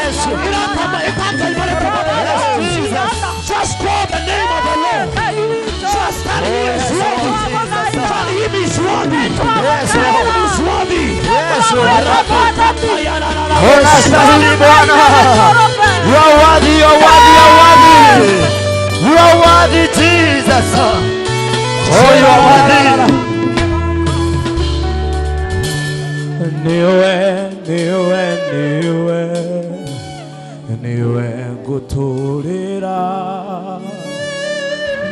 Yes. Yes, just call the name of the Lord. Just tell him is worthy. Tell him is worthy. Yes, Tell him is worthy. Yes, Lord. Unastahili Bwana. You are worthy, you are worthy, you are worthy. You are worthy, Jesus. Oh, you are worthy. Niwe, niwe, niwe, niwe nguturira.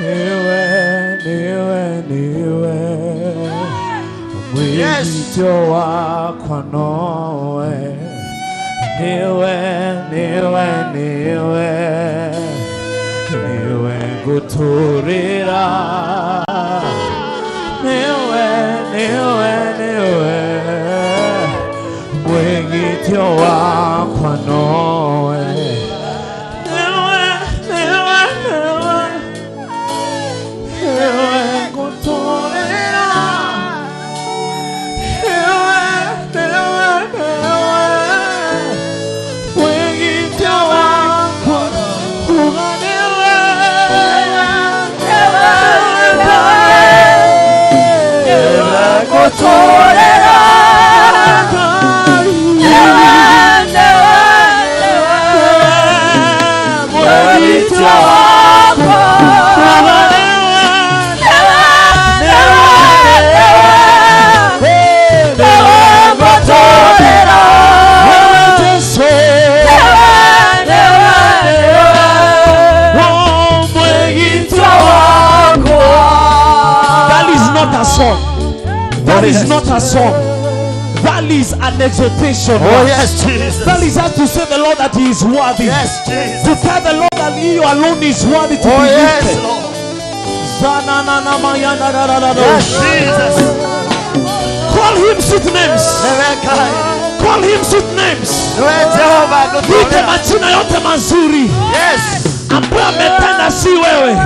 Niwe, niwe, niwe, mwito wakwa nowe. Niwe, niwe, niwe, niwe nguturira. Niwe, niwe, niwe, mwito wakwa nowe. Niwe, niwe, niwe, niwe nguturira. Niwe, niwe, niwe, mwito wakwa niwe. That is not a song. That is not a song. That is an exhortation. Oh, yes, Jesus. That is us to say the Lord that He is worthy. Yes, Jesus. To tell the Lord that He alone is worthy to Oh, be yes, lifted. Lord. Yes, Jesus. Call him sweet names. Niwe Ngai. Call him sweet names. Niwe Jehova Mwite ngũtũũrĩra. majina yote mazuri Yes. ambayo ametenda si wewe. Niwe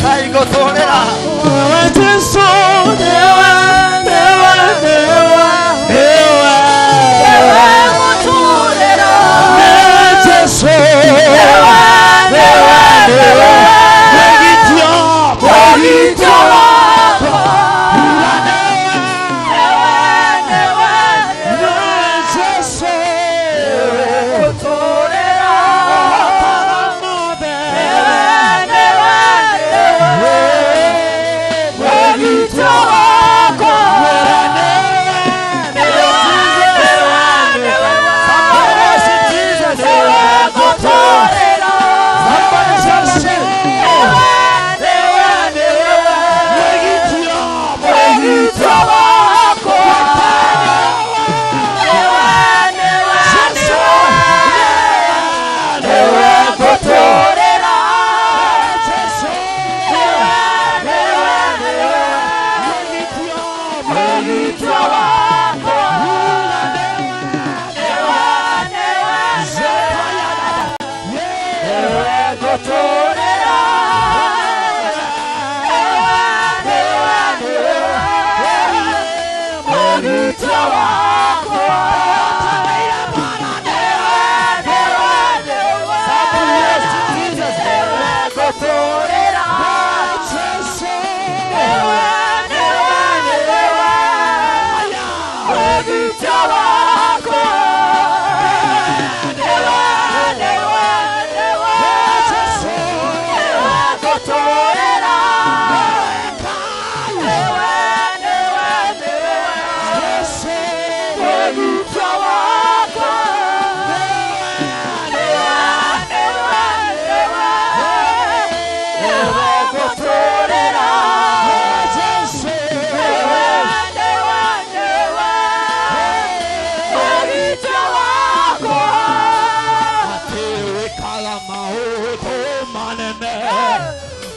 Ngai ngũtũũrĩra. Wewe Yesu, niwe, niwe, niwe, niwe. Niwe Yesu, niwe, niwe. Mwegitio, mwegitio wako. Niwe, Yesu. Somebody worship Jesus. Somebody worship.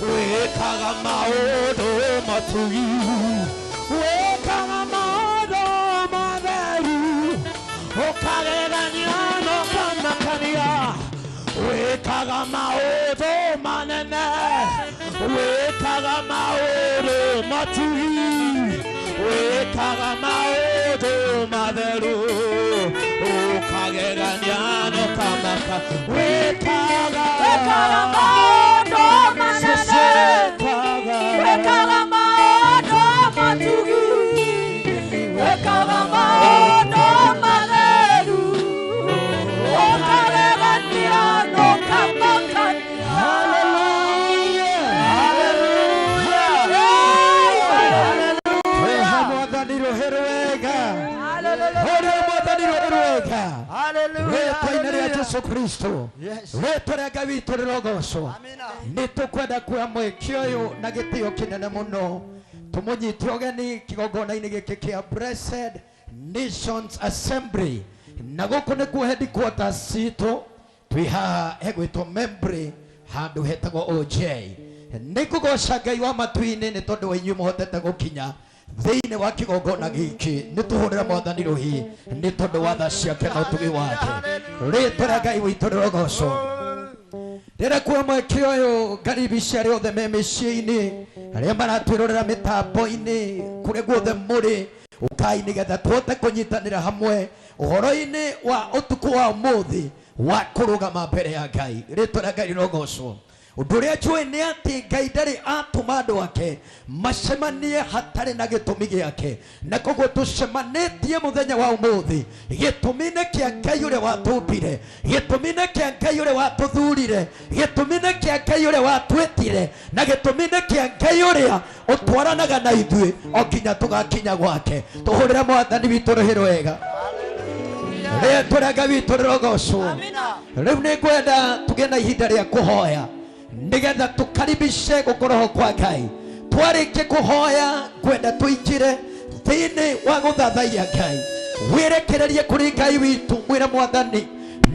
Wĩkaga maũndũ matugi, wĩkaga maũndũ matheru, ũkagegania na ũkamakania. Wĩkaga maũndũ manene, wĩkaga maũndũ matugi, wĩkaga maũndũ matheru ukagegania na ũkamaka wĩkaga Wĩkaga maũndũ manene wĩkaga maũndũ matugi wĩkaga maũndũ matheru ũkagegania na ũkamakania. Weha mwathani rũhĩ rwega ũrĩa mwathani rũhĩ rwega rĩtwa-inĩ rĩa Jesu Kristo rĩtwa rĩa Ngai witũ rĩrogocwo. Nĩ tũkwenda kuoya mweke ũyũ na gĩtĩo kĩnene mũno tũmũnyite ũgeni kĩgongona-inĩ gĩkĩ kĩa Blessed Nations Assembly, na gũkũ nĩkuo headquarters citũ. Twĩ haha hegwĩtwo Membre handũ hetagwo OJ. Nĩ ngũgoca Ngai wa matu-inĩ nĩ tondũ wa inyuĩ mũhotete gũkinya thĩinĩ wa kĩgongona gĩkĩ. Nĩ tũhũrĩra mwathani rũhi nĩ tondũ wa tha ciake na ũtugi wake. Rĩtwa rĩa Ngai witũ rĩrogocwo. Rĩrĩa kuoya mweke ũyũ ngaribici arĩa othe me mĩciĩ-inĩ, arĩa maratwĩrorera mĩtambo-inĩ, kũrĩa guothe mũrĩ, ũkai nĩgetha tũhote kũnyitanĩra hamwe ũhoro-inĩ wa ũtukũ wa ũmũthĩ wa kũrũgama mbere ya Ngai. Rĩtwa rĩa Ngai rĩrogocwo. Ũndũ ũrĩa njũĩ nĩ atĩ Ngai ndarĩ atũma andũ ake macemanie hatarĩ na gĩtũmi gĩake, na koguo tũcemanĩtie mũthenya wa ũmũthĩ gĩtũmi-inĩ kĩa Ngai ũrĩa watũmbire, gĩtũmi-inĩ kĩa Ngai ũrĩa watũthurire, gĩtũmi-inĩ kĩa Ngai ũrĩa watwĩtire, na gĩtũmi-inĩ kĩa Ngai ũrĩa ũtwaranaga na ithuĩ o nginya tũgakinya gwake. Tũhũrĩre mwathani witũ rũhĩ rwega. Rĩtwa rĩa Ngai witũ rĩrogocwo. Rĩu nĩ ngwenda tũgĩe na ihinda rĩa kũhoya nĩgetha tũkaribishe gũkorwo kwa Ngai. Twarĩkia kũhoya ngwenda tũingĩre thĩinĩ wa gũthathaiya Ngai. Wĩrekererie kũrĩ Ngai witũ, mwĩre mwathani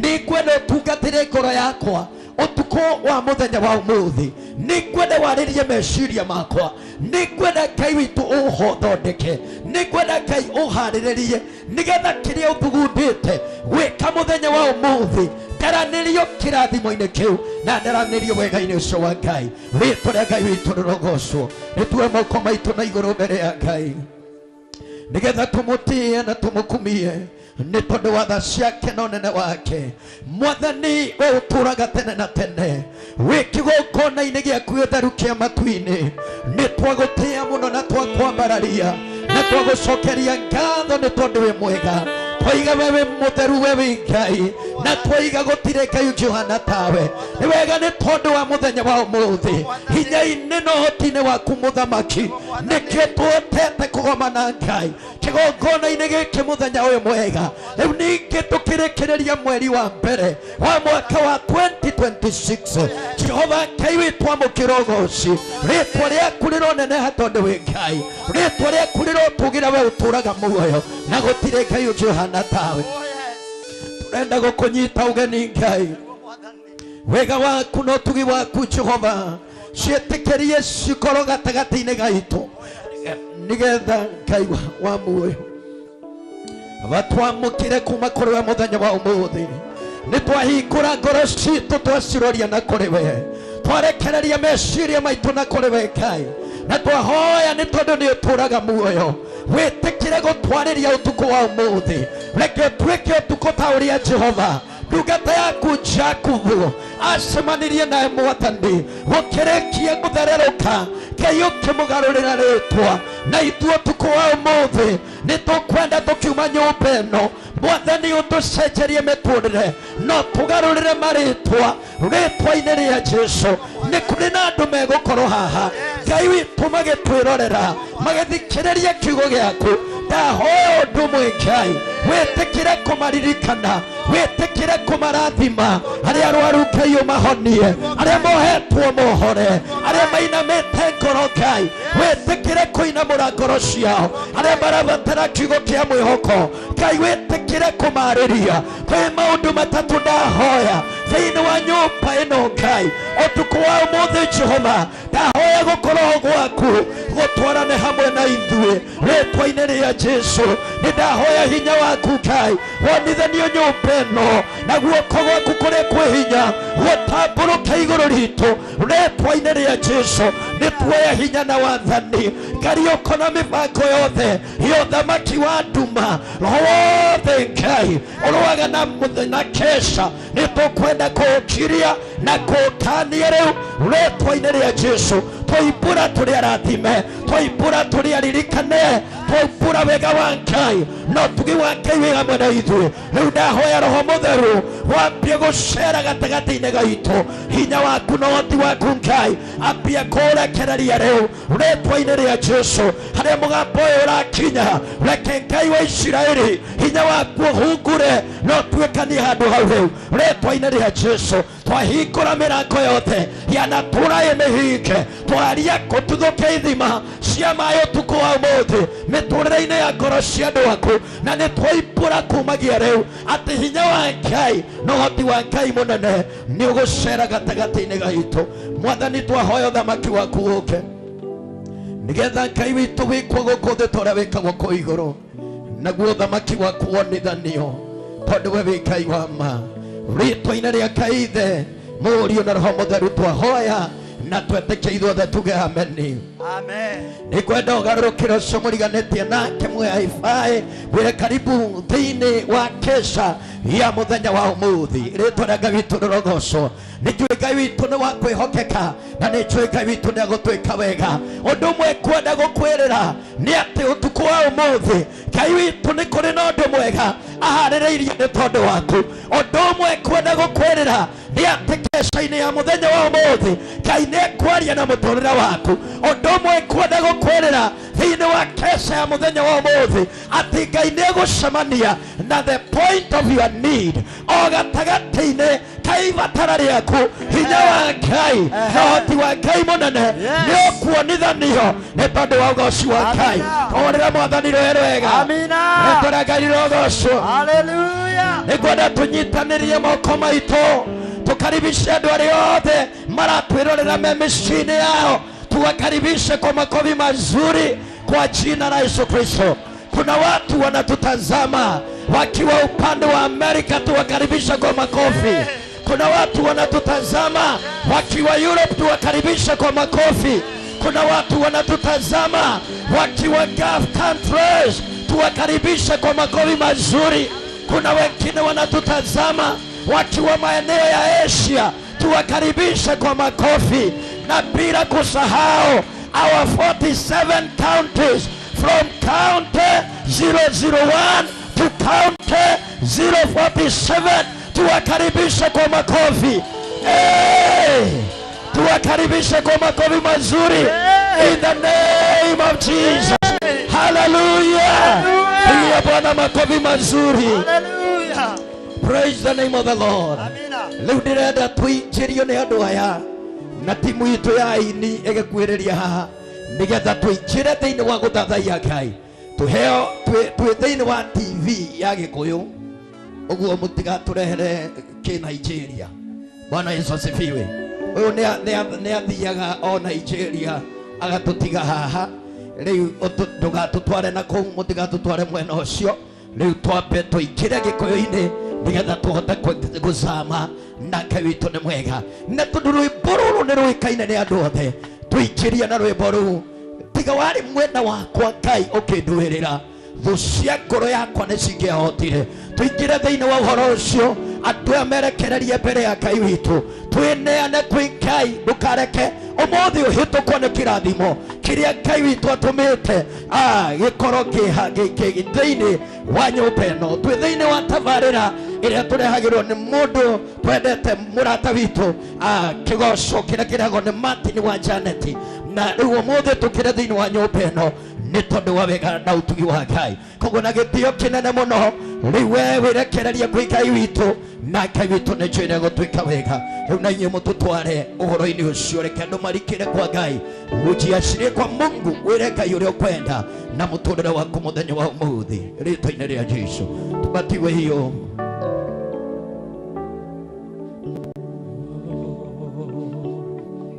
nĩ ngwenda ũtungatĩre ngoro yakwa ũtukũ wa mũthenya wa ũmũthĩ, nĩ ngwenda warĩrie meciria makwa, nĩ ngwenda Ngai witũ ũthondeke, nĩ ngwenda Ngai ũharĩrĩrie nĩgetha kĩrĩa ũthugundĩte gwĩka mũthenya wa ũmũthĩ ndaranĩrio kĩrathimo-inĩ kĩu na ndaranĩrio wega-inĩ ũcio wa Ngai. Rĩtwa rĩa Ngai witũ rĩrogocwo. Nĩtuoe moko maitũ na igũrũ mbere ya Ngai nĩgetha tũmũtĩe na tũmũkumie nĩ tondũ wa tha ciake na ũnene wake. Mwathani we ũtũũraga tene na tene wĩ kĩgongona-inĩ gĩaku gĩtheru kĩa matu-inĩ, nĩ twagũtĩĩa mũno na twakwambararia na twagũcokeria ngatho nĩ tondũ wĩ mwega. Twaiga we wĩ mũtheru, we wĩ Ngai, na twaiga gũtirĩ Ngai ũngĩ ũhana tawe. Nĩ wega nĩ tondũ wa mũthenya wa ũmũthĩ, hinya-inĩ na ũhoti-inĩ waku mũthamaki, nĩkĩo tũhotete kũgomana Ngai kĩgongona-inĩ gĩkĩ mũthenya ũyũ mwega. Rĩu ningĩ tũkĩrĩkĩrĩria mweri wa mbere wa mwaka wa 2026, Jehova Ngai witũ amũkĩra ũgoci. Rĩtwa rĩaku rĩroneneha tondũ wĩ Ngai, rĩtwa rĩaku rĩrotũgĩra, we ũtũũraga muoyo na gũtirĩ Ngai ũngĩ ũhana tawe. Tũrenda gũkũnyita ũgeni Ngai, wega waku na ũtugi waku Jehova ciĩtĩkĩrie cikorwo gatagatĩ-inĩ gaitũ nĩgetha Ngai wa muoyo batwamũkĩre kuma kũrĩ we mũthenya wa ũmũthĩ. Nĩ twahingũra ngoro citũ twaciroria na kũrĩ we, twarekereria meciria maitũ na kũrĩ we Ngai, na twahoya nĩ tondũ nĩ ũtũũraga muoyo wĩtĩkĩre gũtwarĩria ũtukũ wa ũmũthĩ. Reke ũtuĩke ũtukũ ta ũrĩa Jehova ndungata yaku Jakubu acemanirie nawe mwathani gũkĩrĩkia gũthererũka, Ngai ũkĩmũgarũrĩra rĩtwa. Na ithuĩ ũtukũ wa ũmũthĩ nĩ tũkwenda tũkiuma nyũmba ĩno mwathani ũtũcenjerie mĩtũrĩre no tũgarũrĩre marĩtwa rĩtwa-inĩ rĩa Jesu. Nĩ kũrĩ na andũ megũkorwo haha Ngai witũ magĩtwĩrorera magĩthikĩrĩria kiugo gĩaku. Ndahoya ũndũ ũmwe Ngai, wĩtĩkĩre kũmaririkana, wĩtĩkĩre kũmarathima. Arĩa arwaru Ngai ũmahonie, arĩa mohetwo mohore, arĩa mainamĩte ngoro Ngai wĩtĩkĩre kũinamũra ngoro ciao, arĩa marabatara kiugo kĩa mwĩhoko Ngai wĩtĩkĩre kũmarĩria. Kwĩ maũndũ matatũ ndahoya thĩinĩ wa nyũmba ĩno Ngai ũtukũ wa ũmũthĩ. Jehova ndahoya gũkorwo gwaku Gũtwarane hamwe na ithuĩ rĩtwa-inĩ rĩa Jesu. Nĩ ndahoya hinya waku Ngai wonithanio nyũmba ĩno na guoko gwaku kũrĩa kwĩ hinya gũtambũrũke igũrũ ritũ rĩtwa-inĩ rĩa Jesu. Nĩ tuoya hinya na wathani ngariũko na mĩbango yothe ya ũthamaki wa nduma roho wothe Ngai ũrũaga na na kesha nĩ tũkwenda kũũkiria na kũũkania rĩu rĩtwa-inĩ rĩa Jesu. Twaibũra tũrĩ arathime, twaibũra tũrĩ aririkane, twaibũra wega wa Ngai na ũtugi wa Ngai wĩ hamwe na ithuĩ. Rĩu ndahoya Roho Mũtheru wambie gũcera gatagatĩ-inĩ gaitũ, hinya waku na ũhoti waku Ngai ambie kũũrekereria rĩu rĩtwa-inĩ rĩa Jesu. Harĩa mũgambo ũyũ ũrakinya, reke Ngai wa Isiraeli hinya waku ũhungure na ũtuĩkanie handũ hau rĩu rĩtwa-inĩ rĩa Jesu. Twahingũra mĩrango yothe yanatũra ĩ mĩhinge, twaria kũtuthũke ithima cia maĩ ũtukũ wa ũmũthĩ mĩtũrĩre-inĩ ya ngoro cia andũ aku, na nĩ twaibũra kumagia rĩu atĩ hinya wa Ngai na ũhoti wa Ngai mũnene nĩ ũgũcera gatagatĩ-inĩ gaitũ. Mwathani, twahoya ũthamaki waku ũke nĩgetha Ngai witũ wĩkwo gũkũ thĩ ta ũrĩa wĩkagwo kũu igũrũ, naguo ũthamaki waku wonithanio tondũ we wĩ Ngai wa ma. Rĩtwa-inĩ rĩa Ngai Ithe, Mũriũ na Roho Mũtheru twahoya na twetĩkie ithuothe tuge ameni. Amen. Nĩngwenda ũgarũrũkĩre ũcio mũriganĩtie nake muoya ibaĩ wĩre karibu thĩinĩ wa kesha ya mũthenya wa ũmũthĩ. Rĩtwa rĩa Ngai witũ rĩrogocwo. Nĩ njũĩ Ngai witũ nĩ wa kwĩhokeka na nĩ njũĩ Ngai witũ nĩ agũtwĩka wega. Ũndũ ũmwe ngwenda gũkwĩrĩra nĩ atĩ ũtukũ wa ũmũthĩ Ngai witũ nĩ kũrĩ na ũndũ mwega aharĩrĩirie nĩ tondũ waku. Ũndũ ũmwe ngwenda gũkwĩrĩra nĩ atĩ kesha-inĩ ya mũthenya wa ũmũthĩ Ngai nĩ ekwaria na mũtũrĩre waku. Ũndũ ũmwe ngwenda gũkwĩrĩra thĩinĩ wa kesha ya mũthenya wa ũmũthĩ atĩ Ngai nĩ egũcemania na the point of your need, o gatagatĩ-inĩ ka ibatara rĩaku. Hinya wa Ngai na ũhoti wa Ngai mũnene nĩ ũkuonithanio nĩ tondũ wa ũgoci wa Ngai. Tũhũrĩre Mwathani rwĩ rwega. Amina. Rĩtwa rĩa Ngai rĩrogocwo. Hallelujah. Nĩngwenda tũnyitanĩrie moko maitũ tukaribishe andũ arĩa othe maratwĩrorera me mĩciĩ-inĩ yao, tuwakaribishe kwa makofi mazuri kwa jina la Yesu Kristo. Kuna watu wanatutazama wakiwa upande wa Amerika, tuwakaribishe kwa makofi. Kuna watu wanatutazama wakiwa Europe, tuwakaribishe kwa makofi. Kuna watu wanatutazama wakiwa Gulf countries, tuwakaribishe kwa makofi mazuri. Kuna wengine wanatutazama wakiwa maeneo ya Asia, tuwakaribishe kwa makofi. Na bila kusahau our 47 counties from county 001 to county 047, tuwakaribishe kwa makofi. Hey! Tuwakaribishe kwa makofi mazuri in the name of Jesus. Hallelujah. Pigia Bwana makofi mazuri. Hallelujah. Praise the name of the Lord. Amina. Rĩu ndĩrenda tũingĩrio nĩ andũ aya na timu itũ ya aini ĩgĩkuhĩrĩria haha nĩgetha tũingĩre thĩinĩ wa gũthathaiya Ngai. Tũheo twĩ thĩinĩ wa TV ya Gĩkũyũ ũguo mũtigatũrehere kĩ Nigeria. Bwana Yesu asifiwe. Ũyũ nĩ athiaga o Nigeria agatũtiga haha. Rĩu ndũgatũtware na kũu, mũtigatũtware mwena ũcio. Rĩu twambe tũingĩre Gĩkũyũ-inĩ nĩgetha tũhote gũcama na Ngai witũ nĩ mwega. Na tondũ rwĩmbo rũrũ nĩ rũĩkaine nĩ andũ othe, tũingĩrie na rwĩmbo rũu. Tiga warĩ mwena wakwa Ngai ũkĩnduĩrĩra, thũ cia ngoro yakwa nĩ cingĩahotire. Tũingĩre thĩinĩ wa ũhoro ũcio, andũ aya merekererie mbere ya Ngai witũ, twĩneane kwĩ Ngai. Ndũkareke ũmũthĩ ũhĩtũkwo nĩ kĩrathimo kĩrĩa Ngai witũ atũmĩte gĩkorwo thĩinĩ wa nyũmba ĩno. Twĩ thĩinĩ wa tabarĩra ĩrĩa tũrehagĩrwo nĩ mũndũ twendete, mũrata witũ, kĩgoco kĩrĩa kĩrehagwo nĩ Martin wa Janet. Na rĩu ũmũthĩ tũkĩre thĩinĩ wa nyũmba ĩno nĩ tondũ wa wega na ũtugi wa Ngai. Koguo na gĩtĩo kĩnene mũno rĩu we wĩrekererie kwĩ Ngai witũ, na Ngai witũ nĩ njũĩ nĩegũtwĩka wega. Rĩu na inyuĩ mũtũtware ũhoro-inĩ ũcio, reke andũ marikĩre kwa Ngai, ujiacirie kwa Mungu, wĩre Ngai ũrĩa ũkwenda na mũtũrĩre waku mũthenya wa ũmũthĩ rĩtwa-inĩ rĩa Jesu. Tubatiwe hiyo.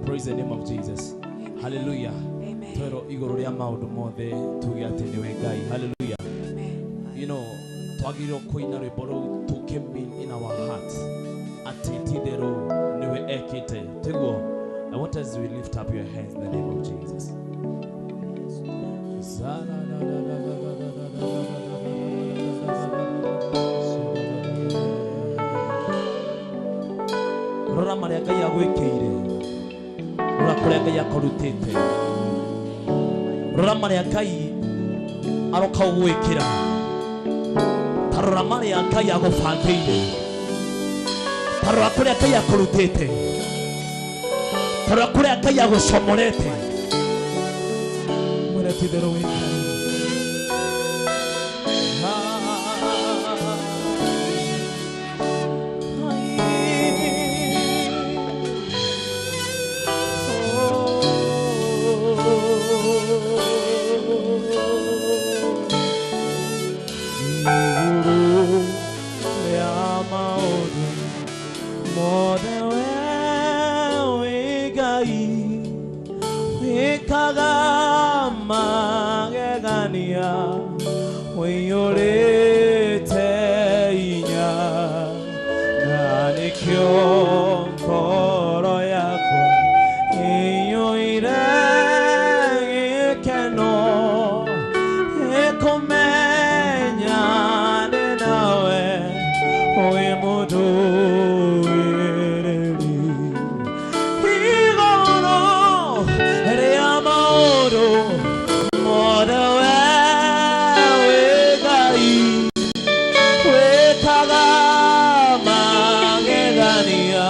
Praise the name of Jesus. Hallelujah. Amen. Twerwo igũrũ rĩa maũndũ mothe tuge atĩ nĩwe Ngai. Hallelujah. You know, twagĩrĩirwo kũina rwĩmbo rũu tũkĩmean in our hearts atĩ ti-itherũ nĩwe ekĩte. Tiguo? I want us to lift up your hands in the name of Jesus. Rora marĩa Ngai agwĩkĩire, rora kũrĩa Ngai akũrutĩte, rora marĩa Ngai aroka gũgwĩkĩra, ta rora marĩa Ngai agũbangĩire, ta rora kũrĩa Ngai akũrutĩte, ta rora kũrĩa Ngai agũcomorete. Mwĩre ti-itherũ wĩ Ngai. Igũrũ rĩa maũndũ mothe we wĩ Ngai, wĩkaga magegania, ũiyũrĩte hinya, na nĩkĩo ngoro yakwa ĩiyũire gĩkeno, ĩkũmenya ndĩ nawe wĩ mũndũĩrĩri. Igũrũ rĩa maũndũ mothe we wĩ Ngai, wĩkaga magegania,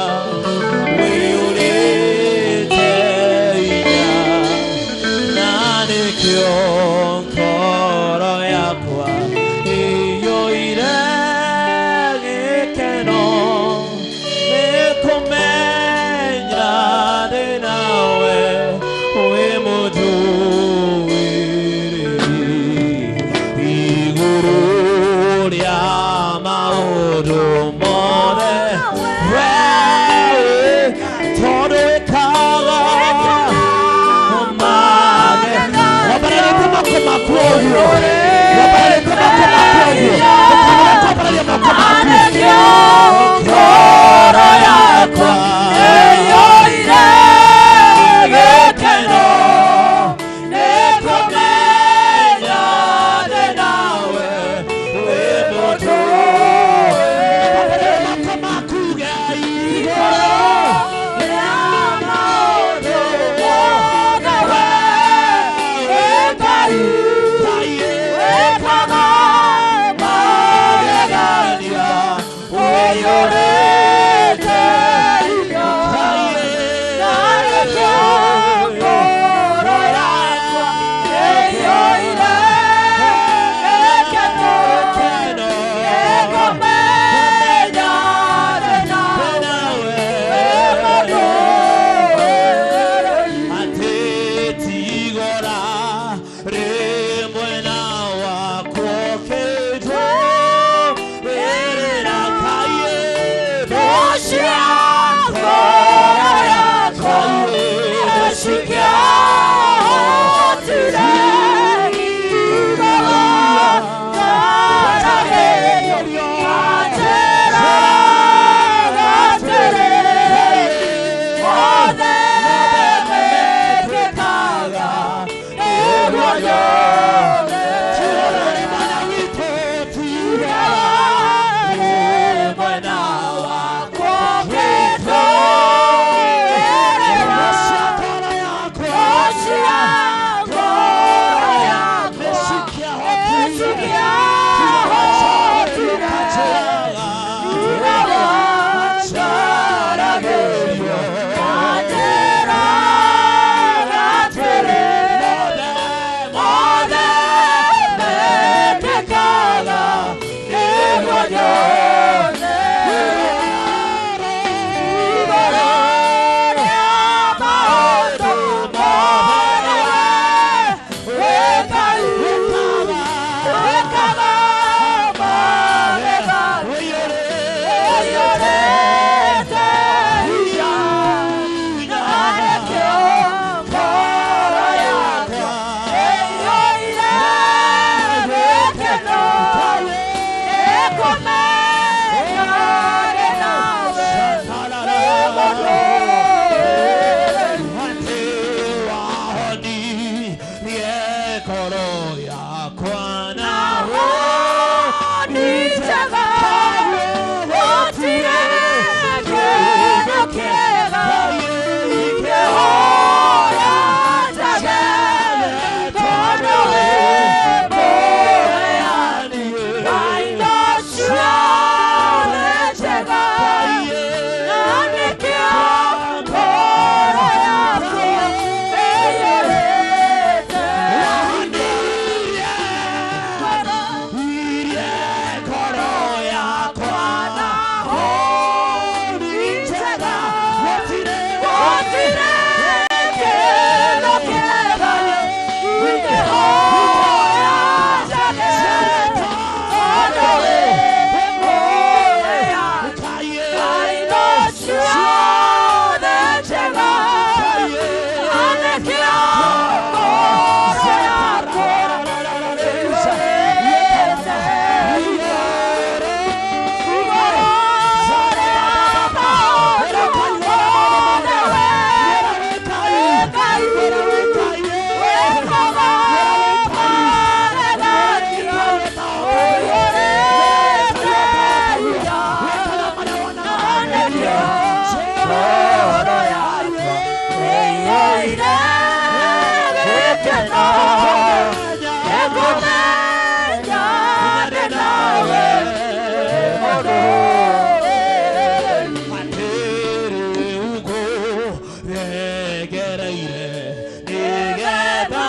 Rekereire Nigetha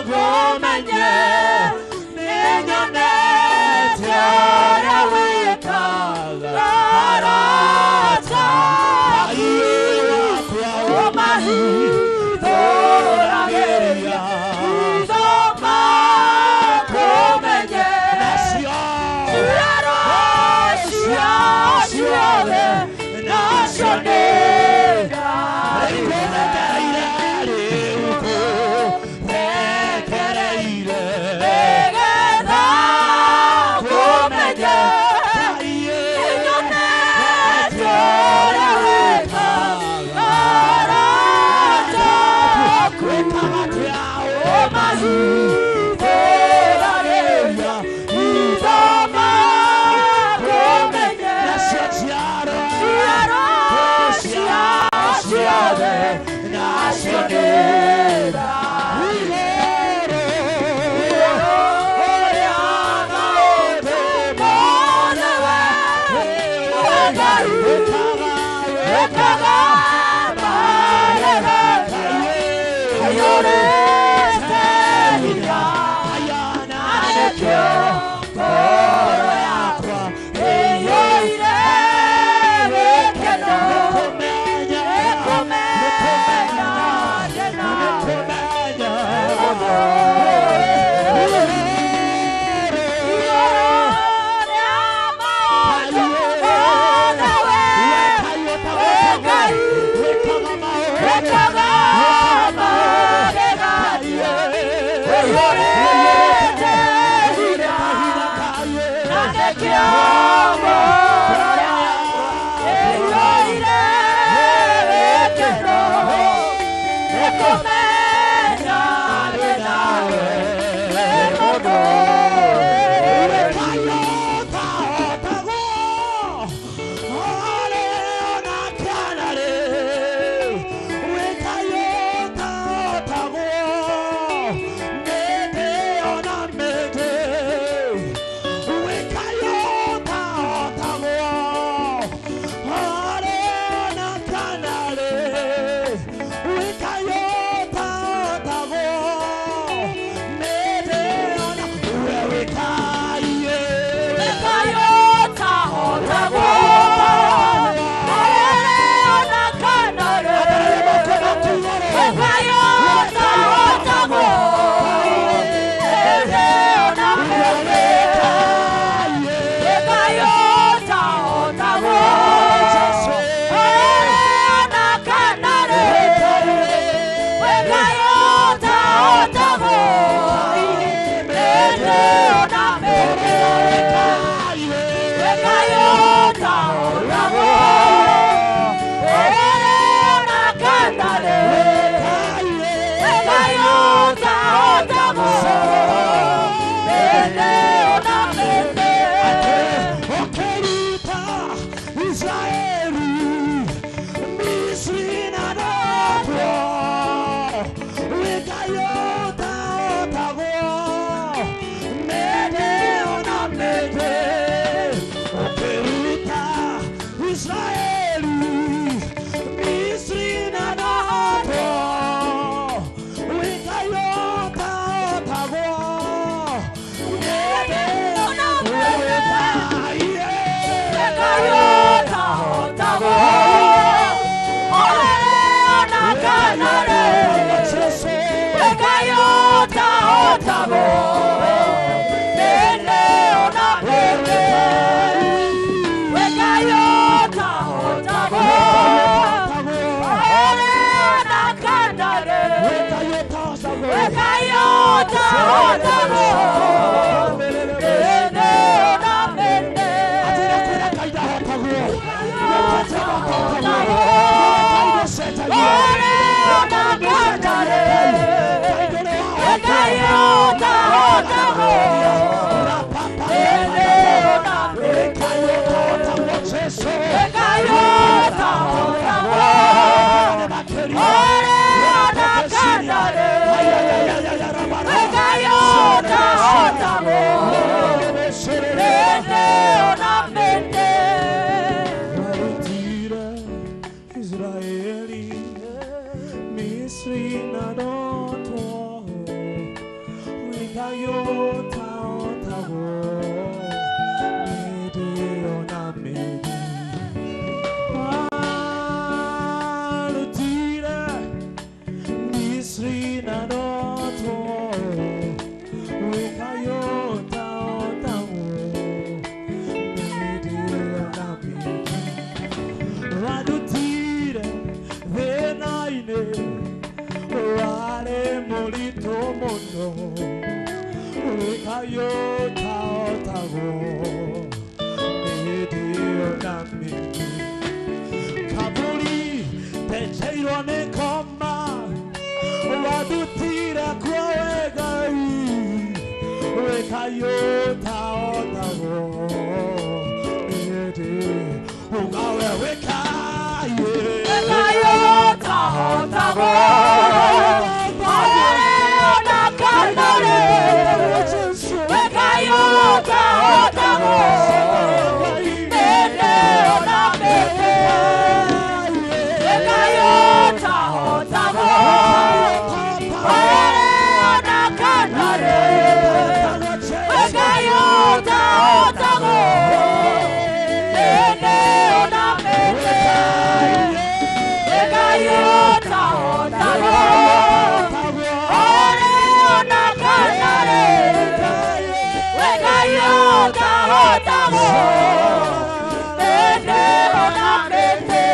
ngũmenye Nĩnyonete ũrĩa wĩkaga arata Ũmahithũragĩria hitho makũmenye Ciaro ciao ciothe nacio nĩ Nĩgetha ngũmenye nĩnyonete ũrĩa wĩkaga arata aku Ũmahithũragĩria hitho makũmenye Ciaro ciao ciothe nacio nĩ Misri na ndoto wikayotaotago midiona midi Alutire Misri na ndoto wikayotaotago midiona midi Wadutire thenaine wale mulito muno wikayotaotago midiona midi Kaburi techeirwo nĩ koma wadutire kuowe Ngai wikayotaotago midi ugawe wikaye Wekayotaotago Areonakanare Wekayotaotago Meneonamete Wekayotaotago Areonakanare Wekayotaotago Meneonamete Wekayotaotago Areonakanare Wekayotaotago Meneonamete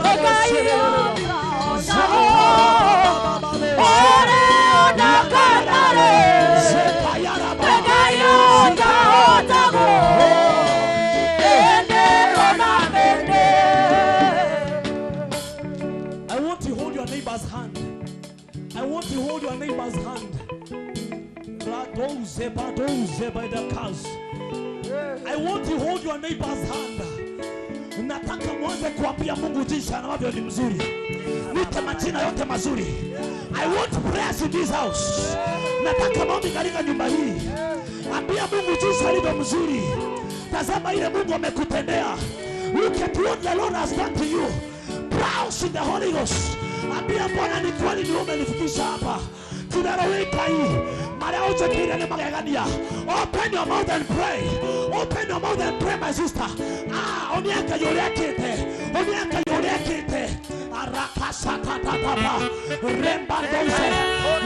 Wekayotaotago Areonakanare Wekayotaotago Meneonamete. I want to hold your neighbor's hand. I want to hold your neighbor's hand. Radoze badoze by the cars. I want to hold your neighbor's hand. Nataka mwanze kuambia Mungu jinsi anavyo ni mzuri. Nite majina yote mazuri. I want prayers in this house. Nataka maombi katika nyumba hii. Ambia Mungu jinsi alivyo mzuri. Tazama ile Mungu amekutendea. Look at what the Lord has done to you. Browse in the Holy Ghost. Ambia Bwana ni kweli ni umenifikisha hapa. Tunaroweka hii. Mara uchekire ni magegania. Open your mouth and pray. Open your mouth and pray, my sister. Ah, oniaka yorekete. Oniaka yorekete. Arakasatatatapa. Remba dose.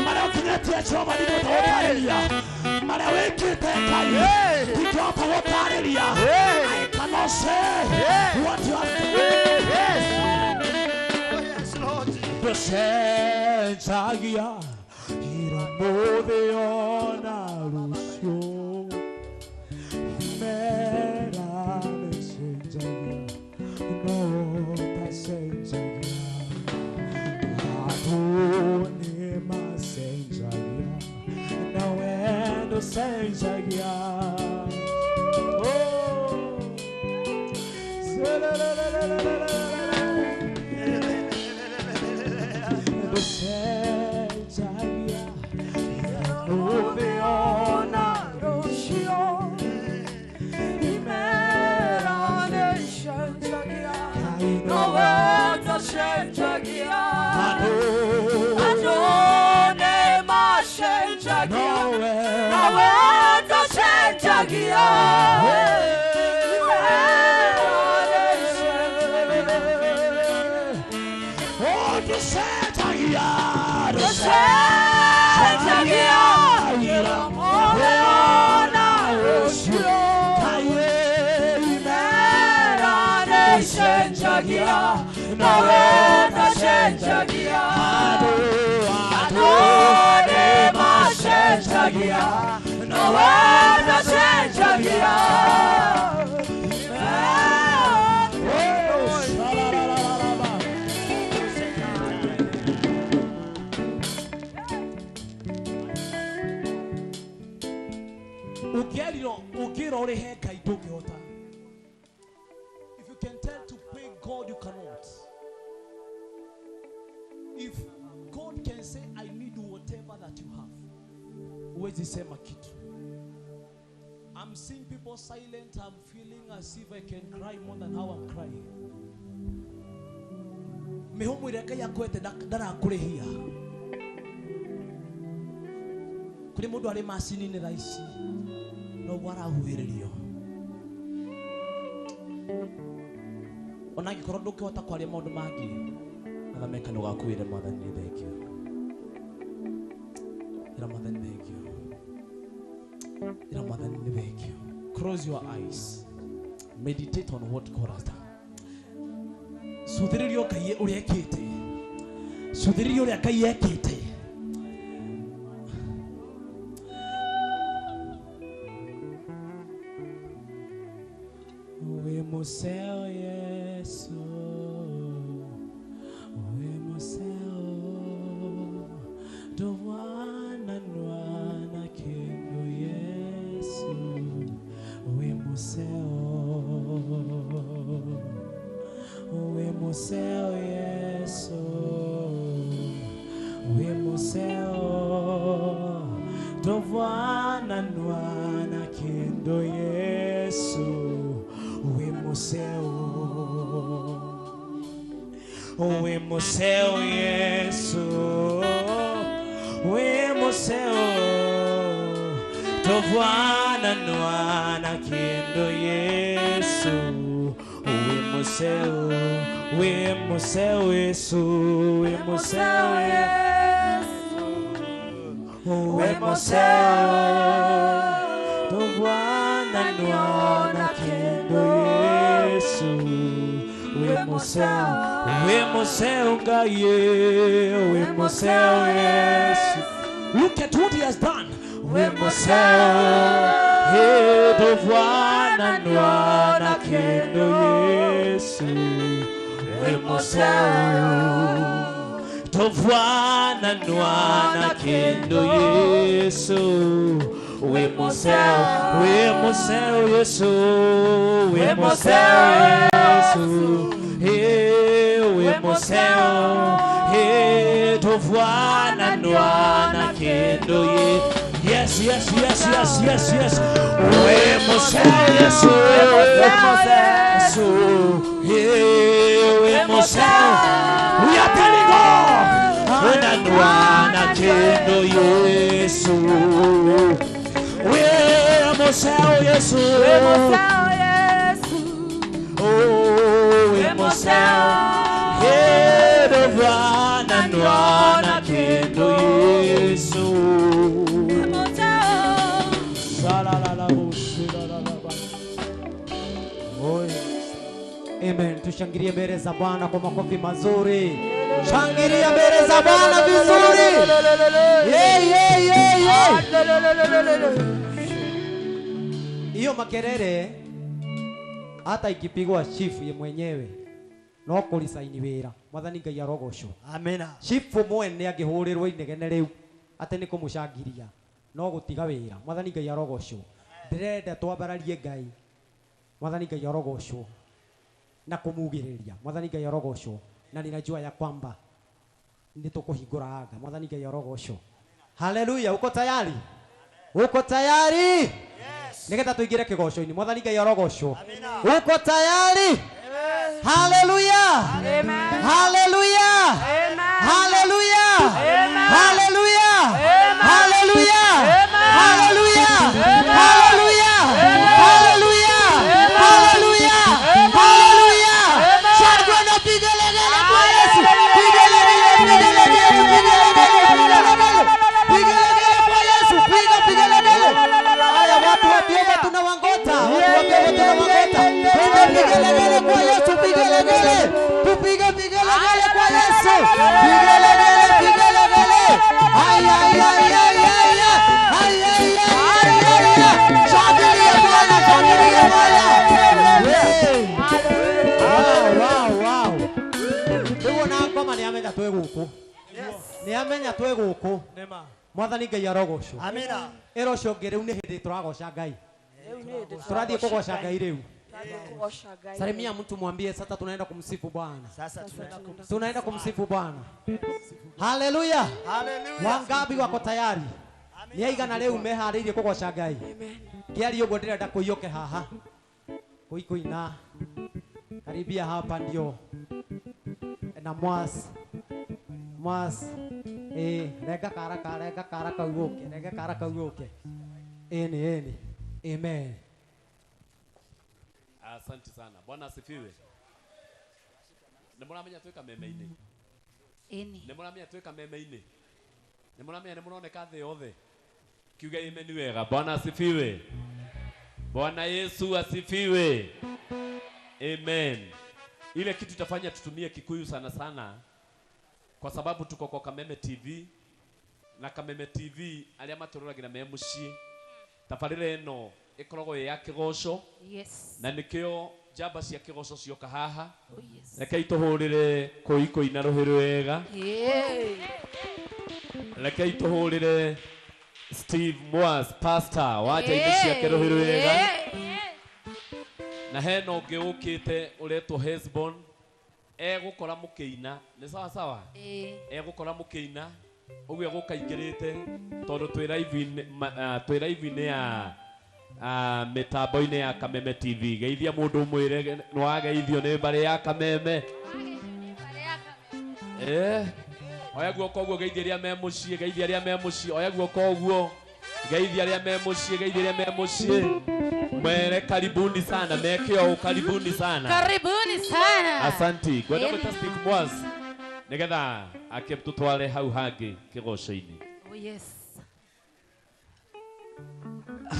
Mara ukinyetia choma niko tawotarelia. Mara wekete kai. Kiko tawotarelia. I cannot say what you have Yes. Oh, yes, Lord. Ndocenjagia ira ona rũciũ imera nĩcenjagia no ũtacenjagia andũ nĩmacenjagia na we ndũcenjagia. Oh. Ndũcenjagia ũmũthĩ ona Rũciũ imera nĩcenjagia nowe ũtacenjagia. Andũ Andũ nĩmacenjagia nowe nowe ũtacenjagia. Imera nĩcenjagia. Oh, ndũcenjagia Ndũcenjagia ũmũthĩ ona rũciũ imera nĩcenjagia nowe ũtacenjagia. Andũ nĩmacenjagia nowe ũtacenjagia. Ũngĩerirwo ũngĩrwo ũrĩhe Ngai ndũngĩhota. If you can tell to pay God, you cannot. If God can say I need whatever that you have, huwezi sema kitu. I'm seeing people silent. I'm feeling as if I can cry more than how I'm crying. Mĩhũmũ ĩrĩa Ngai akwete ndarakũrĩhia. Kũrĩ mũndũ arĩ macini-inĩ thaa ici noguo arahuhĩrĩrio. Ona angĩkorwo ndũngĩhota kwaria maũndũ mangĩ, athamia kanua gaku wĩre Mwathani nĩ thengiũ. Ĩra Mwathani thengiũ. Ĩra Mwathani nĩ thengiũ. Close your eyes. Meditate on what God has done. Cuthĩrĩria Ngai ũrĩa ekĩte. Cuthĩrĩria ũrĩa Ngai ekĩte. Wĩ mũceo Yesu, wĩ mũceo, ndũwananwa na kĩndũ Yesu, wĩ mũceo, wĩ mũceo Yesu, wĩ mũceo, ndũwananwa na kĩndũ Yesu, wĩ mũceo. Wĩ mũceo Yesu, wĩ mũceo, ndũwananwa na kĩndũ Yesu, wĩ mũceo, wĩ mũceo Yesu, wĩ mũceo Yesu, wĩ mũceo, ndũwananwa na kĩndũ Yesu, wĩ mũceo, wĩ mũceo Ngai, wĩ mũceo Yesu. Look at what he has done. Wĩ mũceo, ndũwananwa na kĩndũ Yesu, wĩ mũceo, ndũwananwa na kĩndũ Yesu, wĩ mũceo, wĩ mũceo Yesu, wĩ mũceo Yesu, wĩ mũceo, ndũwananwa na kĩndũ Yesu. Yes, yes, yes, yes, yes, yes. Wĩ mũceo Yesu, Yesu, wĩ mũceo. We are telling God, ananwa na kĩndũ Yesu. Wĩ mũceo Yesu, oh, wĩ mũceo, ndũwananwa na kĩndũ Yesu. Amen. Tushangilie mbele za Bwana kwa makofi mazuri. Shangilia mbele za Bwana vizuri. Yeah, yeah, yeah, yeah. Hiyo makelele hata ikipigwa chief ye mwenyewe no kũricaini wĩra. Mwathani Ngai arogocwo. Amina. Chief mwene angĩhũrĩrwo inegene rĩu atĩ nĩ kũmũcangiria no gũtiga wĩra. Mwathani Ngai arogocwo. Ndĩrenda twambararie Ngai. Mwathani Ngai arogocwo na kumugiriria. Mwathani Ngai arogocwo na ninajua ya kwamba nĩtũkũhingũra anga. Mwathani Ngai arogocwo. Haleluya. Uko tayari? Uko tayari? Yes. Nĩgetha tũingĩre kĩgoco-inĩ. Mwathani Ngai arogocwo. Amina. Uko tayari? Haleluya. Amen. Haleluya. Amen. Haleluya. Amen. Haleluya. Amen. Haleluya. Amen. Haleluya. Amen. Haleluya. Haleluya. Haleluya. Haleluya. Shangwe na vigelegele kwa Yesu. Vigelegele, vigelegele, vigelegele, vigelegele. Vigelegele kwa Yesu. Piga vigelegele. Haya watu wa vyema tunawangota. Watu wa vyema tunawangota. Piga vigelegele kwa Yesu, vigelegele. Tupige vigelegele kwa Yesu. Vigelegele, vigelegele. Haya, haya, haya, haya. Haya, haya, haya. Shangilia Bwana, shangilia Bwana. Wow, wow, wow. Rĩu ona ngoma nĩ amenya twĩ gũkũ. Nĩ amenya twĩ gũkũ. Mwathani Ngai arogocwo. Amina. Ĩra ũcio ũngĩ rĩu nĩ hĩndĩ tũragoca Ngai. Tũrathiĩ kũgoca Ngai rĩu. Salimia mtu mwambie sasa tunaenda kumsifu Bwana. Sasa tunaenda kumsifu. Tunaenda kumsifu Bwana. Haleluya. Haleluya. Wangapi wako tayari? Nĩ aigana rĩu meharĩirie kũgoca Ngai? Kĩaria ũguo ndĩrenda kũiyũke haha. Kũina. Karibia hapa ndio. Na Mwas. Mwas. Renga kara ka renga kara kau ũke, renga kara kau ũke. Ĩni ĩni. Amen. Asante sana. Bwana asifiwe. Nĩ mũramenya twĩ kameme-inĩ? Ĩni. Nĩ mũramenya twĩ kameme-inĩ? Nĩ mũramenya nĩ mũroneka thĩ yothe? Kiuga amen wega. Bwana asifiwe. Bwana Yesu asifiwe. Amen. Ile kitu itafanya tutumie Kikuyu sana sana kwa sababu tuko kwa Kameme TV na Kameme TV aria matũrũragira me mũciĩ tabarĩra ĩno ĩkoragwo ĩ ya kĩgoco. Yes. Na nĩkĩo njamba cia kĩgoco cioka haha. Oh, yes. Rekei tũhũrĩre kũi kũina rũhĩ rwega. Yeah. Rekei tũhũrĩre Steve Mwas, pastor wa nja-inĩ ciake rũhĩ rwega. Na hena ũngĩ ũkĩte ũretwo Hesbon egũkora mũkĩina. Nĩ sawa sawa? Egũkora mũkĩina ũguo egũkaingĩrĩte tondũ twĩ live-inĩ ya mĩtambo-inĩ ya Kameme TV. Geithia mũndũ ũmwĩre nĩwageithio nĩ mbarĩ ya Kameme. Oya guoko ũguo geithia arĩa me mũciĩ, geithia arĩa me mũciĩ, oya guoko ũguo geithia arĩa me mũciĩ, geithia arĩa me mũciĩ. Mwere karibuni sana, meke ũũ karibuni sana. Karibuni sana. Asanti. Ngwenda gwĩta Steve Mwas nĩgetha akĩtũtware hau hangĩ kĩgoco-inĩ. Oh yes.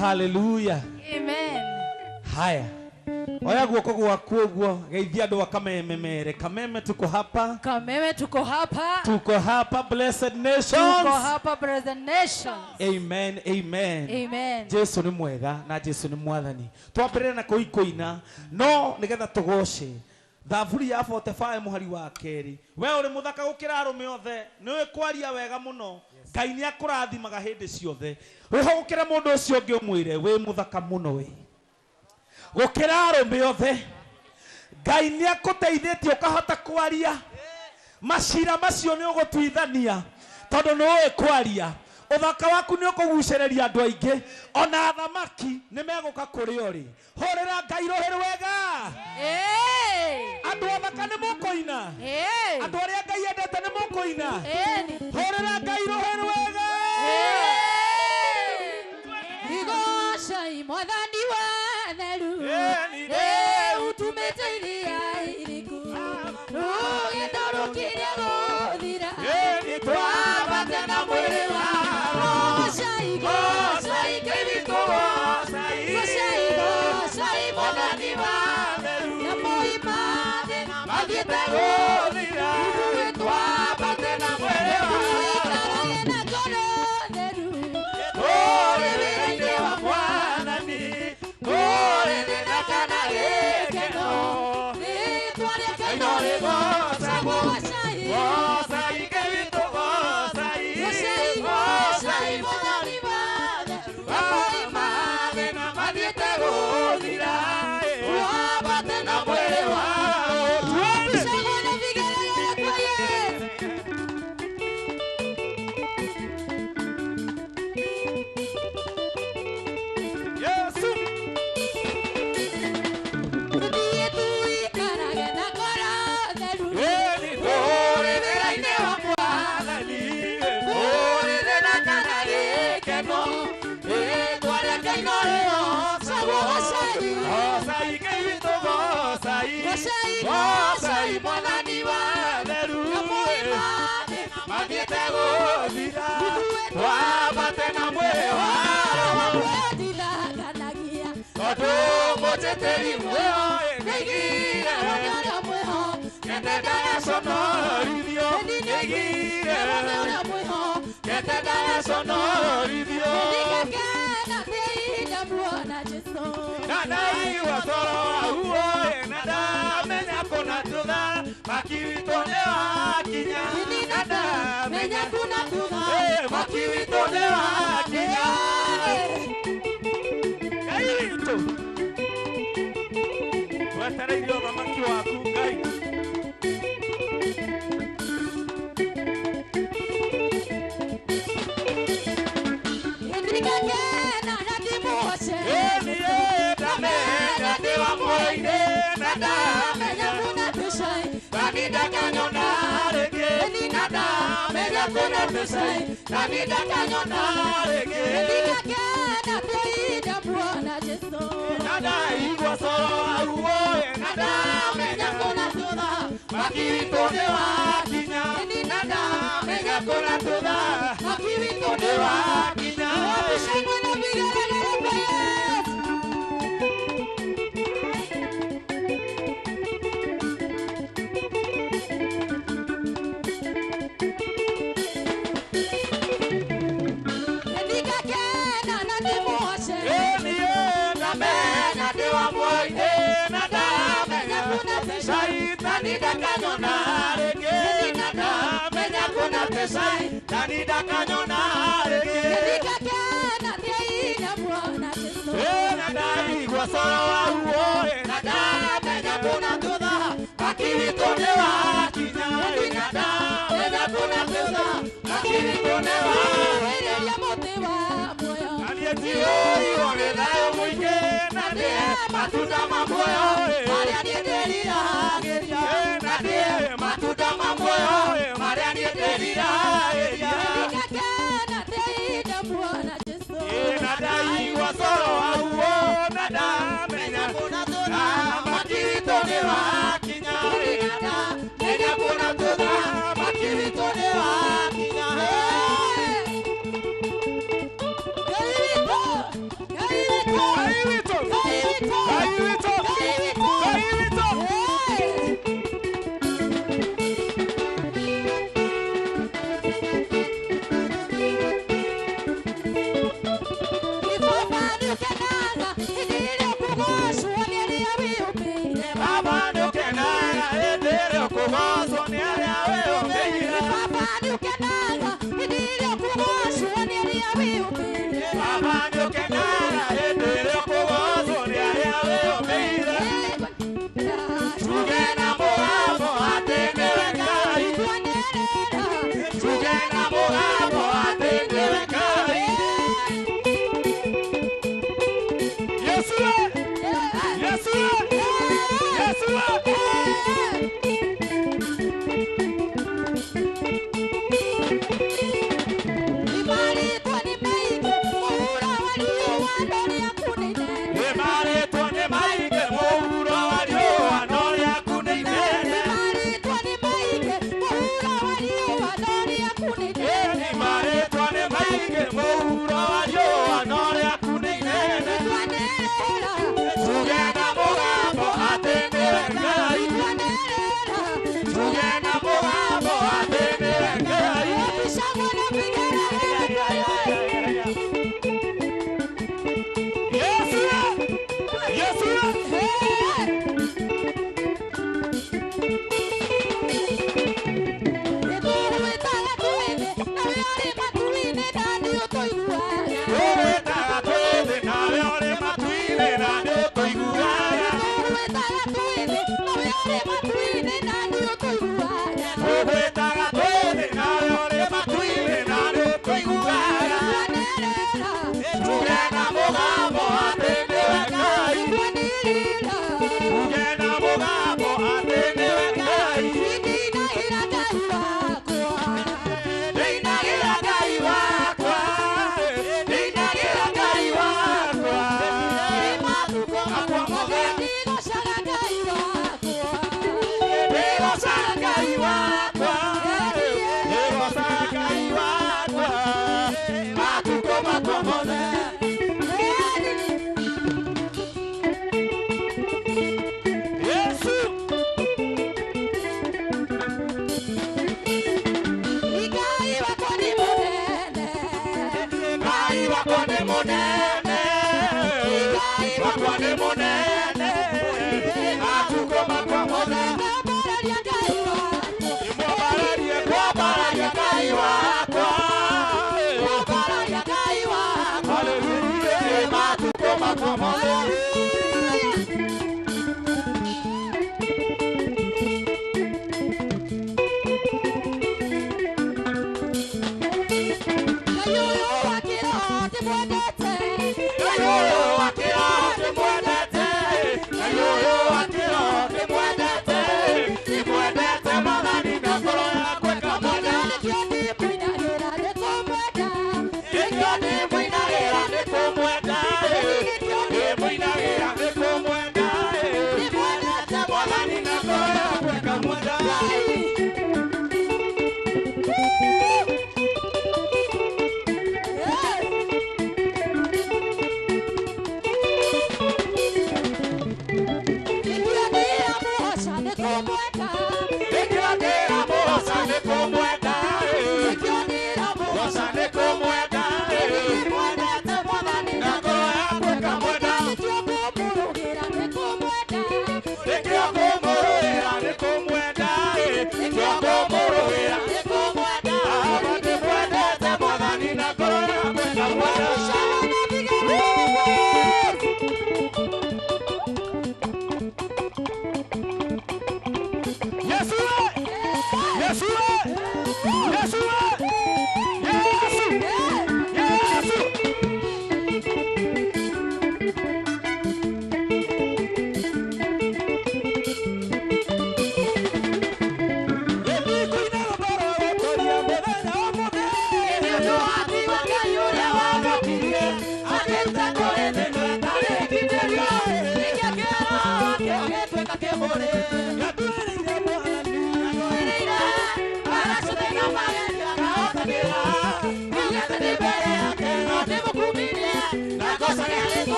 Hallelujah. Amen. Haya. Oya guoko gwaku ũguo geithia andũ a Kameme mere. Kameme tuko hapa. Kameme tuko hapa. Tuko hapa Blessed Nations. Tuko hapa Blessed Nations. Amen, amen. Amen. Jesu nĩ mwega na Jesu nĩ mwathani. Twambĩrĩre na kũi kũina no nĩgetha tũgoce. Thaburi ya 45 mũhari wa kerĩ. We ũrĩ mũthaka gũkĩra arũme othe, nĩũĩ kwaria wega mũno. Ngai nĩ akũrathimaga hĩndĩ ciothe. Wĩho gũkĩra mũndũ ũcio ũngĩ ũmwĩre wĩ mũthaka mũno we. Gũkĩra arũme othe. Ngai nĩ akũteithĩtie ũkahota kwaria. Macira macio nĩ ũgũtuithania tondũ nĩ ũĩ kwaria. Ũthaka waku nĩ ũkũgucĩrĩria andũ aingĩ, ona athamaki nĩ megũka kũrĩ ũrĩ. Hũrĩra Ngai rũhĩ rwega. Andũ athaka nĩ mũkũina. Andũ arĩa Ngai endete nĩ mũkũina. Hũrĩra Ngai rũhĩ rwega. Igocai mwathani wa theru. Utumĩte iria iriku. Rũgendo rũkirie gũthira. Twambate na mwĩrĩ wa Gocai, gocai Ngai witũ gocai. Gocai, gocai mwathani wa theru. Na moima thĩna mathiĩte gũthira. Ithuĩ twambate na mwĩrĩ wa Tũikarage na ngoro theru. Tũrĩ wĩra-inĩ wa Mwathani. Kũrĩ thĩna kana gĩkeno. Rĩĩtwa rĩake no rĩgocagwo. Gocai, gocai Ngai witũ gocai. Gocai, gocai Mwathani wa theru. Na moima thĩna mathiĩte gũthira. Twambate na mwĩrĩ wa Tũcagwo na vigelegele kwa Yesu. Yesu. Tũthiĩ tũikarage na ngoro theru. Tũrĩ wĩra-inĩ wa Mwathani. Kũrĩ thĩna kana gĩkeno. Rĩĩtwa rĩake no rĩgocagwo. Gocai, Gocai Ngai witũ gocai. gocai, gocai Mwathani wa theru. Na moima thĩna Mathiĩte gũthira. Ithuĩ Twambate na mwĩrĩ wa Ndithanganagia. Tondũ mũnjĩtĩri muoyo Nĩigire wothe ũrĩa mwĩho. Kete ndaraconorithio. Nĩigire Wothe ũrĩa mwĩho. Kete ndaraconorithio. Ndigakena nĩ ihinda muona Jesũ. Na ndaigua toro waguo na ndamenya kũna thutha maki witũ nĩ wakinya. Na ndamenya Menya kuna thutha. Maki witũ nĩ wakinya. Ngai witũ wetereire ũthamaki waku Ngai. Ndigakena na ndimũgoce. Ĩni ndamenya ndĩ wa muoyo-inĩ na Menya ndamenya kuna tũcai. kahinda kanyona Ndamenya kuna mbeca na nindakanyona rĩngĩ. Nĩndingakena ndamuona Jesũ. Na ndaigua coro waruo na ndamenya kuna thutha mwaki witũ nĩ wakinya. Na ndamenya kuna thutha mwaki witũ nĩ wakinya. Wapi shangwe na vigelegele kwa Yesu? Nĩndingakena na ndĩmũgoce. Ndamenya ndĩ wa muoyo na ndamenya kuna mbeca na nindakanyona rĩngĩ. Na ndamenya kuna mbeca na nindakanyona rĩngĩ. Nĩndingakena ndamuona Jesũ. Na ndaigua coro waruo na ndamenya kuna thutha mwaki witũ nĩ wakinya. Na ndamenya kuna thutha mwaki witũ nĩ wakinya. Wĩrĩria mũtĩ wa muoyo. Na niĩ njiyũirwo nĩ thayũ mũingĩ na ndĩe matunda ma muoyo marĩa niĩ ndĩriragĩria. Na ndĩe matunda ma muoyo marĩa niĩ ndĩriragĩria. Nĩndingakena ndamuona Jesũ. Na ndaigua coro waruo na ndamenya na mwaki witũ nĩ wakinya. Na ndamenya kuna thutha mwaki witũ nĩ wakinya. Ngai witũ, Ngai witũ, Ngai witũ, Ngai witũ, Ngai witũ. Ngai witũ. Baba Baba nĩũkenaga hĩndĩ ĩrĩa ũkũgocwo nĩ arĩa wĩyũmbĩire. nĩũkenaga hĩndĩ ĩrĩa ũkũgocwo nĩ arĩa wĩyũmbĩire. Baba nĩũkenaga hĩndĩ ĩrĩa ũkũgocwo nĩ arĩa wĩyũmbĩire. Tuge na mũgambo atĩ nĩwe Ngai. Tuge na mũgambo atĩ nĩwe Ngai. Yesu Yesu Yesu. Nĩmarĩtwo nĩ maingĩ mũhuro wa riũa no rĩaku nĩ inene. Nĩmarĩtwo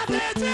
Thank you.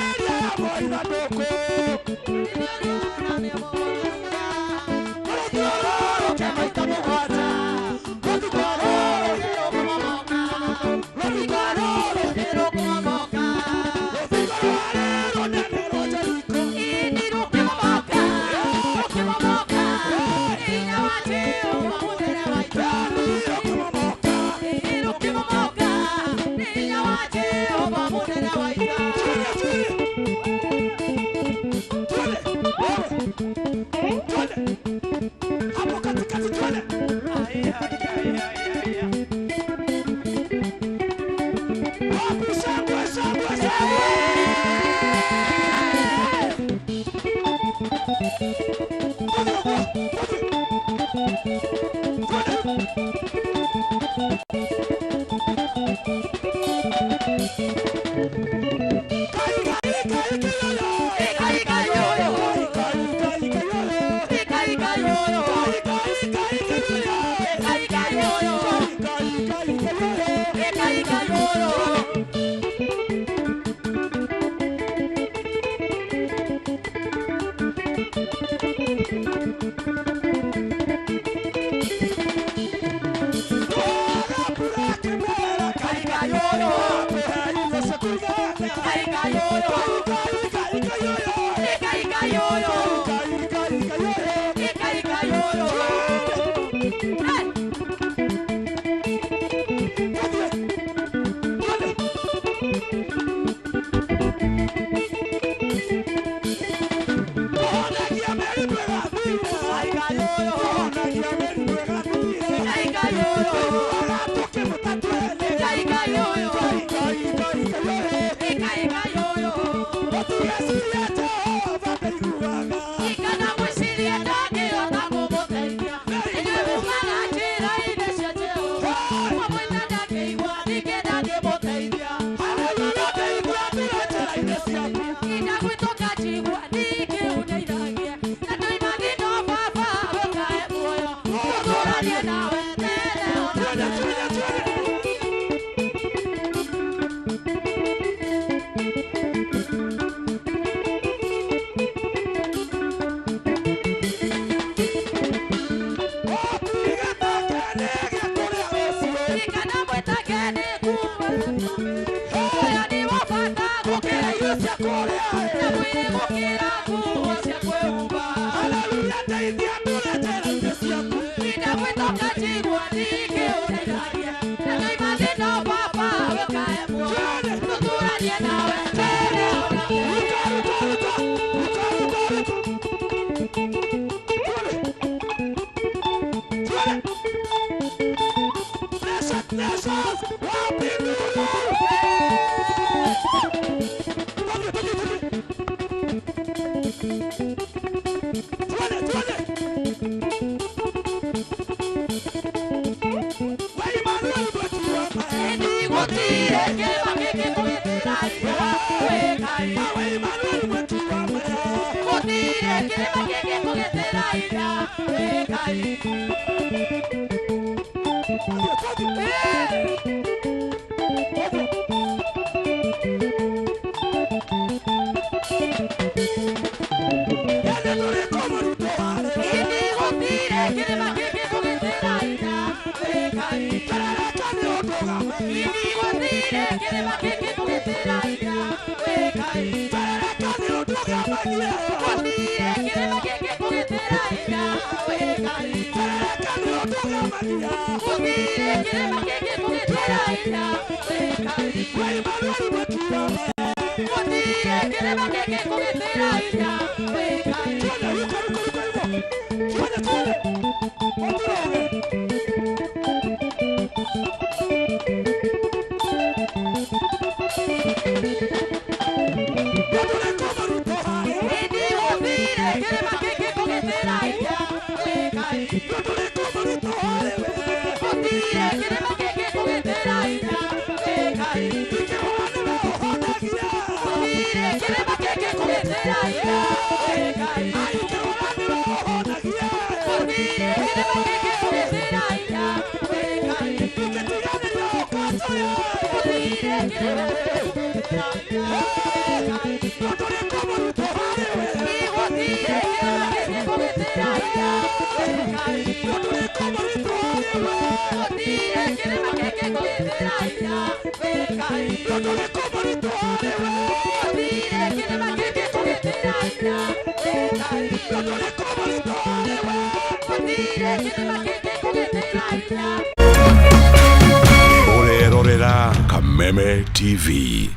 Urerorera Kameme TV.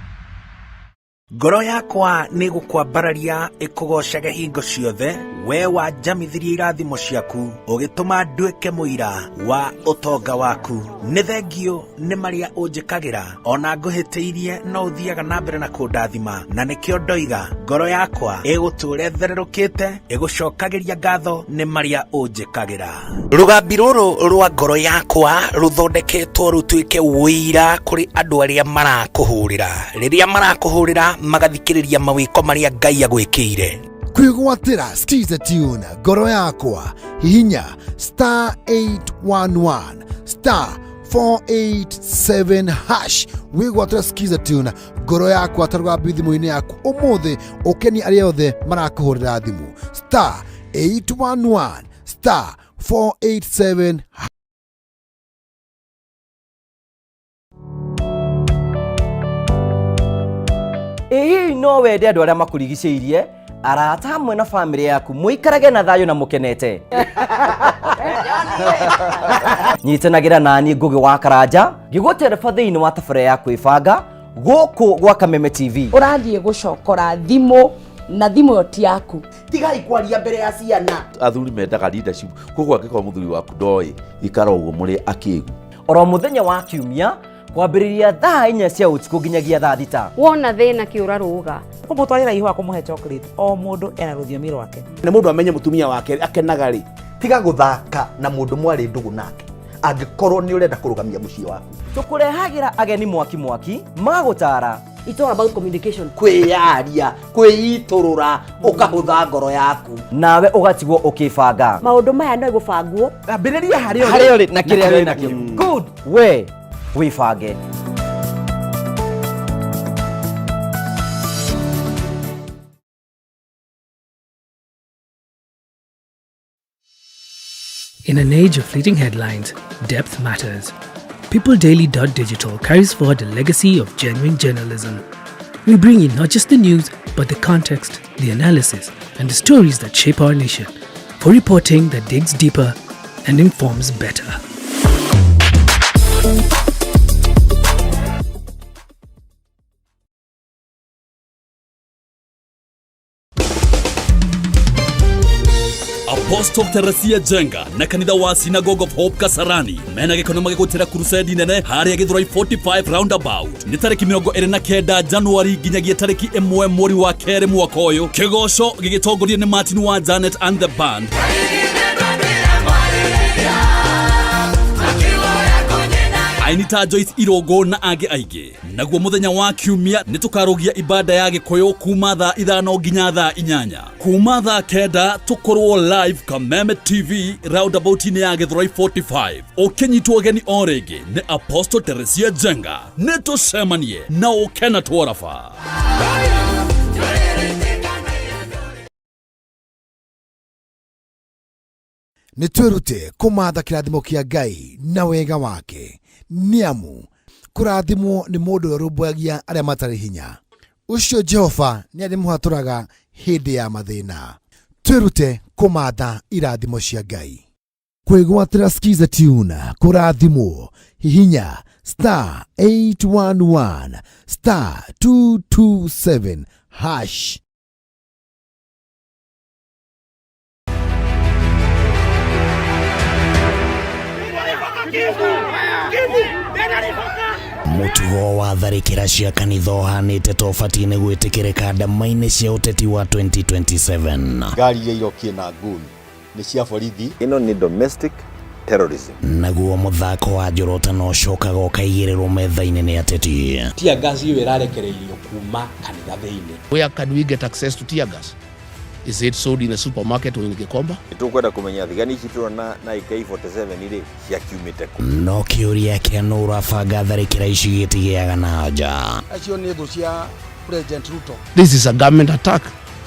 Ngoro yakwa nĩ gũkwambararia ĩkũgocage hingo ciothe, we wanjamithirie irathimo ciaku, ũgĩtũma nduĩke mũira wa ũtonga waku. Nĩ thengio nĩ marĩa ũnjĩkagĩra, ona ngũhĩtĩirie no ũthiaga na mbere na kũndathima, na nĩkĩo ndoiga ngoro yakwa ĩgũtũũra ĩthererũkĩte, ĩgũcokagĩria ngatho nĩ marĩa ũnjĩkagĩra. Rũgambi rũrũ rwa ngoro yakwa rũthondeketwo rũtuĩke ũira kũrĩ andũ arĩa marakũhũrĩra. Rĩrĩa marakũhũrĩra magathikĩrĩria mawĩko marĩa Ngai agwĩkĩire. Kwĩgwatĩra Skiza Tune ngoro yakwa, hihinya star 811 star 487 hash wĩgwatĩra Skiza Tune ngoro yakwa ta rũgambi thimũ-inĩ yaku ũmũthĩ, ũkenie arĩa othe marakũhũrĩra thimũ. Star 811 star 487. Ĩ hihi no wende andũ arĩa makũrigicĩirie Arata hamwe na family yaku muikarage na thayo na mukenete. Nyitanagira nani Ngugi wa Karanja ngĩgũtereba thĩinĩ wa tabarĩra ya kwĩbanga gũkũ gwa Kameme TV. Ũrathiĩ gũcokora thimũ na thimũ ĩyo ti yaku. Tigai kwaria mbere ya ciana. Athuri mendaga leadership, koguo angĩkorwo mũthuri waku ndoĩ ikara ũguo mũrĩ akĩgu. Oro mũthenya wa kiumia kwambĩrĩria thaa 4 cia ũtukũ nginyagia thaa 6. Wona thĩna kĩũra rũga. Kũmũtwarĩra ihũa kũmũhe chocolate, o mũndũ ena rũthiomi rwake. Na mũndũ amenye mũtumia wake akenaga rĩ. Tiga gũthaka na mũndũ mwarĩ ndũgũ nake angĩkorwo nĩ ũrenda kũrũgamia mũciĩ waku. Tũkũrehagĩra ageni mwaki mwaki magũtara. It's all about communication. Kwĩyaria, kwĩitũrũra, ũkahũtha ngoro yaku. Nawe ũgatigwo ũkĩbanga. Maũndũ maya no gũbangwo. Ambĩrĩria harĩa Harĩa ũrĩ na kĩrĩa wĩ nakĩo. Good. We wĩbange. In an age of fleeting headlines, depth matters. PeopleDaily.digital carries forward a legacy of genuine journalism. We bring you not just the news, but the context, the analysis, and the stories that shape our nation, for reporting that digs deeper and informs better. Apostle Teresia Jenga na kanitha wa Synagogue of Hope Kasarani mena gĩkono magĩgũtĩra crusade nene harĩa Gĩthũrai 45 roundabout nĩ tarĩki 29 Januari nginyagia tarĩki 1 mweri wa kerĩ mwaka ũyũ. Kĩgoco gĩgĩtongorio nĩ Martin wa Janet and the band. Aini ta Joyce Irongo na angĩ aingĩ. Naguo mũthenya wa kiumia nĩ tũkarũgia ibada ya Gĩkũyũ kuma thaa 5 nginya thaa 8. Kuma thaa 9 tũkorwo live Kameme TV roundabout-inĩ ya Gĩthũrai 45. Ũkĩnyitwo ũgeni o rĩngĩ nĩ Apostle Teresia Jenga. Nĩ tũcemanie na ũke na twaraba. Nĩ twĩrute kũmatha kĩrathimo kĩa Ngai na wega wake, nĩ amu kũrathimwo nĩ mũndũ ũrĩa ũrũmbũyagia arĩa matarĩ hinya. Ũcio Jehova nĩ arĩmũhatũraga hĩndĩ ya mathĩna. Twĩrute kũmatha irathimo cia Ngai. Kwĩgwatĩra Skiza Tune kũrathimwo, hihinya star 811 star 227 hash. Mũtugo wa tharĩkĩra cia kanitha ũhanĩte ta ũbatiĩ nĩ gwĩtĩkĩrĩka ndama-inĩ cia ũteti wa 2027. Ngari iria irokie na ngũni nĩ cia borithi. Ĩno nĩ domestic terrorism. Naguo mũthako wa njorotano ũcokaga ũkaigĩrĩrwo metha-inĩ nĩ ateti. Tear gas ĩyo ĩrarekereirio kuma kanitha thĩinĩ. Where can we get access to tear gas? Is it sold in a supermarket or in Gikomba? Nĩtũkwenda kũmenya thigari ici tũrona na AK47 rĩ ciakiumĩte kũ. No kĩũria kĩa nũ ũrabanga tharĩkĩra ici gĩtigĩaga na anja. Acio nĩ thũ cia President Ruto. This is a government attack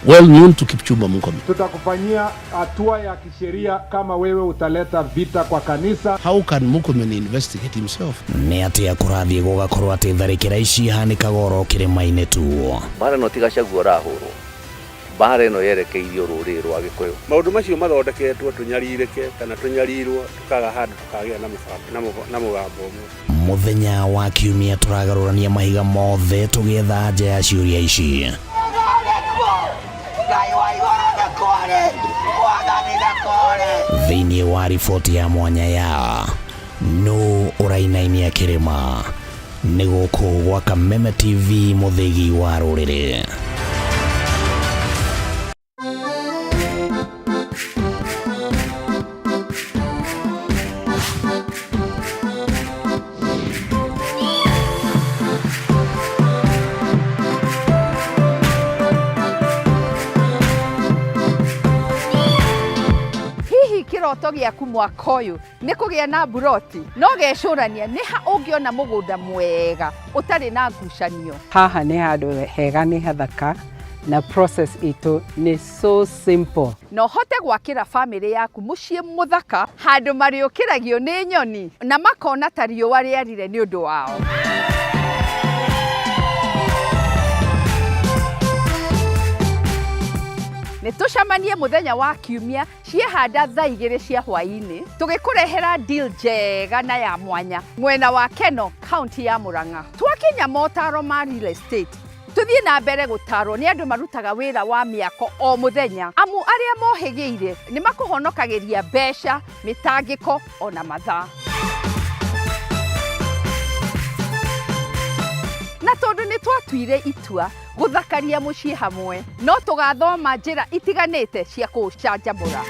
well known to Kipchumba Murkomen. Tutakufanyia hatua ya kisheria kama wewe utaleta vita kwa kanisa. How can Murkomen investigate himself? Nĩ atĩa kũrathiĩ gũgakorwo atĩ tharĩkĩra ici ihanĩkaga oro kĩrĩma-inĩ tu? Mbara ĩno ti Gachagua ũrahũrwo, mbara ĩno yerekeirio rũrĩrĩ rwa Gĩkũyũ. Maũndũ macio mathondeketwo tũnyarirĩke kana tũnyarirwo tũkaga handũ tũkagĩa na mũgambo ũmwe. Mũthenya wa kiumia tũragarũrania mahiga mothe tũgĩetha anja ya ciũria ici. Thĩinĩ wa riboti ya mwanya ya nũ ũrainainia kĩrĩma, nĩ gũkũ gwa Kameme TV mũthĩgi wa rũrĩrĩ. Hihi kĩroto gĩaku mwaka ũyũ nĩ kũgĩa na mburoti no gecũrania nĩ ha ũngĩona mũgũnda mwega ũtarĩ na ngucanio. Haha nĩ handũ hega, nĩ hathaka na process itũ nĩ so simple. Na ũhote gwakĩra bamĩrĩ yaku mũciĩ mũthaka handũ marĩũkĩragio nĩ nyoni na makona ta riũa rĩarire nĩ ũndũ wao. Nĩ tũcemanie mũthenya wa kiumia ciehanda thaa 2 cia hwaĩ-inĩ tũgĩkũrehera deal njega na ya mwanya mwena wa Keno, kaunti ya Murang'a. Twakinya motaro ma real estate, tũthiĩ na mbere gũtarwo nĩ andũ marutaga wĩra wa mĩako o mũthenya, amu arĩa mohĩgĩire nĩ makũhonokagĩria mbeca, mĩtangĩko ona mathaa. Na tondũ nĩ twatuire itua gũthakaria mũciĩ hamwe, no tũgathoma njĩra itiganĩte cia kũũcanjamũra.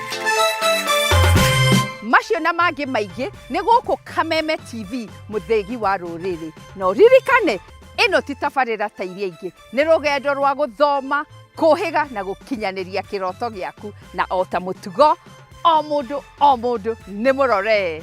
Macio na mangĩ maingĩ nĩ gũkũ Kameme TV, mũthĩgi wa rũrĩrĩ. Na ũririkane, ĩno ti tabarĩra ta iria ingĩ, nĩ rũgendo rwa gũthoma, kũhĩga na gũkinyanĩria kĩroto gĩaku. Na o ta mũtugo, o mũndũ o mũndũ nĩ mũrore.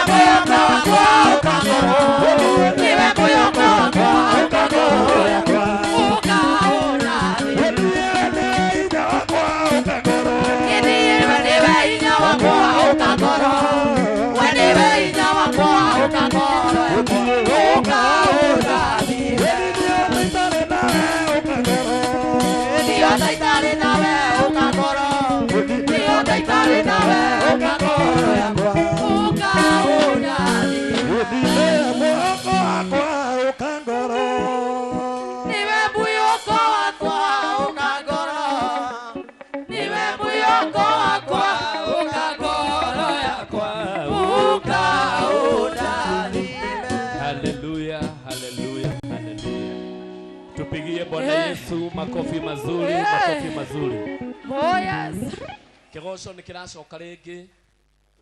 mwĩhoko wakwa ũka ngoro, nĩwe mwĩhoko wakwa ũka ngoro yakwa, ũka ũndathime. Nĩwe nĩwe hinya wakwa ũka ngoro, we nĩwe hinya wakwa ũka ngoro yakwa, ũka ũndathime. Ndiona itarĩ nawe ũka ngoro, ndiona itarĩ nawe ũka ngoro yakwa, ũka ũndathime. Niwe mwĩhoko wakwa ũka ngoro, niwe mwĩhoko wakwa ũka ngoro yakwa, ũka ũndathime. Haleluya, haleluya, haleluya. Tupigie Bwana Yesu makofi mazuri, makofi mazuri. Oh yes. Kĩgoco nĩ kĩracoka rĩngĩ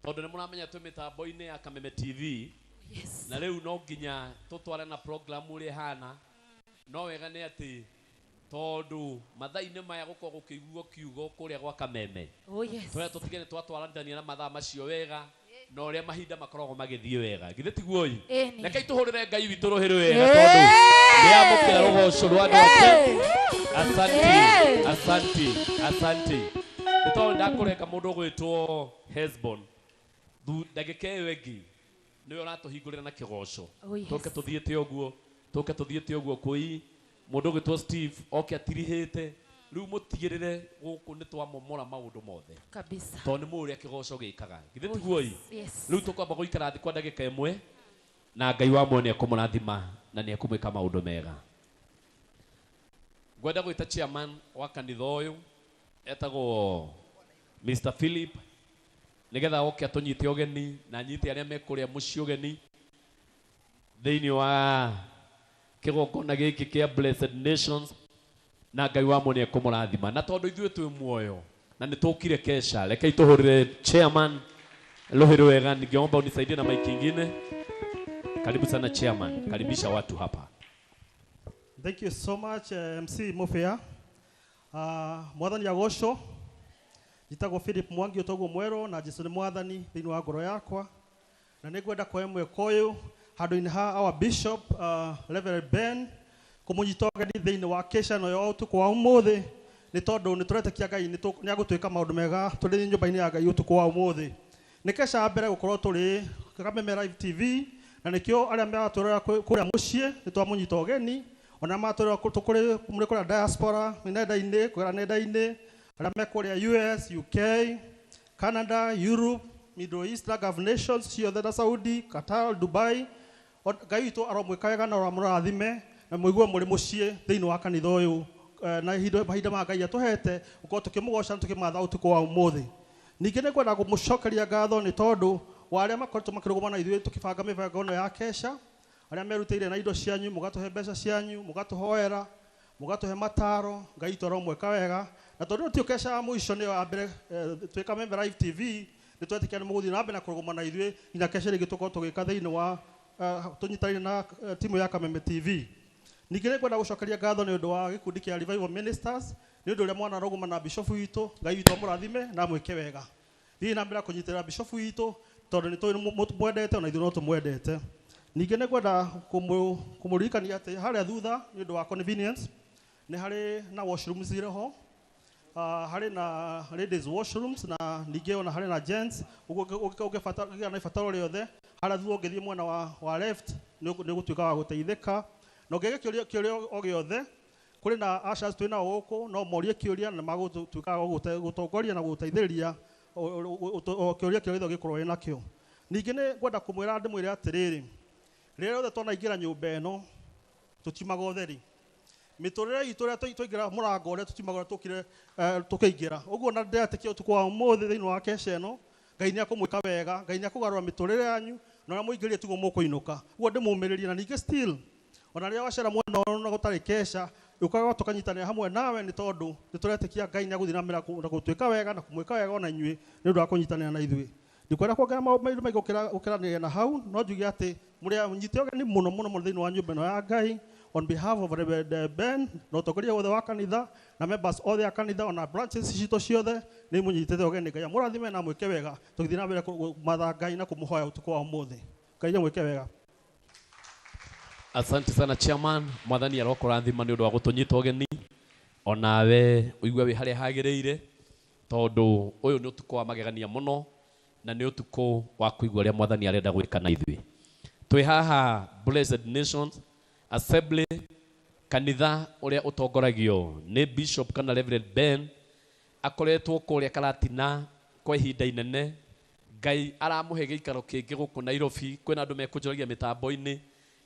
tondũ nĩ mũramenya twĩ mĩtambo-inĩ ya Kameme TV. Yes. Na rĩu no nginya tũtware na program ũrĩa ĩhana. No wega nĩ atĩ tondũ mathaa-inĩ maya gũkorwo gũkĩiguo kiugo kũrĩa gwa Kameme. Oh yes. Tũrĩa tũtige nĩ twatwaranithania na mathaa macio wega na ũrĩa mahinda makoragwo magĩthiĩ wega. Githĩ tiguo ĩ? Ĩni. Rekei tũhũrĩre Ngai witũ rũhĩ rwega tondũ nĩamũkĩra rũgoco rwa andũ ake. Asante, asante, asante. Nĩ tondũ ndakũrenga mũndũ ũgwĩtwo Hesbon. Ndagĩka ĩyo ĩngĩ nĩwe ũratũhingũrĩra na kĩgoco. Oh, yes. Tũke tũthiĩte ũguo, tũke tũthiĩte ũguo kũi mũndũ ũgwĩtwo Steve oke atirihĩte. Rĩu mũtigĩrĩre gũkũ nĩ twamomora maũndũ mothe. Kabisa. Tondũ nĩ mũĩ ũrĩa kĩgoco gĩkaga. Githĩ Oh, tiguo ĩ? yes, yes. Rĩu tũkwamba gũikara thĩ kwa ndagĩka ĩmwe na Ngai wa muoyo nĩekũmũrathima na nĩekũmwĩka maũndũ mega. Ngwenda gwĩta chairman wa kanitha ũyũ etagwo Mr. Philip nĩgetha oke atũnyite ũgeni na anyite arĩa me kũrĩa mũciĩ ũgeni thĩinĩ wa kĩgongona gĩkĩ kĩa Blessed Nations na Ngai wa muoyo nĩekũmũrathima. Na tondũ ithuĩ twĩ muoyo na nĩtũkire kesha, rekei tũhũrĩre chairman rũhĩ rwega. Ningeomba unisaidie na mic ingine. Karibu sana chairman, karibisha watu hapa. Thank you so much, MC Mofea. Mwathani agocwo. Njĩtagwo Philip Mwangi ũtagwo Mwerũ na Jesu nĩ mwathani thĩinĩ wa ngoro yakwa. Na nĩngwenda kuoya mweke ũyũ handũ-inĩ ha our bishop, Reverend Ben, kũmũnyita ũgeni thĩinĩ wa kesha ĩno ya ũtukũ wa ũmũthĩ, nĩ tondũ nĩ tũretĩkia Ngai nĩ agũtwĩka maũndũ mega tũrĩ nyũmba-inĩ ya Ngai ũtukũ wa ũmũthĩ. Nĩ kesha ya mbere gũkorwo tũrĩ Kameme Live TV, na nĩkĩo arĩa maratũrora kũrĩa mũciĩ nĩ twamũnyita ũgeni, ona maratũrora tũkũrĩ mũrĩ kũrĩa diaspora, nenda-inĩ, kũgerera nenda-inĩ, arĩa me kũrĩa US, UK, Canada, Europe, Middle East, na Gulf Nations ciothe na Saudi, Qatar, Dubai. Ngai witũ aromwĩka wega na aramũrathime na mũigue mũrĩ mũciĩ thĩinĩ wa kanitha ũyũ, na mahinda ma Ngai atũhete gũkorwo tũkĩmũgoca na tũkĩmatha ũtukũ wa ũmũthĩ. Ningĩ nĩ ngwenda kũmũcokeria ngatho nĩ tondũ wa arĩa makoretwo makĩrũgama na ithuĩ tũkĩbanga mĩbango ĩno ya kesha, arĩa merutĩire na indo cianyu, mũgatũhe mbeca cianyu, mũgatũhoera, mũgatũhe mataro. Ngai witũ aromwĩka wega. Na tondũ tio kesha ya mũico nĩyo ya mbere, twĩ Kameme Live TV, nĩ twetĩkia nĩ mũgũthiĩ na mbere na kũrũgama na ithuĩ nginya kesha ĩrĩa ĩngĩ tũkorwo tũgĩka thĩinĩ wa, tũnyitanĩire na, timu ya Kameme TV. Ningĩ nĩ ngwenda gũcokeria ngatho nĩ ũndũ wa gĩkundi kĩa Revival Ministers, nĩ ũndũ ũrĩa mwanarũgama na bishop witũ. Ngai witũ amũrathime na amwĩke wega. Thiĩ na mbere kũnyitĩrĩra bishop witũ tondũ nĩ tũĩ nĩ mũtũmwendete ona ithuĩ no tũmwendete. Ningĩ nĩ ngwenda kũmũririkania atĩ harĩa thutha nĩ ũndũ wa convenience nĩ harĩ na washrooms irĩ ho. Harĩ na ladies washrooms na ningĩ ona harĩ na gents. Ũguo ũngĩgĩa na ibataro rĩothe harĩa thutha ũngĩthiĩ mwena wa left nĩ ũgũtuĩka wa gũteithĩka. Na ũngĩgĩa kĩũria o gĩothe kũrĩ na ushers twĩ nao gũkũ, no morie kĩũria na magũtuĩka wa gũtongoria na gũteithĩrĩria o kĩũria kĩrĩa gĩothe ũngĩkorwo wĩ nakĩo. Ningĩ nĩ ngwenda kũmwĩra ndĩmwĩre atĩrĩrĩ, rĩrĩa rĩothe twanaingĩra nyũmba ĩno tũtiumaga ũtheri. Mĩtũrĩre itũ ũrĩa twaingĩra mũrango ũrĩa tũtiumaga ũrĩa tũkire, tũkĩingĩra. Ũguo na ndĩretĩkia ũtukũ wa ũmũthĩ thĩinĩ wa kesha ĩno, Ngai nĩ akũmwĩka wega, Ngai nĩ akũgarũra mĩtũrĩre yanyu, na ũrĩa mũingĩrire tiguo mũkũinũka. Ũguo ndĩmũmĩrĩrie. Na ningĩ still, ona rĩrĩa wacera mwena ũyũ na gũtarĩ kesha, ũkaga tũkanyitanĩra hamwe nawe nĩ tondũ nĩ tũretĩkia Ngai nĩ agũthiĩ na mbere na gũtwĩka wega na kũmwĩka wega ona inyuĩ nĩ ũndũ wa kũnyitanĩra na ithuĩ. Ndikwenda kuongerera maũndũ maingĩ gũkĩranĩria na hau, no njuge atĩ mũrĩ anyite ũgeni mũno mũno mũno thĩinĩ wa nyũmba ĩno ya Ngai. On behalf of Reverend Ben na ũtongoria wothe wa kanitha na members othe a kanitha ona branches citũ ciothe, nĩ mũnyitĩte ũgeni. Ngai amũrathime na mwĩke wega tũgĩthiĩ na mbere kũmatha Ngai na kũmũhoya ũtukũ wa ũmũthĩ. Ngai amwĩke wega. Asante sana, chairman. Mwathani arokũrathima nĩ ũndũ wa gũtũnyita ũgeni, onawe ũigue wĩ harĩa hagĩrĩire, tondũ ũyũ nĩ ũtukũ wa magegania mũno na nĩ ũtukũ wa kũigua ũrĩa mwathani arenda gwĩka na ithuĩ. Twĩ haha Blessed Nations Assembly, kanitha ũrĩa ũtongoragio nĩ Bishop kana Reverend Ben. Akoretwo kũrĩa Karatina kwa ihinda inene. Ngai aramũhe gĩikaro kĩngĩ gũkũ Nairobi. Kwĩna andũ mekũnjũragia mĩtambo-inĩ,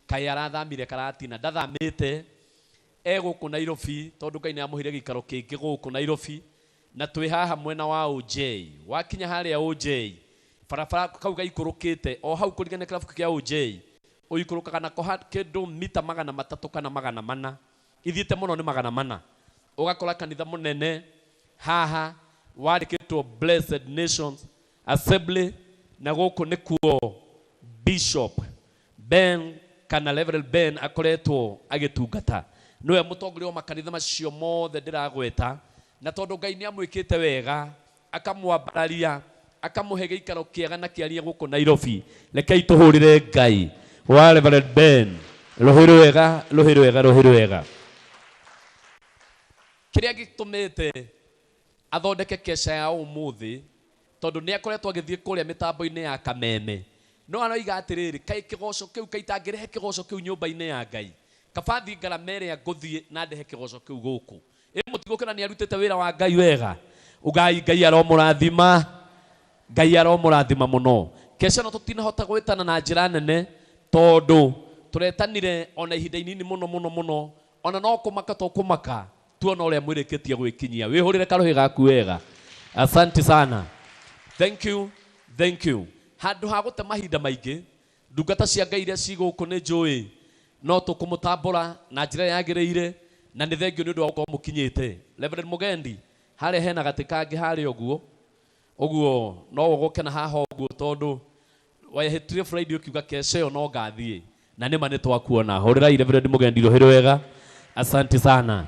kaĩ arathamire Karatina? Ndathamĩte, e gũkũ Nairobi, tondũ Ngai nĩ amũheire gĩikaro kĩngĩ gũkũ Nairobi. Na twĩ haha mwena wa OJ. Wakinya harĩa OJ, barabara kau gaikũrũkĩte o hau kũringana na kĩrabu kĩa OJ, ũikũrũkaga nako kĩndũ mita 300 kana 400, ithiĩte mũno nĩ 400, ũgakora kanitha mũnene haha wandĩkĩtwo Blessed Nations Assembly, na gũkũ nĩkuo Bishop Ben kana Reverend Ben akoretwo agĩtungata. Nĩwe mũtongoria wa makanitha macio mothe ndĩragweta, na tondũ Ngai nĩ amwĩkĩte wega, akamwambararia, akamũhe gĩikaro kĩega na kĩaria gũkũ Nairobi, rekei tũhũrĩre Ngai wa Reverend Ben rũhĩ rwega, rũhĩ rwega, rũhĩ rwega. Kĩrĩa gĩtũmĩte athondeke kesha ya ũmũthĩ, tondũ nĩ akoretwo agĩthiĩ kũrĩa mĩtambo-inĩ ya Kameme, no aroiga atĩrĩrĩ, kaĩ kĩgoco kĩu, kaĩ itangĩrehe kĩgoco kĩu nyũmba-inĩ ya Ngai, kaba thiĩ ngarama ĩrĩa ngũthiĩ na ndehe kĩgoco kĩu gũkũ. Ĩ mũtigũkĩona nĩ arutĩte wĩra wa Ngai wega? Ugai Ngai aromũrathima, Ngai aromũrathima mũno. Kesha no tũtinahota gwĩtana na njĩra nene, tondũ tũretanire ona ihinda inini mũno mũno mũno, ona no kũmaka tũkũmaka tuona ũrĩa mwĩrĩkĩtie gwĩkinyia. Wĩhũrĩre karũhĩ gaku wega. Asante sana, thank you, thank you. Handũ ha gũte mahinda maingĩ, ndungata cia Ngai iria ci gũkũ nĩ njũĩ no tũkũmũtambũra na njĩra yagĩrĩire, na nĩ thengio nĩ ũndũ wa gũkorwo mũkinyĩte. Reverend Mugendi, harĩa hena gatĩ kangĩ harĩa ũguo ũguo, no ũgũkena haha ũguo, tondũ wehĩtire Friday ũkiuga kesha ĩyo no ngathiĩ, na nĩma nĩ twakuona. Hũrĩrai Reverend Mugendi rũhĩ rwega. Asante sana.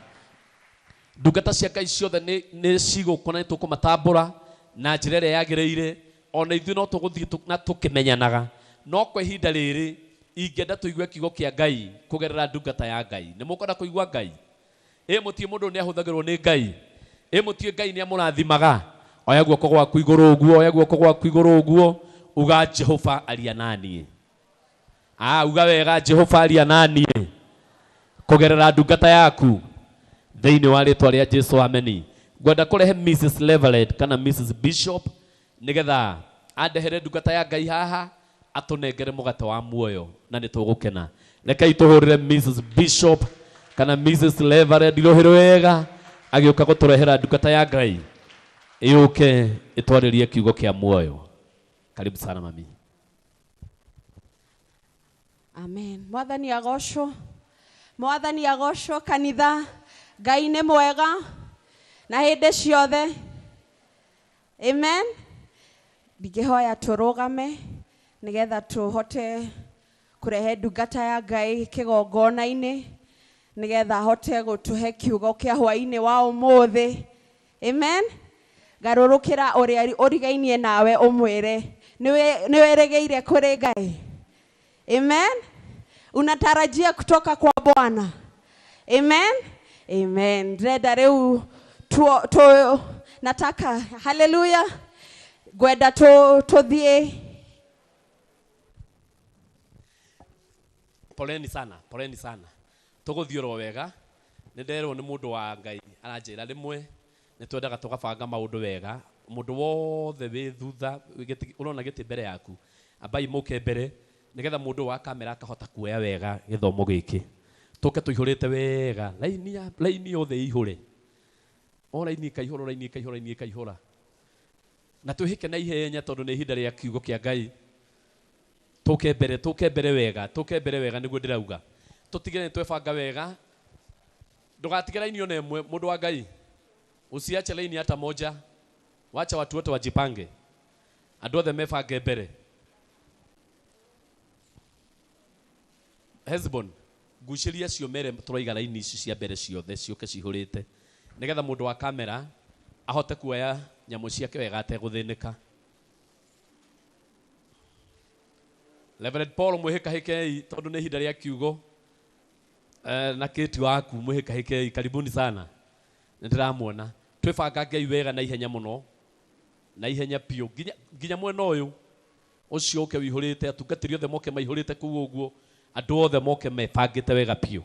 Ndungata cia Ngai ciothe nĩ cigũkũ na nĩ tũkũmatambũra na njĩra ĩrĩa yagĩrĩire. Ona ithuĩ no tũgũthiĩ na tũkĩmenyanaga, no kwa ihinda rĩrĩ ingĩenda tũigue kiugo kĩa Ngai kũgerera ndungata ya Ngai. Nĩ mũkwenda kũigua Ngai? Ĩ mũtiĩ mũndũ nĩ ahũthagĩrwo nĩ Ngai? Ĩ mũtiĩ Ngai nĩ amũrathimaga? Oya guoko gwaku igũrũ ũguo, oya guoko gwaku igũrũ ũguo, uga Jehova aria naniĩ. Uga wega, Jehova aria naniĩ kũgerera ndungata yaku thĩinĩ wa rĩtwa rĩa Jesu, ameni. Ngwenda kũrehe Mrs. Reverend kana Mrs. Bishop nĩgetha andehere ndungata ya Ngai haha atũnengere mũgate wa muoyo, na nĩ tũgũkena. Rekei tũhũrĩre Mrs. Bishop kana Mrs. Reverend rũhĩ rwega agĩũka gũtũrehera ndungata ya Ngai ĩũke ĩtwarĩrie kiugo kĩa muoyo. Karibu sana, mami. Amen. Mwathani agocwo. Mwathani agocwo kanitha. Ngai nĩ mwega na hĩndĩ ciothe. Amen. Ndingĩhoya tũrũgame nĩgetha tũhote kũrehe ndungata ya Ngai kĩgongona-inĩ, nĩgetha ahote gũtũhe kiugo kĩa hwaĩ-inĩ wa ũmũthĩ. Amen. Garũrũkĩra ũrĩa ũrigainie nawe ũmwĩre nĩ wĩrĩgĩire kũrĩ Ngai. Amen. Unatarajia kutoka kwa Bwana. Amen. Amen. Ndĩrenda rĩu tu nataka, haleluya, ngwenda tũthiĩ. Poleni sana, poleni sana. Tũgũthiĩ oro wega. Nĩ nderwo nĩ mũndũ wa Ngai aranjĩra rĩmwe nĩ twendaga tũgabanga maũndũ wega. Mũndũ wothe wĩ thutha, ũrona gĩtĩ mbere yaku, ambai mũke mbere nĩgetha mũndũ wa kamera akahota kuoya wega gĩthomo gĩkĩ. Tũke tũihũrĩte wega, laini ya laini yothe ĩihũre. O laini ĩkaihũra, laini ĩkaihũra, laini ĩkaihũra. Na twĩhĩke na ihenya tondũ nĩ ihinda rĩa kiugo kĩa Ngai. Tũke mbere, tũke mbere wega, tũke mbere wega nĩguo ndĩrauga. Tũtigĩre nĩ twebanga wega. Ndũgatige laini ona ĩmwe, mũndũ wa Ngai. Usiache laini hata moja. Wacha watu wote wajipange. Andũ othe mebange mbere. Hezbon, Ngucĩria acio mere tũraiga raini ici cia mbere ciothe ciũke cihũrĩte nĩgetha mũndũ wa kamera ahote kuoya nyamũ ciake wega ategũthĩnĩka. Reverend Paul mwĩhĩkahĩkei tondũ nĩ ihinda rĩa kiugo na kĩti waku mwĩhĩkahĩkei, karibuni sana, nĩ ndĩramuona. Twĩbangangei wega na ihenya mũno na ihenya biũ nginya mwena ũyũ ũcio ũke wĩihũrĩte, atungatĩri othe moke maihũrĩte kũu ũguo, andũ othe moke mebangĩte wega biũ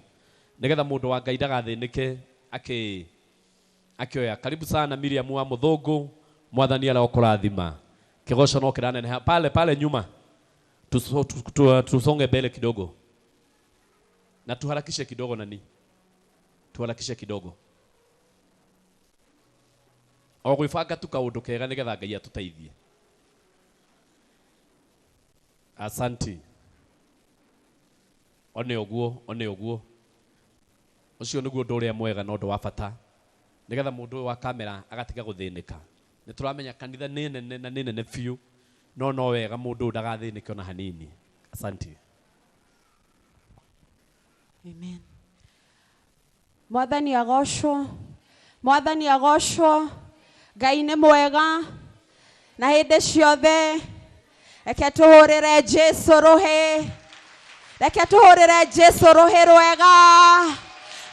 nĩgetha mũndũ wa Ngai ndagathĩnĩke akĩoya. Karibu sana Miriam wa Mũthũngũ, mwathani arokũrathima. Kĩgoco no kĩraneneha pale pale nyuma. Tusonge mbele kidogo na tuharakishe kidogo, nani tuharakishe kidogo o gwĩbanga tu kaũndũ kega nĩgetha Ngai atũteithie. Asanti. One ũguo, one ũguo. Ũcio nĩguo ũndũ ũrĩa mwega na ũndũ wa bata nĩgetha mũndũ ũyũ wa kamera agatiga gũthĩnĩka. Nĩ tũramenya kanitha nĩ nene na nĩ nene biũ, no no wega mũndũ ũyũ ndagathĩnĩke ona hanini. Asanti. Amen. Mwathani agocwo, mwathani agocwo. Ngai nĩ mwega na hĩndĩ ciothe. Reke tũhũrĩre Jesu rũhĩ, reke tũhũrĩre Jesu rũhĩ rwega,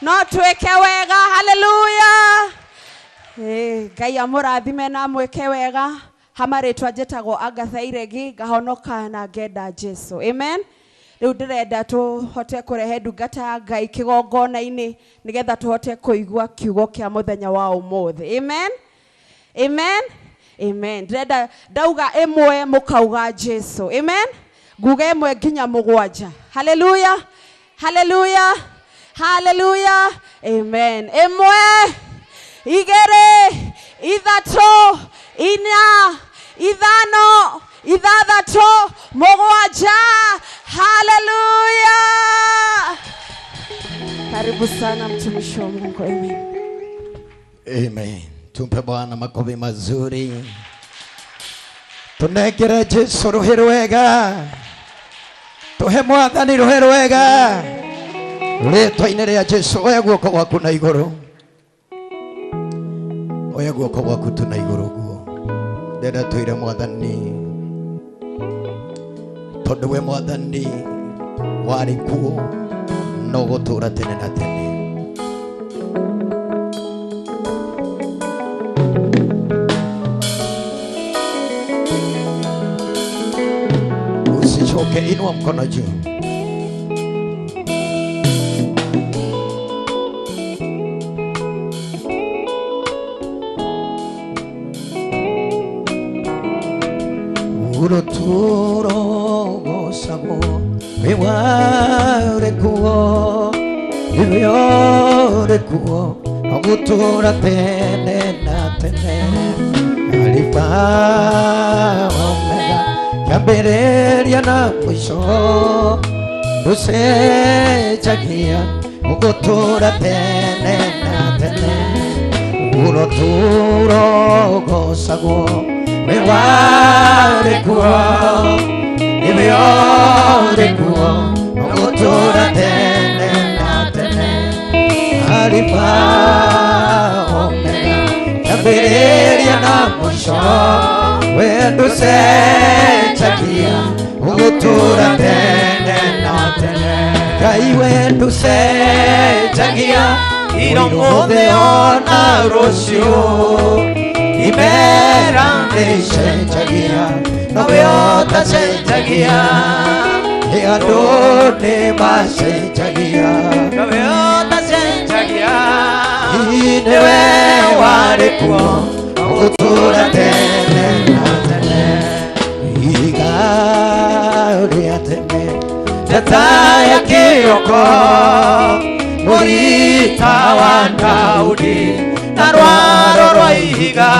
no twĩke wega. Haleluya. Ngai amũrathime na amwĩke wega. Hama rĩtwa njĩtagwo Agatha Iregi, ngahonoka na ngenda Jesu. Amen. Rĩu ndĩrenda tũhote kũrehe ndungata ya Ngai kĩgongona-inĩ nĩgetha tũhote kũigua kiugo kĩa mũthenya wa ũmũthĩ. Amen. Amen. Amen. Ndĩrenda ndauga ĩmwe mũkauga Jesu. Amen. Nguga ĩmwe nginya mũgwanja. Haleluya. Haleluya. Haleluya. Amen. Ĩmwe, igĩrĩ, ithatũ, inya, ithano, ithathatũ, mũgwanja. Haleluya. Karibu sana mtumishi wa Mungu. Amen. Amen. Tumpe Bwana makofi mazuri. Tunengere Jesu rũhĩ rwega. Tuhe mwathani rũhĩ rwega. Rĩtwa-inĩ rĩa Jesu, oya guoko gwaku na igũrũ. Oya guoko gwaku tu na igũrũ guo. Ndĩrenda twĩre mwathani, tondũ we mwathani warĩ kuo no gũtũũra tene na tene. Usichoke, inua mkono juu. Uroturo gosagwo wĩware kuo, wĩware kuo, no gũtũũra tene na tene. Alifa Omega, kĩambĩrĩria na mũico, ndũcenjagia, ũgũtũũra tene na tene. Uroturo gocagwo wĩware kuo, wĩware kuo, no gũtũũra tene na tene. Alifa Omega, kĩambĩrĩria na mũico, we ndũcenjagia, ũgũtũũra tene na tene. Ngai we ndũcenjagia, iromothe ona rũciũ, imera nĩicenjagia, nowe ũtacenjagia. Nĩ andũ nĩmacenjagia, nowe ũtacenjagia. Nĩwe warĩ kuo, ũgũtũũra tene na tene. Ihiga rĩa tene, njata ya kĩroko, mũrita wa Daudi, na rwaro rwa ihiga.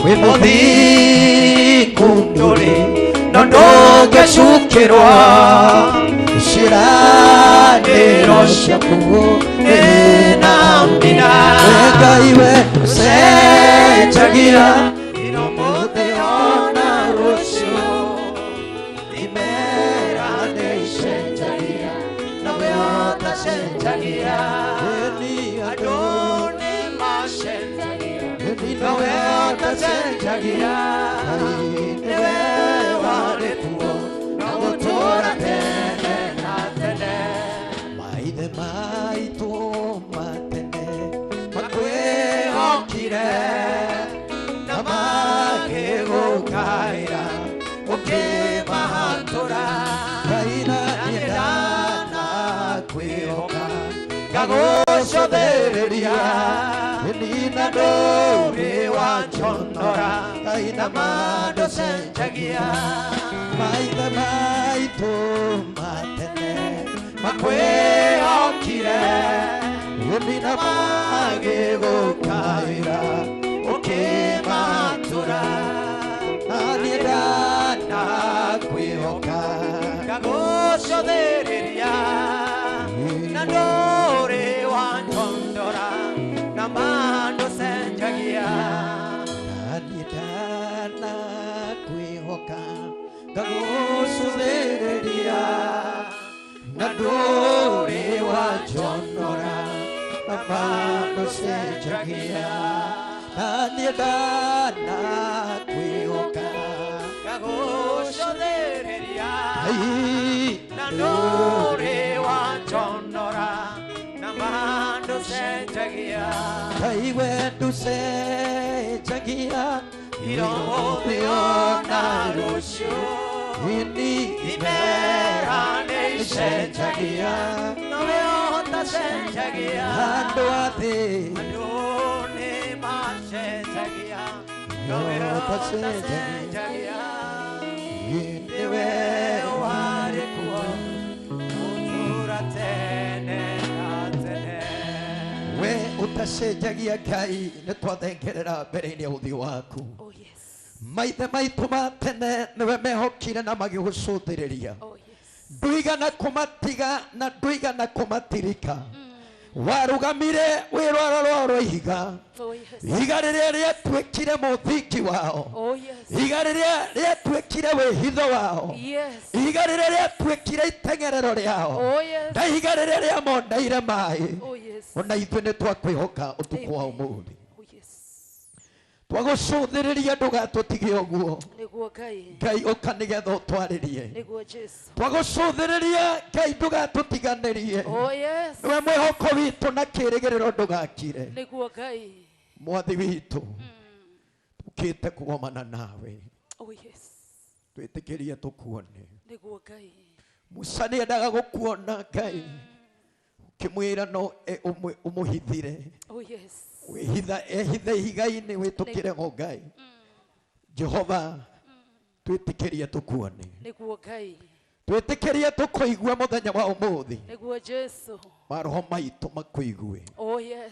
Wĩ mũthingu ndũrĩ, no ndũngĩcukĩrwo. Ciĩranĩro ciaku nĩ na mina. Ngai we ũcenjagia, iromothe ona rũciũ, imera nĩicenjagia, nowe Ũtacenjagia. Andũ nĩ macenjagia, nowe ũtacenjagia. Nĩwe warĩ kuo na gũtũũra tene na tene. Maithe maitũ ma tene makwĩhokire na magĩgũkaĩra ũkĩmahatũra. Ngai na niĩ ndanakwĩhoka ngagũcũthĩrĩria nina ndũrĩ wanjonora. Ngai na ma ndũcenjagia. Maithe maitũ ma tene makwĩhokire nina magĩgũkaĩra ũkĩmahatũra. Na niĩ ndanakwĩhoka ngagũcũthĩrĩria na ndũrĩ wanjondora na ma ndũcenjagia. Na niĩ ndanakwĩhoka ngagũcũthĩrĩria na ndũrĩ wanjonora na ma ndũcenjagia. Na niĩ ndanakwĩhoka ngagũcũthĩrĩria Ai, na ndũrĩ wanjondora na ma ndũcenjagia. Ngai we ndũcenjagia Irũthĩ ona rũciũ ini imera nĩ icenjagia, nowe ũtacenjagia. Andũ a thĩ Andũ nĩ macenjagia, nowe ũtacenjagia. Nĩwe warĩ kuo gũtũũra tene na tene. We ũtacenjagia Ngai nĩ twathengerera mbere-inĩ ya ũthiũ waku. Maithe maitũ ma tene nĩwe mehokire na magĩgũcũthĩrĩria. Ndũigana kũmatiga na ndũigana kũmatirika. Warũgamire wĩ rwaro rwao rwa ihiga. Ihiga rĩrĩa rĩatuĩkire mũthingi wao. Ihiga rĩrĩa rĩatuĩkire wĩhitho wao. Ihiga rĩrĩa rĩatuĩkire iteng'erero rĩao. Na ihiga rĩrĩa rĩamondeire maĩ. Ona ithuĩ nĩ twakwĩhoka ũtukũ wa ũmũthĩ. Twagũcũthĩrĩria ndũgatũtige ũguo. Nĩguo Ngai. Ngai ũka nĩgetha ũtwarĩrie. Nĩguo Jesu. Twagũcũthĩrĩria Ngai ndũgatũtiganĩrie. Oh yes. Nĩwe mwĩhoko witũ na kĩĩrĩgĩrĩro ndũgakire. Nĩguo Ngai. Mwathi witũ tũkĩte kũgomana nawe. Oh yes. Twĩtĩkĩrie tũkuone. Nĩguo Ngai. Musa nĩendaga gũkuona Ngai ũkĩmwĩra no ũmũhithire. Oh yes. Wĩhitha ehithe ihiga-inĩ wĩtũkĩre ho Ngai. Jehova twĩtĩkĩrie tũkuone. Nĩguo Ngai. Twĩtĩkĩrie tũkũigue mũthenya wa ũmũthĩ. Nĩguo Jesu. Maroho maitũ makũigue. Oh yes.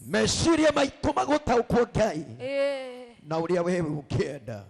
Meciria maitũ magũtaũkwo Ngai Eh. na ũrĩa we ũngĩenda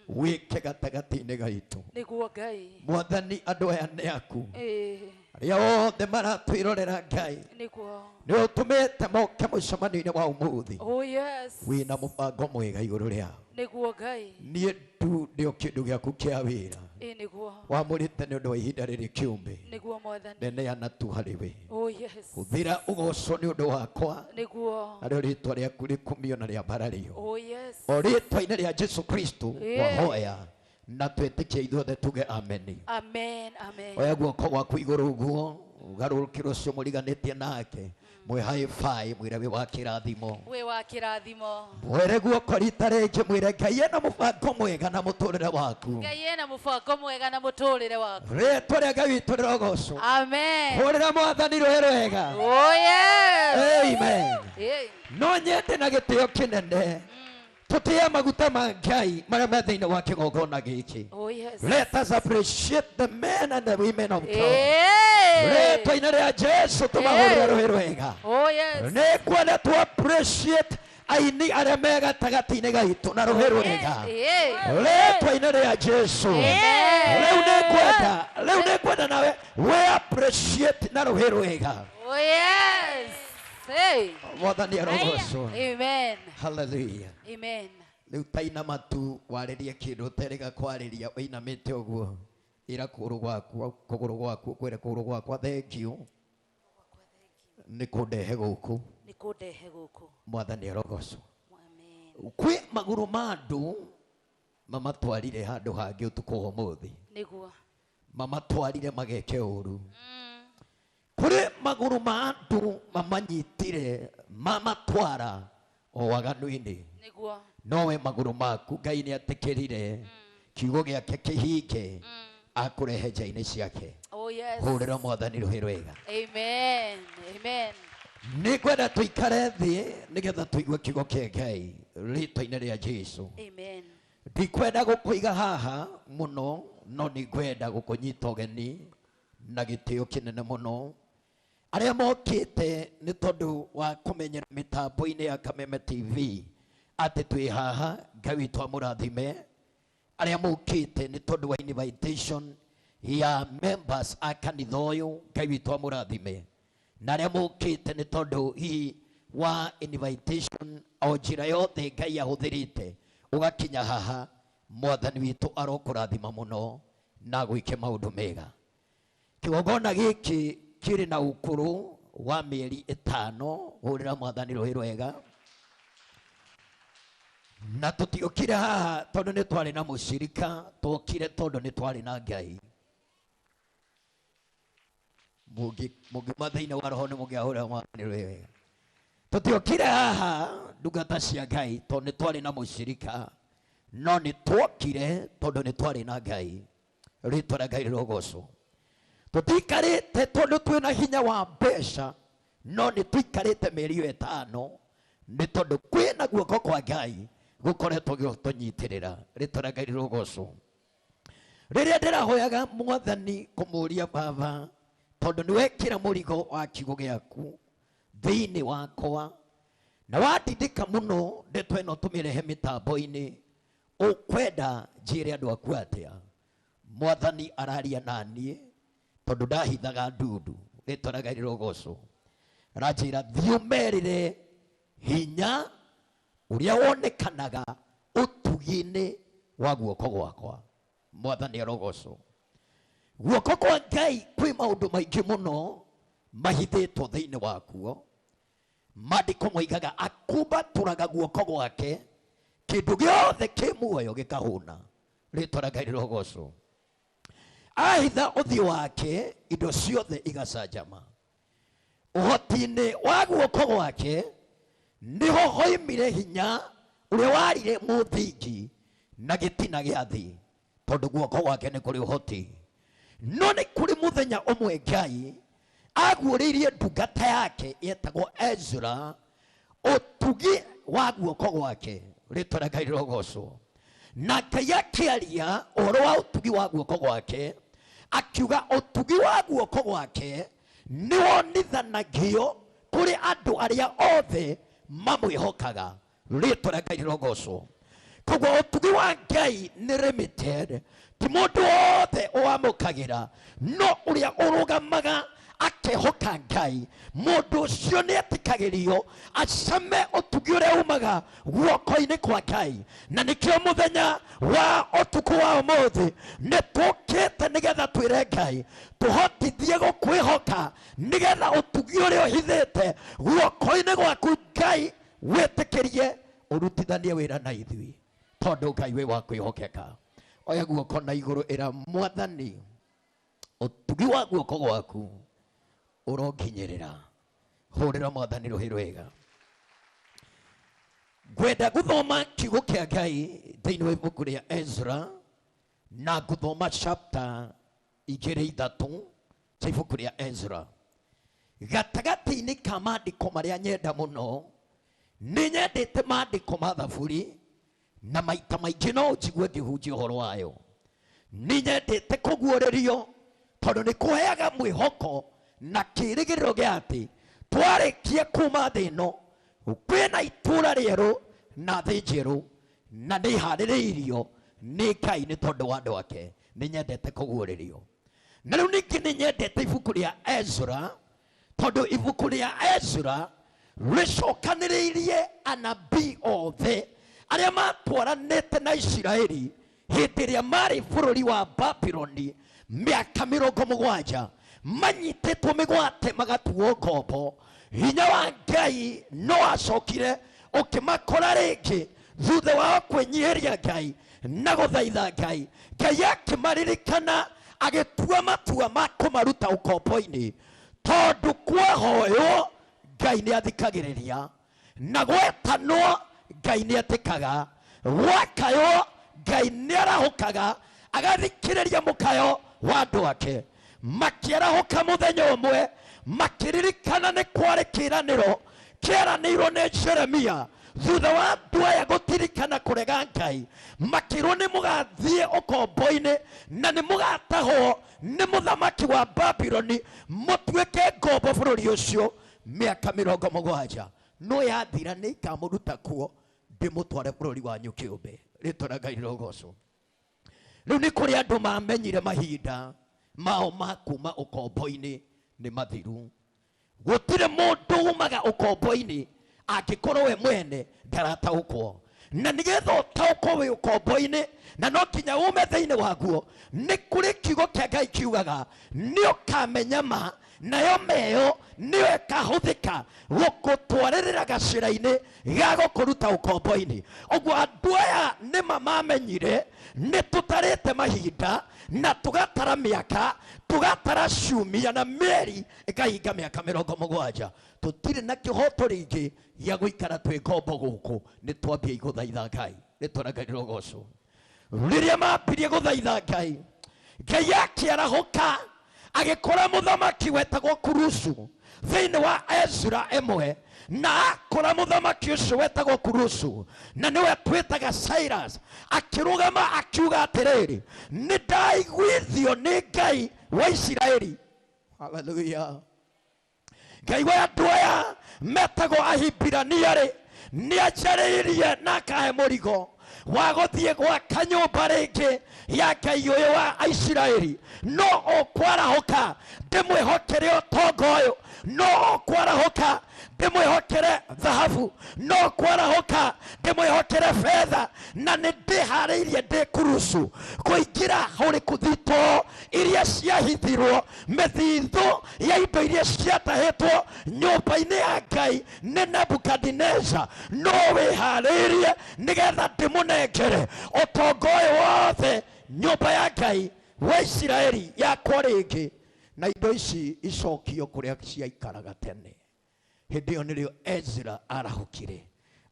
wĩke gatagatĩ-inĩ gaitũ. Nĩguo Ngai. Mwathani andũ aya nĩ aku. Eh. Arĩa othe maratwĩrorera Ngai Nĩguo. nĩ ũtũmĩte moke mũcemanio-inĩ wa ũmũthĩ. Oh yes. Wĩna mũbango mwega igũrũ rĩao. Nĩguo Ngai. Niĩ tu nĩo kĩndũ gĩaku kĩa wĩra. Ĩ nĩguo. Wamũrĩte nĩ ũndũ wa ihinda rĩrĩ kĩũmbe. Nĩguo Mwathani. Neneana tu harĩ we. Oh yes. Hũthĩra ũgoco nĩ ũndũ wakwa. Nĩguo. Narĩo rĩtwa rĩaku rĩkumio na rĩambarario. Oh yes. O rĩtwa-inĩ rĩa Jesu Kristo Yeah. twahoya na twĩtĩkie ithuothe tuge ameni. Amen. Amen. Oya guoko gwaku igũrũ ũguo ũgarũrũkĩre ũcio mũriganĩtie nake mwĩ high five mwĩre wĩ wa kĩrathimo. Wĩ wa kĩrathimo. Mwĩre guoko rita rĩngĩ mwĩre Ngai ena mũbango mwega na mũtũrĩre waku. Ngai ena mũbango mwega na mũtũrĩre waku. Rĩtwa rĩa Ngai witũ rĩrogocwo. Amen. Hũrĩra Mwathani rũhĩ rwega. Oh yes. Amen. Hey. No nyende na gĩtĩo kĩnene tũtĩe maguta ma Ngai marĩa me thĩinĩ wa kĩgongona gĩkĩ. Oh yes. Let us appreciate the men and the women of God. Hey. Rĩtwa-inĩ rĩa Jesu tũmahũrĩre rũhĩ rwega. Oh yes. Nĩ kuona tu appreciate aini arĩa me gatagatĩ-inĩ gaitũ na rũhĩ rwega. Hey. Rĩtwa-inĩ rĩa Jesu. Rĩu nĩ rĩu nĩ ngwenda nawe we appreciate na rũhĩ rwega. Oh yes. Hey. Mwathani arogocwo. Amen. Hallelujah. Amen. Rĩu tainama tu warĩrie kĩndũ ũterĩga kwarĩria ũinamĩte ũguo ĩra kũgũrũ gwaku kũgũrũ gwaku ũkwĩre kũgũrũ gwakwa thank you. Nĩ kũndehe gũkũ. Nĩ kũndehe gũkũ. Mwathani arogocwo. Kwĩ magũrũ ma andũ mamatwarire handũ hangĩ ũtukũ wa ũmũthĩ. Nĩguo. Mamatwarire mageke ũru. Kũrĩ magũrũ ma andũ mamanyitire mamatwara o waganu-inĩ. Nĩguo. Nowe magũrũ maku Ngai nĩ atĩkĩrire kiugo gĩake kĩhinge akũrehe nja-inĩ ciake. Oh yes. Hũrĩra Mwathani rũhĩ rwega. Amen. Amen. Nĩ ngwenda tũikare thĩ nĩgetha tũigue kiugo kĩa Ngai rĩtwa-inĩ rĩa Jesu. Amen. Ndikwenda gũkũiga haha mũno no nĩ ngwenda gũkũnyita ũgeni na gĩtĩo kĩnene mũno. Arĩa mokĩte nĩ tondũ wa kũmenyera mĩtambo-inĩ ya Kameme TV atĩ twĩ haha, Ngai witũ amũrathime. Arĩa mokĩte nĩ tondũ wa invitation ya members a kanitha ũyũ, Ngai witũ amũrathime. Na arĩa mokĩte nĩ tondũ hihi wa invitation o njĩra yothe Ngai ahũthĩrĩte ũgakinya haha, Mwathani witũ arokũrathima mũno na agwĩke maũndũ mega. Kĩgongona gĩkĩ kĩrĩ na ũkũrũ wa mĩeri 5, hũrĩra Mwathani rũhĩ rwega. Na tũtiokire haha tondũ nĩ twarĩ na mũcirika, twokire tondũ nĩ twarĩ na Ngai. Mũngiuma thĩinĩ wa roho nĩ mũngĩahũrĩra Mwathani rũhĩ rwega. Tũtiokire haha ndungata cia Ngai tondũ nĩ twarĩ na mũcirika, no nĩ twokire tondũ nĩ twarĩ na Ngai. Rĩtwa rĩa Ngai rĩrogocwo. Tũtiikarĩte tondũ twĩna hinya wa mbeca, no nĩ tũikarĩte mĩeri ĩyo 5 nĩ tondũ kwĩna guoko kwa Ngai gũkoretwo gũtũnyitĩrĩra. Rĩtwa rĩa Ngai rĩrogocwo. Rĩrĩa ndĩrahoyaga Mwathani kũmũria Baba, tondũ nĩ wekĩra mũrigo wa kiugo gĩaku thĩinĩ wakwa na wandindĩka mũno ndeto ĩno tũmĩrehe mĩtambo-inĩ, ũkwenda njĩre andũ aku atĩa? Mwathani araria na niĩ tondũ ndahithaga ndundu. Rĩtwa rĩa Ngai rĩrogocwo. Aranjĩra thiĩ ũmerĩre hinya ũrĩa wonekanaga ũtugi-inĩ wa guoko gwakwa. Mwathani arogocwo. Guoko kwa Ngai kwĩ maũndũ maingĩ mũno mahithĩtwo thĩinĩ wakuo. Maandĩko moigaga akumbatũraga guoko gwake kĩndũ gĩothe kĩ muoyo gĩkahũna. Rĩtwa rĩa Ngai rĩrogocwo. Ahitha ũthiũ wake indo ciothe igacanjama. Ũhoti-inĩ wa guoko gwake nĩho hoimire hinya ũrĩa warire mũthingi na gĩtina gĩa thĩ, tondũ guoko gwake nĩ kũrĩ ũhoti. No nĩ kũrĩ mũthenya ũmwe Ngai aguũrĩirie ndungata yake yetagwo Ezra ũtugi wa guoko gwake. Rĩtwa rĩa Ngai rĩrogocwo. Na Ngai akĩaria ũhoro wa ũtugi wa guoko gwake, akiuga ũtugi wa guoko gwake nĩ wonithanagio kũrĩ andũ arĩa othe mamwĩhokaga. Rĩtwa rĩa Ngai rĩrogocwo. Koguo ũtugi wa Ngai nĩ limited, ti mũndũ wothe ũwamũkagĩra, no ũrĩa ũrũgamaga akehoka Ngai, mũndũ ũcio nĩ etĩkagĩrio acame ũtugi ũrĩa umaga guoko-inĩ kwa Ngai. Na nĩkĩo mũthenya wa ũtukũ wa ũmũthĩ nĩ tũkĩte nĩgetha twĩre Ngai tũhotithie gũkwĩhoka, nĩgetha ũtugi ũrĩa ũhithĩte guoko-inĩ gwaku Ngai wĩtĩkĩrie ũrutithanie wĩra na ithuĩ, tondũ Ngai wĩ wa kwĩhokeka. Oya guoko na igũrũ, ĩra Mwathani ũtugi wa guoko gwaku ũronginyĩrĩra. Hũrĩra Mwathani rũhĩ rwega. Ngwenda gũthoma kiugo kĩa Ngai thĩinĩ wa ibuku rĩa Ezra, na ngũthoma chapter 2 3 cia ibuku rĩa Ezra. Gatagatĩ-inĩ ka maandĩko marĩa nyenda mũno, nĩ nyendete maandĩko ma Thaburi, na maita maingĩ no njigue ngĩhunjia ũhoro wayo. Nĩ nyendete kũguũrĩrio tondũ nĩ kũheaga mwĩhoko na kĩĩrĩgĩrĩro gĩa atĩ twarĩkia kuma thĩ ĩno kwĩna itũũra rĩerũ na thĩ njerũ, na nĩ iharĩrĩirio nĩ Ngai nĩ tondũ wa andũ ake. Nĩ nyendete kũguũrĩrio. Na rĩu ningĩ nĩ nyendete ibuku rĩa Ezra, tondũ ibuku rĩa Ezra rĩcokanĩrĩirie anabii othe arĩa matwaranĩte na Isiraeli hĩndĩ ĩrĩa marĩ bũrũri wa Babuloni mĩaka 70, manyitĩtwo mĩgwate magatuo ngombo. Hinya wa Ngai no acokire ũkĩmakora rĩngĩ thutha wao kwĩnyihĩria Ngai na gũthaitha Ngai. Ngai akĩmaririkana agĩtua matua ma kũmaruta ũkombo-inĩ, tondũ kwahoywo Ngai nĩ athikagĩrĩria, na gwetanwo Ngai nĩ etĩkaga, gwakaywo Ngai nĩ arahũkaga agathikĩrĩria mũkayo wa andũ ake. Makĩarahũka mũthenya ũmwe makĩririkana nĩ kwarĩ kĩĩranĩro kĩeranĩirwo nĩ Jeremia thutha wa andũ aya gũtirikana kũrega Ngai, makĩrwo nĩ mũgathiĩ ũkombo-inĩ na nĩ mũgatahwo nĩ mũthamaki wa Babironi mũtuĩke ngombo bũrũri ũcio mĩaka 70, no yathira nĩ ikamũruta kuo ndĩmũtware bũrũri wanyu kĩũmbe. Rĩtwa rĩa Ngai rĩrogocwo. Rĩu nĩ kũrĩ andũ mamenyire mahinda mao ma kuma ũkombo-inĩ nĩ mathiru. Gũtirĩ mũndũ umaga ũkombo-inĩ angĩkorwo we mwene ndarataũkwo, na nĩgetha ũtaũkwo wĩ ũkombo-inĩ na no nginya ume thĩinĩ waguo, nĩ kũrĩ kiugo kĩa Ngai kiugaga nĩ ũkamenya ma, nayo meyo nĩyo ĩkahũthĩka gũkũtwarĩrĩra gacĩra-inĩ ga gũkũruta ũkombo-inĩ. Ũguo andũ aya nĩma mamenyire nĩ tũtarĩte mahinda na tũgatara mĩaka, tũgatara ciumia na mĩeri ĩkahinga mĩaka 70, tũtirĩ na kĩhoto rĩngĩ gĩa gũikara twĩ ngombo gũkũ, nĩ twambia gũthaitha Ngai. Rĩtwa rĩa Ngai rĩrogocwo. Rĩrĩa mambirie gũthaitha Ngai, Ngai akĩarahũka agĩkora mũthamaki wetagwo Kurusu thĩinĩ wa Ezra 1, na akora mũthamaki ũcio wetagwo Kurusu na nĩwe twĩtaga Cyrus, akĩrũgama akiuga atĩrĩrĩ, nĩ ndaiguithio nĩ Ngai wa Isiraeli. Haleluya. Ngai wa andũ aya metagwo Ahibirania rĩ, nĩ anjarĩirie na akahe mũrigo wa gũthiĩ gwaka nyũmba rĩngĩ ya Ngai ũyũ wa Isiraeli. No ũkwarahũka ndĩmwĩhokere ũtonga ũyũ, no ũkwarahũka ndĩmwĩhokere thahabu, no ũkwarahũka ndĩmwĩhokere betha, na nĩ ndĩharĩirie ndĩ Kurusu kũingĩra ũrĩkũ thitoo iria ciahithirwo, mĩthithũ ya indo iria ciatahĩtwo nyũmba-inĩ ya Ngai nĩ Nebukadineza. No wĩharĩirie nĩgetha ndĩmũnengere ũtonga ũyũ wothe nyũmba ya Ngai wa Isiraeli yakwa rĩngĩ, na indo ici icokio kũrĩa ciaikaraga tene. Hĩndĩ ĩyo nĩrĩo Ezra arahũkire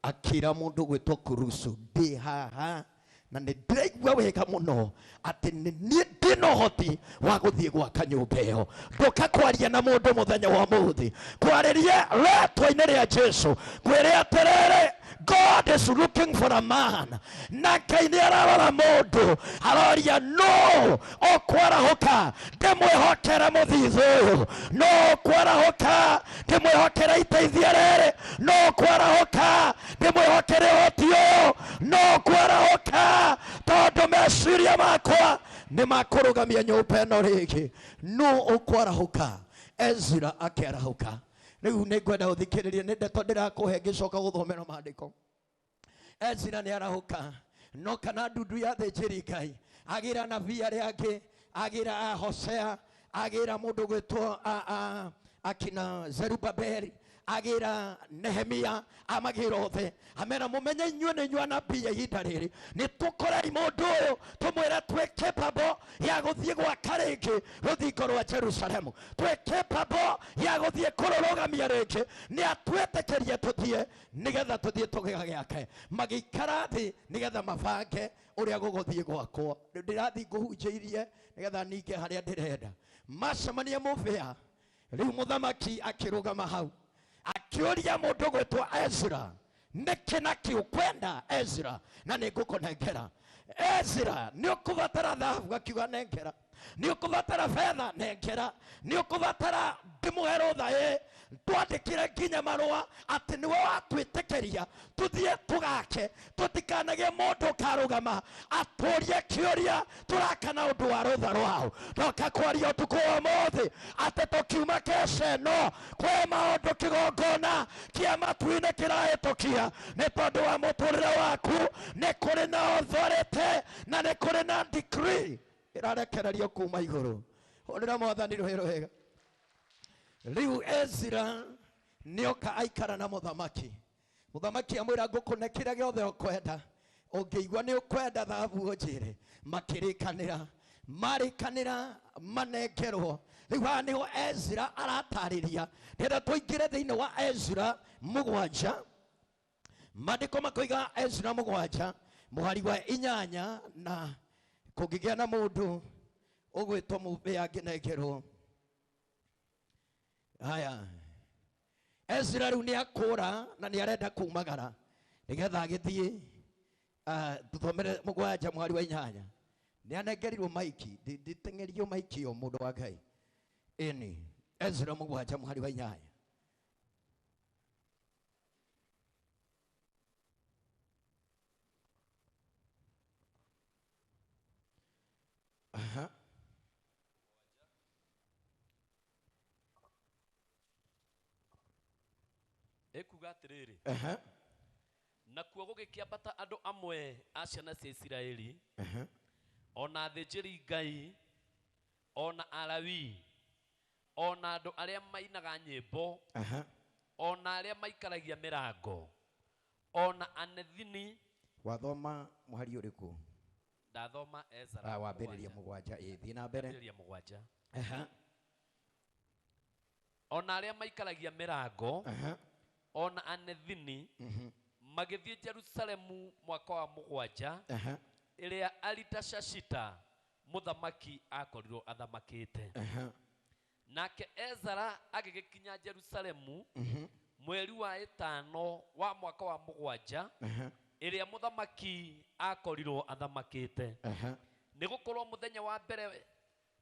akĩra mũndũ gwĩtwo Kurusu, ndĩ haha na nĩ ndĩraigua wega mũno atĩ nĩ niĩ ndĩna ũhoti wa gũthiĩ gwaka nyũmba ĩyo. Ndũka kwaria na mũndũ mũthenya wa ũmũthĩ, kwarĩrie rĩtwa-inĩ rĩa Jesu, kwĩre atĩrĩrĩ, God is looking for a man. Na Ngai nĩ ararora mũndũ, aroria no ũkwarahũka ndĩmwĩhokere mũthithũ ũyũ, no ũkwarahũka ndĩmwĩhokere iteithia rĩrĩ, no ũkwarahũka ndĩmwĩhokere ũhoti ũyũ, no ũkwarahũka tondũ meciria makwa nĩ makũrũgamia nyũmba ĩno rĩngĩ. No ũkwarahũka. Ezra akĩarahũka. Rĩu nĩ ngwenda ũthikĩrĩrie, nĩ ndeto ndĩrakũhe ngĩcoka gũthomera maandĩko. Ezra nĩ arahũka, no kana ndundu ya thĩnjĩri Ngai, agĩra nabii arĩa angĩ, agĩra a Hosea, agĩra mũndũ gwĩtwo akina Zerubabeli, agĩra Nehemia, amagĩra othe, amera mũmenye inyuĩ nĩ inyuĩ anabii a ihinda rĩrĩ, nĩ tũkorei mũndũ ũyũ tũmwĩre twĩ capable ya gũthiĩ gwaka rĩngĩ rũthingo rwa Jerusalemu, twĩ capable ya gũthiĩ kũrũrũgamia rĩngĩ, nĩ atwĩtĩkĩrie tũthiĩ nĩgetha tũthiĩ tũgĩake. Magĩikara thĩ nĩgetha mabange ũrĩa gũgũthiĩ gwakwo. Rĩu ndĩrathiĩ ngũhunjĩirie nĩgetha ninge harĩa ndĩrenda. Macemania mũbĩa, rĩu mũthamaki akĩrũgama hau akĩũria mũndũ gwĩtwo Ezra, nĩkĩ na kĩ ũkwenda Ezra, na nĩ ngũkũnengera. Ezra, nĩ ũkũbatara thahabu? Akiuga nengera. Nĩ ũkũbatara betha? Nengera. Nĩ ũkũbatara ndĩmũhe rũtha? Ĩ, twandĩkire nginya marũa atĩ nĩwe watwĩtĩkĩria tũthiĩ tũgake, tũtikanagĩe mũndũ ũkarũgama atũrie kĩũria tũrakana ũndũ wa rũtha rwao. Ndoka kwaria ũtukũ wa ũmũthĩ atĩ tũkiuma keca ĩno kwĩ maũndũ kĩgongona kĩa matu-inĩ kĩrahĩtũkia nĩ tondũ wa mũtũrĩre waku. Nĩ kũrĩ na authority na nĩ kũrĩ na decree ĩrarekererio kuma igũrũ. Hũrĩra Mwathani rũhĩ rwega. Rĩu Ezra Nĩoka aikara na mũthamaki. Mũthamaki amwĩra ngũkũne kĩrĩa gĩothe ũkwenda. Ũngĩigua nĩ ũkwenda thahabu ũnjĩre. Makĩrĩkanĩra. Marĩkanĩra manengerwo. Rĩu haha nĩho Ezra aratarĩria. Ndĩrenda tũingĩre thĩinĩ wa Ezra 7. Maandĩko makoiga Ezra 7 mũhari wa 8, na kũngĩgĩa na mũndũ ũgwĩtwo mũmbĩ angĩnengerwo. Haya, Ezra rĩu nĩ akũra na nĩ arenda kumagara nĩgetha agĩthiĩ. Tũthomere 7 mũhari wa 8. Nĩ anengerirwo maiki, nditeng'erio maiki o mũndũ wa Ngai. Ĩni, Ezra 7 mũhari wa 8. Aha. Ekuga atĩrĩrĩ. Aha. Nakuo gũgĩkĩambata andũ amwe a ciana cia Isiraeli, Aha. ona athĩnjĩri Ngai, ona Alawii, ona andũ arĩa mainaga nyĩmbo, Aha. ona arĩa maikaragia mĩrango, ona Anethini. Wathoma mũhari ũrĩkũ? Ndathoma Ezra Wambĩrĩria 7. 7, ĩ, thiĩ na mbere. Wambĩrĩria 7. Aha. Ona arĩa maikaragia mĩrango, Aha. ona Anethini, magĩthiĩ Jerusalemu mwaka wa 7, Aha. ĩrĩa Aritashashita mũthamaki akorirwo athamakĩte. Aha. Nake Ezra agĩgĩkinya Jerusalemu mweri wa 5 wa mwaka wa 7, Aha. ĩrĩa mũthamaki akorirwo athamakĩte. Aha. Nĩgũkorwo mũthenya wa mbere,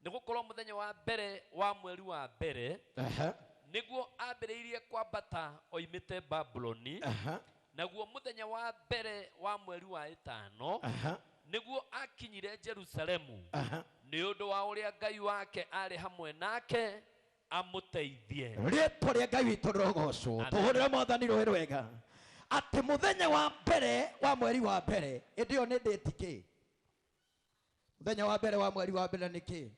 nĩgũkorwo mũthenya wa mbere wa mweri wa mbere, Aha. nĩguo ambĩrĩirie kwambata oimĩte Babuloni. Aha. Naguo mũthenya wa mbere wa mweri wa 5, Aha. nĩguo akinyire Jerusalemu. Aha. Nĩ ũndũ wa ũrĩa Ngai wake arĩ hamwe nake amũteithie. Rĩtwa rĩa Ngai witũ rĩrogocwo. Amen. Tũhũrĩre Mwathani rũĩ rwega. Atĩ mũthenya wa mbere wa mweri wa mbere, ĩndĩ ĩyo nĩ date kĩ? Mũthenya wa mbere wa mweri wa mbere nĩ kĩ?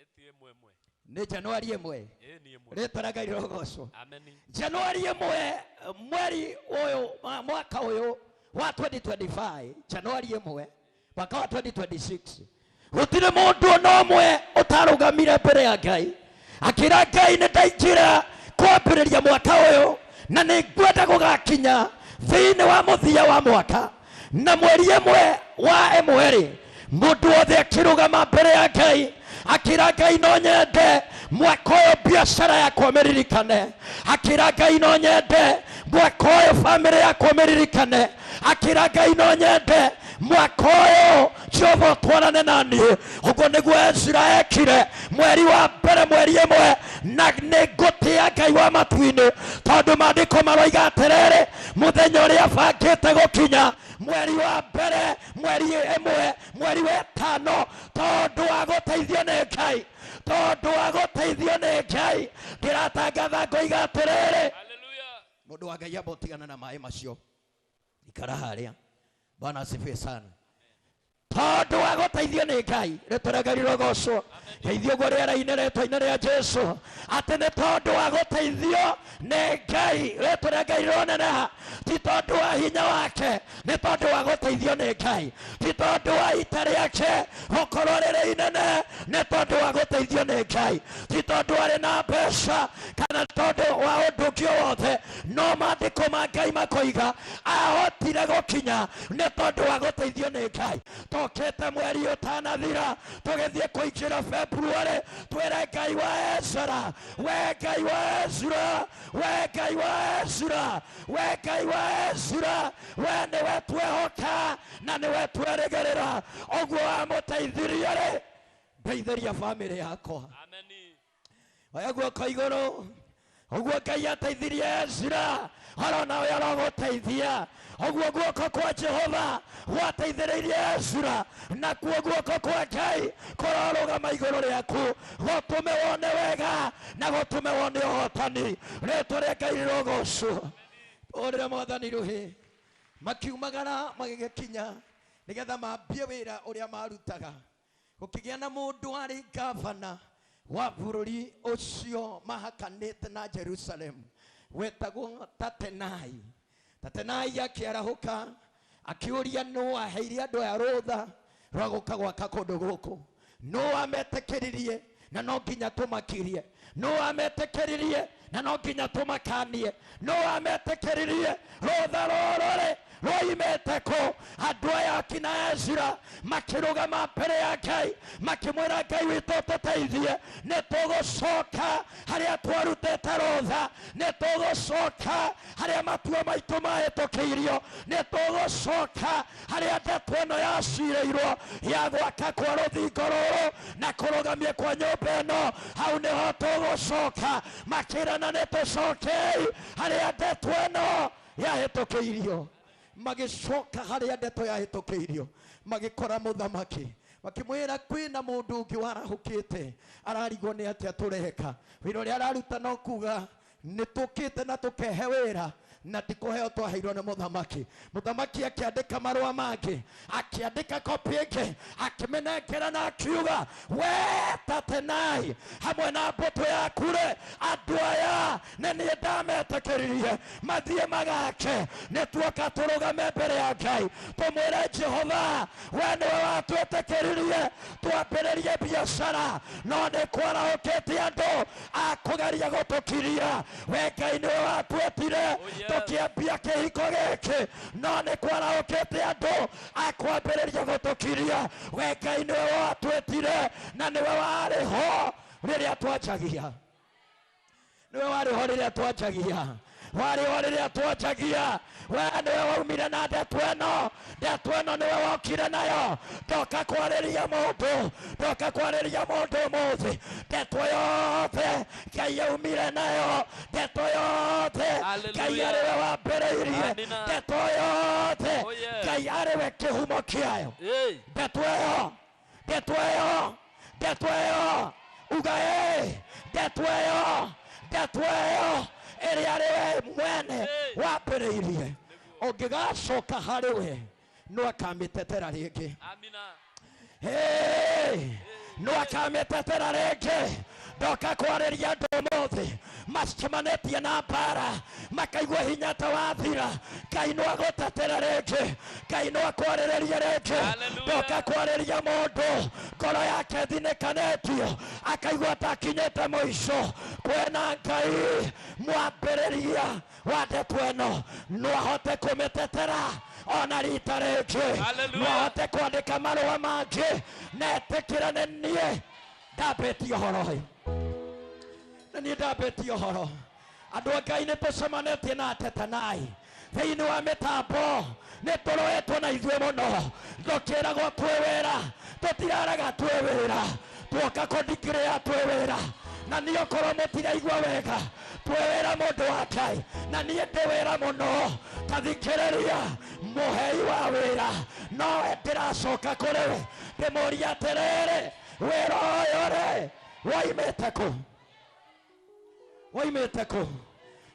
Ĩti ĩmwe ĩmwe. Nĩ Januari 1. Ĩĩ, nĩ ĩmwe. Rĩtwa rĩa Ngai rĩrogocwo. Amen. Januari 1, mweri ũyũ, mwaka ũyũ wa 2025, Januari 1, mwaka wa 2026. Gũtirĩ mũndũ ona ũmwe ũtarũgamire mbere ya Ngai akĩra Ngai nĩ ndaingĩra kwambĩrĩria mwaka ũyũ na nĩ ngwenda gũgakinya thĩinĩ wa mũthia wa mwaka na mweri 1 wa 1 rĩ, mũndũ wothe akĩrũgama mbere ya Ngai akĩra Ngai no nyende mwaka ũyũ biacara yakwa mĩririkane, akĩra Ngai no nyende mwaka ũyũ bamĩrĩ yakwa mĩririkane, akĩra Ngai no nyende mwaka ũyũ Jehova ũtwarane na niĩ. Ũguo nĩguo Ezra ekire mweri wa mbere mweri 1, na nĩ ngũtĩa Ngai wa matu-inĩ tondũ maandĩko maroiga atĩrĩrĩ, mũthenya ũrĩa abangĩte gũkinya mweri wa mbere mweri 1 mweri wa 5, tondũ wa gũteithio nĩ Ngai, tondũ wa gũteithio nĩ Ngai, ndĩratangatha ngoiga atĩrĩrĩ, mũndũ wa Ngai amba ũtigane na maĩ macio, ikara harĩa. Bwana asifiwe sana. Tondũ wa gũteithio nĩ Ngai, rĩtwa rĩa Ngai rĩrogocwo. Geithio ũguo rĩera-inĩ rĩtwa-inĩ rĩa Jesũ, atĩ nĩ tondũ wa gũteithio nĩ Ngai, rĩtwa rĩa Ngai rĩroneneha. Ti tondũ wa hinya wake, nĩ tondũ wa gũteithio nĩ Ngai. Ti tondũ wa ita rĩake gũkorwo rĩrĩ inene, nĩ tondũ wa gũteithio nĩ Ngai. Ti tondũ arĩ na mbeca kana tondũ wa ũndũ ũngĩ o wothe, no maandĩko ma Ngai makoiga ahotire gũkinya nĩ tondũ wa gũteithio nĩ Ngai. Tũkĩte mweri ũtanathira, tũgĩthiĩ kũingĩra February, twĩre Ngai wa Ezra, we Ngai wa Ezra, we Ngai wa Ezra, we Ngai wa Ezra, we nĩwe twehoka na nĩwe twerĩgĩrĩra. Ũguo wamũteithirie rĩ, ndeithĩria bamĩrĩ yakwa. Oya guoko igũrũ. Ũguo Ngai ateithirie Ezra, oro nawe arogũteithia. Ũguo guoko kwa Jehova gwateithĩrĩirie Ezra, nakuo guoko kwa Ngai kũrorũgama igũrũ rĩaku, gũtũme wone wega na gũtũme wone ũhotani. Rĩtwa rĩa Ngai rĩrogocwo. Ũrĩre Mwathani rũhĩ. Makiumagara magĩgĩkinya nĩgetha mambie wĩra ũrĩa marutaga. Gũkĩgĩa na mũndũ warĩ gavana wa bũrũri ũcio mahakanĩte na Jerusalem, Wetagwo Tatenai. Tatenai akĩarahũka akĩũria nũ aheire andũ aya rũtha rwa gũka gwaka kũndũ gũkũ, nũ ametĩkĩririe na no nginya tũmakirie, nũ ametĩkĩririe na no nginya tũmakanie, nũ ametĩkĩririe rũtha rũrũ rĩ rwoimĩte kũ? Andũ aya akina Ezra makĩrũgama mbere ya Ngai makĩmwĩra Ngai witũ tũteithie, nĩ tũgũcoka harĩa twarutĩte rũtha, nĩ tũgũcoka harĩa matua maitũ mahĩtũkĩirio, nĩ tũgũcoka harĩa ndeto ĩno yacirĩirwo ya gwaka kwa rũthingo rũrũ na kũrũgamia kwa nyũmba ĩno, hau nĩho tũgũcoka. Makĩrana nĩ tũcokei harĩa ndeto ĩno yahĩtũkĩirio. Magĩcoka harĩa ndeto yahĩtũkĩirio, magĩkora mũthamaki, makĩmwĩra kwĩna mũndũ ũngĩ warahũkĩte ararigwo nĩ atĩa tũreka. Wĩra ũrĩa araruta no kuga nĩ tũkĩte na tũkehe wĩra na ti kũheo twaheirwo nĩ mũthamaki. Mũthamaki akĩandĩka marũa mangĩ, akĩandĩka kopi ĩngĩ, akĩmĩnengera na akiuga we Tatenai hamwe na mbũtũ yaku rĩ, andũ aya nĩ niĩ ndametĩkĩririe mathiĩ magake. Nĩ tuoka tũrũgame mbere ya Ngai tũmwĩre Jehova, we nĩwe watwĩtĩkĩririe twambĩrĩrie biacara, no nĩ kwarahũkĩte andũ a kũgeria gũtũkiria. We Ngai nĩwe watwĩtire tũkĩambia kĩhiko gĩkĩ, no nĩ kwarahũkĩte andũ a kwambĩrĩria gũtũkiria. We Ngai nĩwe watwĩtire na nĩwe warĩ ho rĩrĩa twanjagia, nĩwe warĩ ho rĩrĩa twanjagia, warĩ ho rĩrĩa twanjagia. We nĩwe waumire na ndeto ĩno, ndeto ĩno nĩwe wokire nayo. Ndoka kwarĩria mũndũ, ndoka kwarĩria mũndũ ũmũthĩ. Ndeto yothe Ngai aumire nayo, ndeto yothe Ngai arĩwe wambĩrĩirie, ndeto yothe Ngai arĩwe kĩhumo kĩayo. Ndeto ĩyo, ndeto ĩyo, ndeto ĩyo, uga ĩ, ndeto ĩyo, ndeto ĩyo ĩrĩa arĩwe mwene wambĩrĩirie, ũngĩgacoka harĩ we no akamĩtetera rĩngĩ. No akamĩtetera rĩngĩ. Ndoka kwarĩria andũ ũmũthĩ macemanĩtie na mbara, makaigua hinya ta wathira. Ngai no agũtetera rĩngĩ, Ngai no akwarĩrĩrie rĩngĩ. Ndoka kwarĩria mũndũ ngoro yake thinĩkanĩtio, akaigua ta akinyĩte mũico. Kwĩna Ngai mwambĩrĩria wa ndeto ĩno, no ahote kũmĩtetera ona rita rĩngĩ, no ahote kwandĩka marũa mangĩ na etĩkĩre nĩ niĩ ndambĩtie ũhoro ũyũ, na niĩ ndambĩtie ũhoro. Andũ a Ngai nĩ tũcemanĩtie na Tatenai thĩinĩ wa mĩtambo, nĩ tũroetwo na ithuĩ mũno. Ndũkĩragwo twĩ wĩra, tũtiraraga twĩ wĩra, tuoka kũndikĩrĩa twĩ wĩra. Na niĩ okorwo mũtiraigua wega, twĩ wĩra mũndũ wa Ngai, na niĩ ndĩ wĩra mũno. Ta thikĩrĩria mũhei wa wĩra, nowe ndĩracoka kũrĩ we ndĩmũrie atĩrĩrĩ, wĩra ũyũ rĩ woimĩte kũ? Woimĩte kũ?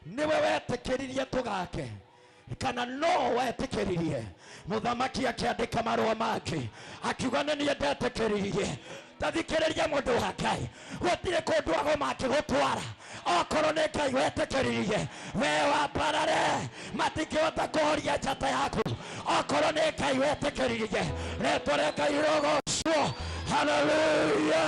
Nĩwe wetĩkĩririe tũgake kana no wetĩkĩririe? Mũthamaki akĩandĩka marũa mangĩ akiuga nĩ niĩ ndetĩkĩririe. Ta thikĩrĩria mũndũ wa Ngai, gũtirĩ kũndũ ago mangĩgũtwara okorwo nĩ Ngai wetĩkĩririe. We wambarare, matingĩhota kũhoria njata yaku okorwo nĩ Ngai wetĩkĩririe. Rĩtwa rĩa Ngai rĩrogocwo. Haleluya!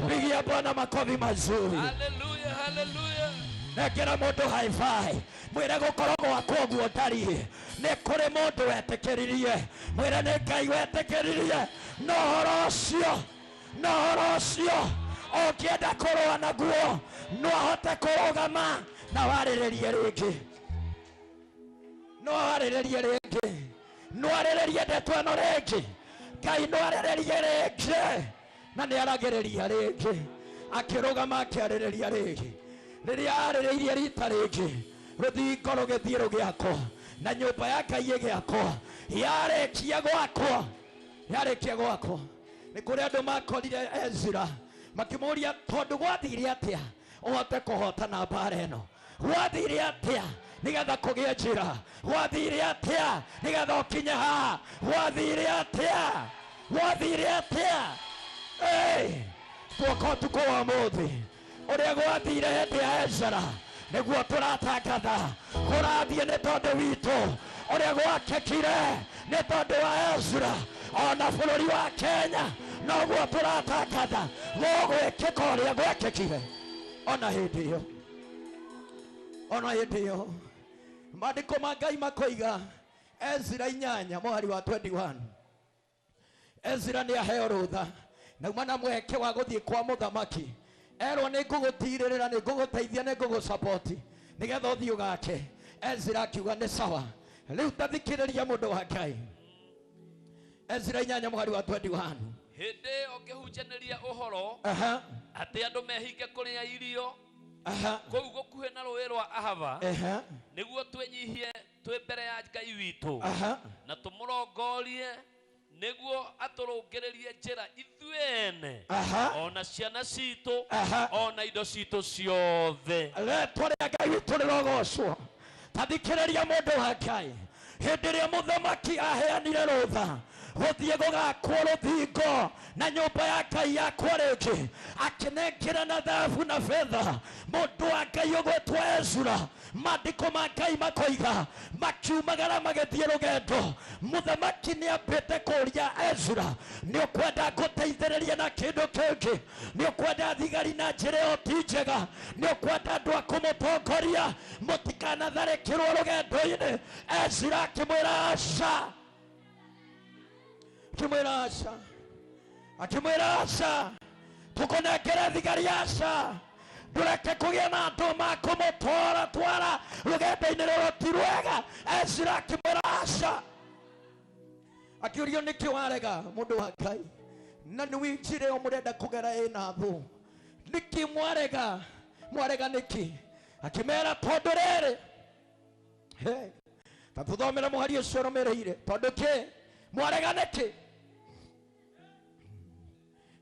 Pigia Bwana makofi mazuri. Haleluya, haleluya. Nengera mũndũ high five, mwĩre gũkorwo gwakwa ũguo ndariĩ nĩ kũrĩ mũndũ wetĩkĩririe. Mwĩre nĩ Ngai wetĩkĩririe. No ũhoro ũcio, no ũhoro ũcio ũngĩenda kũrũa naguo no ahote kũrũgama na warĩrĩrie rĩngĩ, no warĩrĩrie rĩngĩ, no arĩrĩrie ndeto ĩno rĩngĩ. Ngai no arĩrĩrie rĩngĩ, na nĩ aragĩrĩria rĩngĩ. Akĩrũgama akĩarĩrĩria rĩngĩ. Rĩrĩa arĩrĩirie rita rĩngĩ, rũthingo rũgĩthiĩ rũgĩakwo na nyũmba ya Ngai ĩgĩakwo. Yarĩkia gwakwo, yarĩkia gwakwo, nĩ kũrĩ andũ makorire Ezra makĩmũria, tondũ gwathire atĩa ũhote kũhotana mbara ĩno? Gwathire atĩa nĩgetha kũgĩe njĩra? Gwathire atĩa nĩgetha ũkinye haha? Gwathire atĩa? Gwathire atĩa? Tuoka ũtukũ wa ũmũthĩ ũrĩa gwathire hĩndĩ ya Ezra, Nĩguo tũratangatha kũrathiĩ nĩ tondũ witũ ũrĩa gwakĩkire nĩ tondũ wa Ezra ona bũrũri wa Kenya noguo tũratangatha gũgwĩkĩka ũrĩa gwekĩkire ona hĩndĩ ĩyo ona hĩndĩ ĩyo maandĩko ma Ngai makoiga Ezra 8 mũhari wa 21. Ezra nĩ aheo rũtha nauma na mweke wa gũthiĩ kwa mũthamaki erwo nĩ ngũgũtirĩrĩra nĩ ngũgũteithia nĩ ngũgũsapoti nĩgetha ũthiĩ ũgake. Ezra akiuga nĩ sawa. Rĩu tathikĩrĩria mũndũ wa Ngai. Ezra 8 mũhari wa 21. Hĩndĩ ĩyo ngĩhunjanĩria ũhoro Aha. atĩ andũ mehinge kũrĩa irio Aha. kũu gũkuhĩ na rũũĩ rwa Ahava Aha. nĩguo twĩnyihie twĩ mbere ya Ngai witũ Aha. na tũmũrongorie nĩguo atũrũngĩrĩrie njĩra ithuĩ ene Aha. ona ciana citũ Aha. ona indo citũ ciothe. Rĩtwa rĩa Ngai witũ rĩrogocwo. Tathikĩrĩria mũndũ wa Ngai. Hĩndĩ ĩrĩa mũthamaki aheanire rũtha gũthiĩ gũgakwo rũthingo na nyũmba ya Ngai yakwo rĩngĩ, akĩnengera na thahabu na betha mũndũ wa Ngai ũgwĩtwo Ezra. Maandĩko ma Ngai makoiga makiumagara magĩthiĩ rũgendo. Mũthamaki nĩambĩte kũũria Ezra, nĩ ũkwenda ngũteithĩrĩrie na kĩndũ kĩngĩ? Nĩ ũkwenda thigari na njĩra ĩyo ti njega? Nĩ ũkwenda andũ a kũmũtongoria mũtikanatharĩkĩrwo rũgendo-inĩ? Ezra akĩmwĩra aca, akĩmwĩra aca, akĩmwĩra aca, tũkũnengere thigari aca, ndũreke kũgĩe na andũ makũmũtwara twara rũgendo-inĩ rũrũ ti rwega. Ezra akĩmwĩra aca. Akĩũrio nĩkĩ warega mũndũ wa Ngai, na nĩ njĩra ĩyo mũrenda kũgera ĩna thũ, nĩkĩ mwarega? Mwarega nĩkĩ? Akĩmera tondũ rĩrĩ, Hey, ta tũthomere mũhari ũcio ũrũmĩrĩire. Tondũ kĩ mwarega nĩkĩ?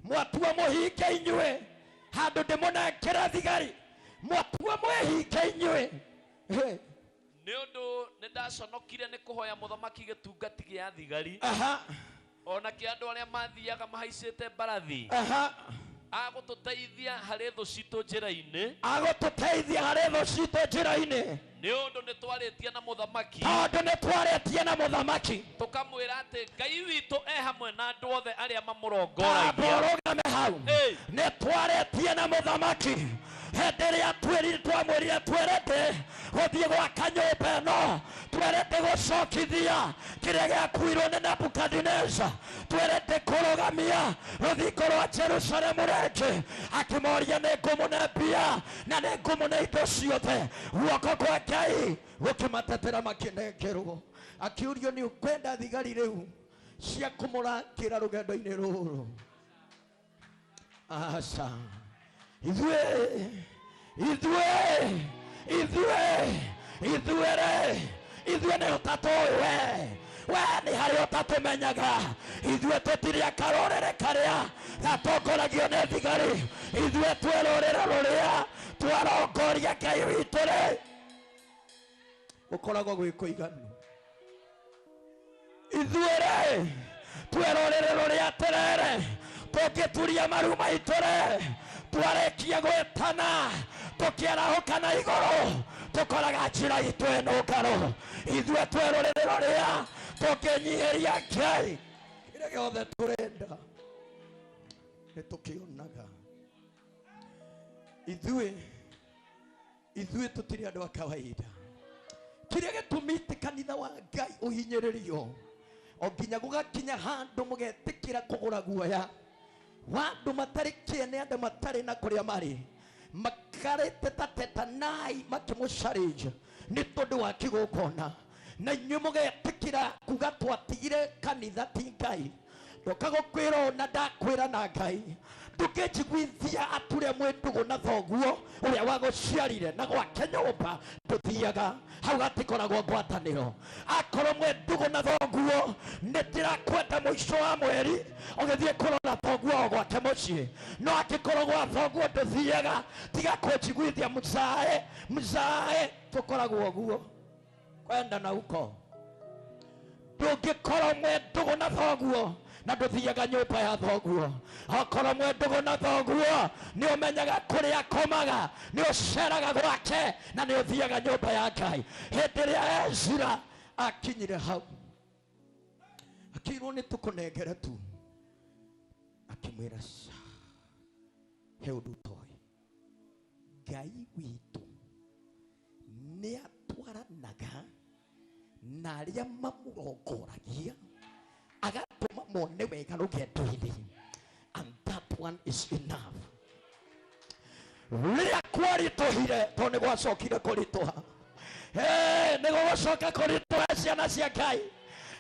Mwatua mũhinge inyuĩ handũ ndĩmũnengere thigari, mwatua mwĩhinge inyuĩ. Hey. Nĩ ũndũ nĩ ndaconokire nĩ kũhoya mũthamaki gĩtungati gĩa thigari Aha. ona kĩa andũ arĩa mathiaga mahaicĩte mbarathi Aha. agũtũteithia harĩ thũ citũ njĩra-inĩ, agũtũteithia harĩ thũ citũ njĩra-inĩ, nĩ ũndũ nĩ twarĩtie na mũthamaki, tondũ nĩ twarĩtie na mũthamaki, tũkamwĩra atĩ Ngai witũ e hamwe na andũ othe arĩa mamũrongoragia. Ũrũgame hau. Nĩ twarĩtie na mũthamaki hĩndĩ ĩrĩa twamwĩrire twĩrĩte gũthiĩ gwaka nyũmba ĩno, twĩrĩte gũcokithia kĩrĩa gĩakuirwo nĩ Nebukadineza, twĩrĩte kũrũgamia rũthingo rwa Jerusalemu rĩngĩ. Akĩmoria nĩ ngũmũne mbia na nĩ ngũmũne indo ciothe. Guoko kwa Ngai gũkĩmatetera makĩnengerwo. Akĩũrio nĩ ũkwenda thigari rĩu cia kũmũrangĩra rũgendo-inĩ rũrũ? Aca, ithuĩ ithuĩ ithuĩ ithuĩ rĩ, ithuĩ nĩ ũtatũĩ we, we nĩ harĩ ũtatũmenyaga. Ithuĩ tũtirĩ a karũrĩrĩ karĩa gatongoragio nĩ thigari, ithuĩ twĩ rũrĩrĩ rũrĩa twarongoria Ngai witũ rĩ, gũkoragwo gwĩ kũiganu. Ithuĩ rĩ twĩ rũrĩrĩ rũrĩa atĩrĩrĩ, tũngĩturia maru maitũ rĩ, twarĩkia gwĩtana tũkĩarahũka na igũrũ, tũkoraga njĩra itũ ĩnũngarũ. Ithuĩ twĩ rũrĩrĩ rũrĩa tũngĩnyihĩria Ngai kĩrĩa gĩothe tũrenda nĩ tũkĩonaga. Ithuĩ ithuĩ tũtirĩ andũ a kawaida. Kĩrĩa gĩtũmĩte kanitha wa Ngai ũhinyĩrĩrio o nginya gũgakinya handũ mũgetĩkĩra kũgũra guoya wa andũ matarĩ kĩene, andũ matarĩ na kũrĩa marĩ, makarĩte ta tetanai makĩmũcarĩnja nĩ tondũ wa kĩgongona, na inyuĩ mũgetĩkĩra kuga twatigire kanitha ti Ngai. Ndoka gũkwĩra ũũ na ndakwĩra na Ngai, ndũngĩnjiguithia atĩ ũrĩa mwĩ ndũgũ na thoguo ũrĩa wagũciarire na gwake nyũmba ndũthiaga hau, gatikoragwo ngwatanĩro. Akorwo mwĩ ndũgũ na thoguo, nĩ ndĩrakwenda mũico wa mweri ũgĩthiĩ kũrora thoguo o gwake mũciĩ, no angĩkorwo gwa thoguo ndũthiaga, tiga kũnjiguithia mzae mzae, tũkoragwo ũguo kwenda na uko. Ndũngĩkorwo mwĩ ndũgũ na thoguo Na ndũthiaga nyũmba ya thoguo. Okorwo mwĩ ndũgũ na thoguo, nĩ ũmenyaga kũrĩa akomaga, nĩ ũceraga gwake, na nĩ ũthiaga nyũmba ya Ngai. Hĩndĩ ĩrĩa Ezra akinyire hau, akĩirwo nĩ tũkũnengere tu, akĩmwĩra ca, he ũndũ ũtoĩ, Ngai witũ nĩ atwaranaga na arĩa mamũrongoragia, agatũma mone wega rũgendo-inĩ, and that one is enough. Rĩrĩa kwaritũhire, tondũ nĩ gwacokire kũritũha, Hey, nĩ gũgũcoka kũritũha. Ciana cia Ngai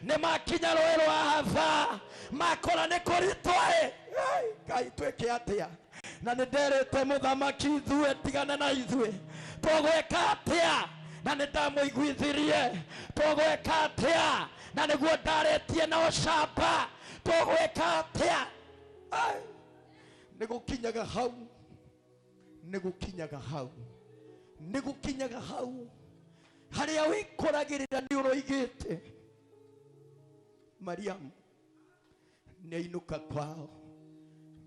nĩ makinya rũĩ rwa Ahava, makora nĩ kũritũha. Hey, Ngai, twĩke atĩa? Na nĩ nderĩte mũthamaki ithuĩ tigane na ithuĩ, tũgwĩka atĩa? Na nĩ ndamũiguithirie, tũgwĩka atĩa? Na nĩguo ndarĩtie na ũcamba, tũgwĩka atĩa? Ai, nĩ gũkinyaga hau, nĩ gũkinyaga hau, nĩ gũkinyaga hau harĩa wĩkoragĩrĩra nĩ ũroigĩte. Mariamu nĩ ainũka kwao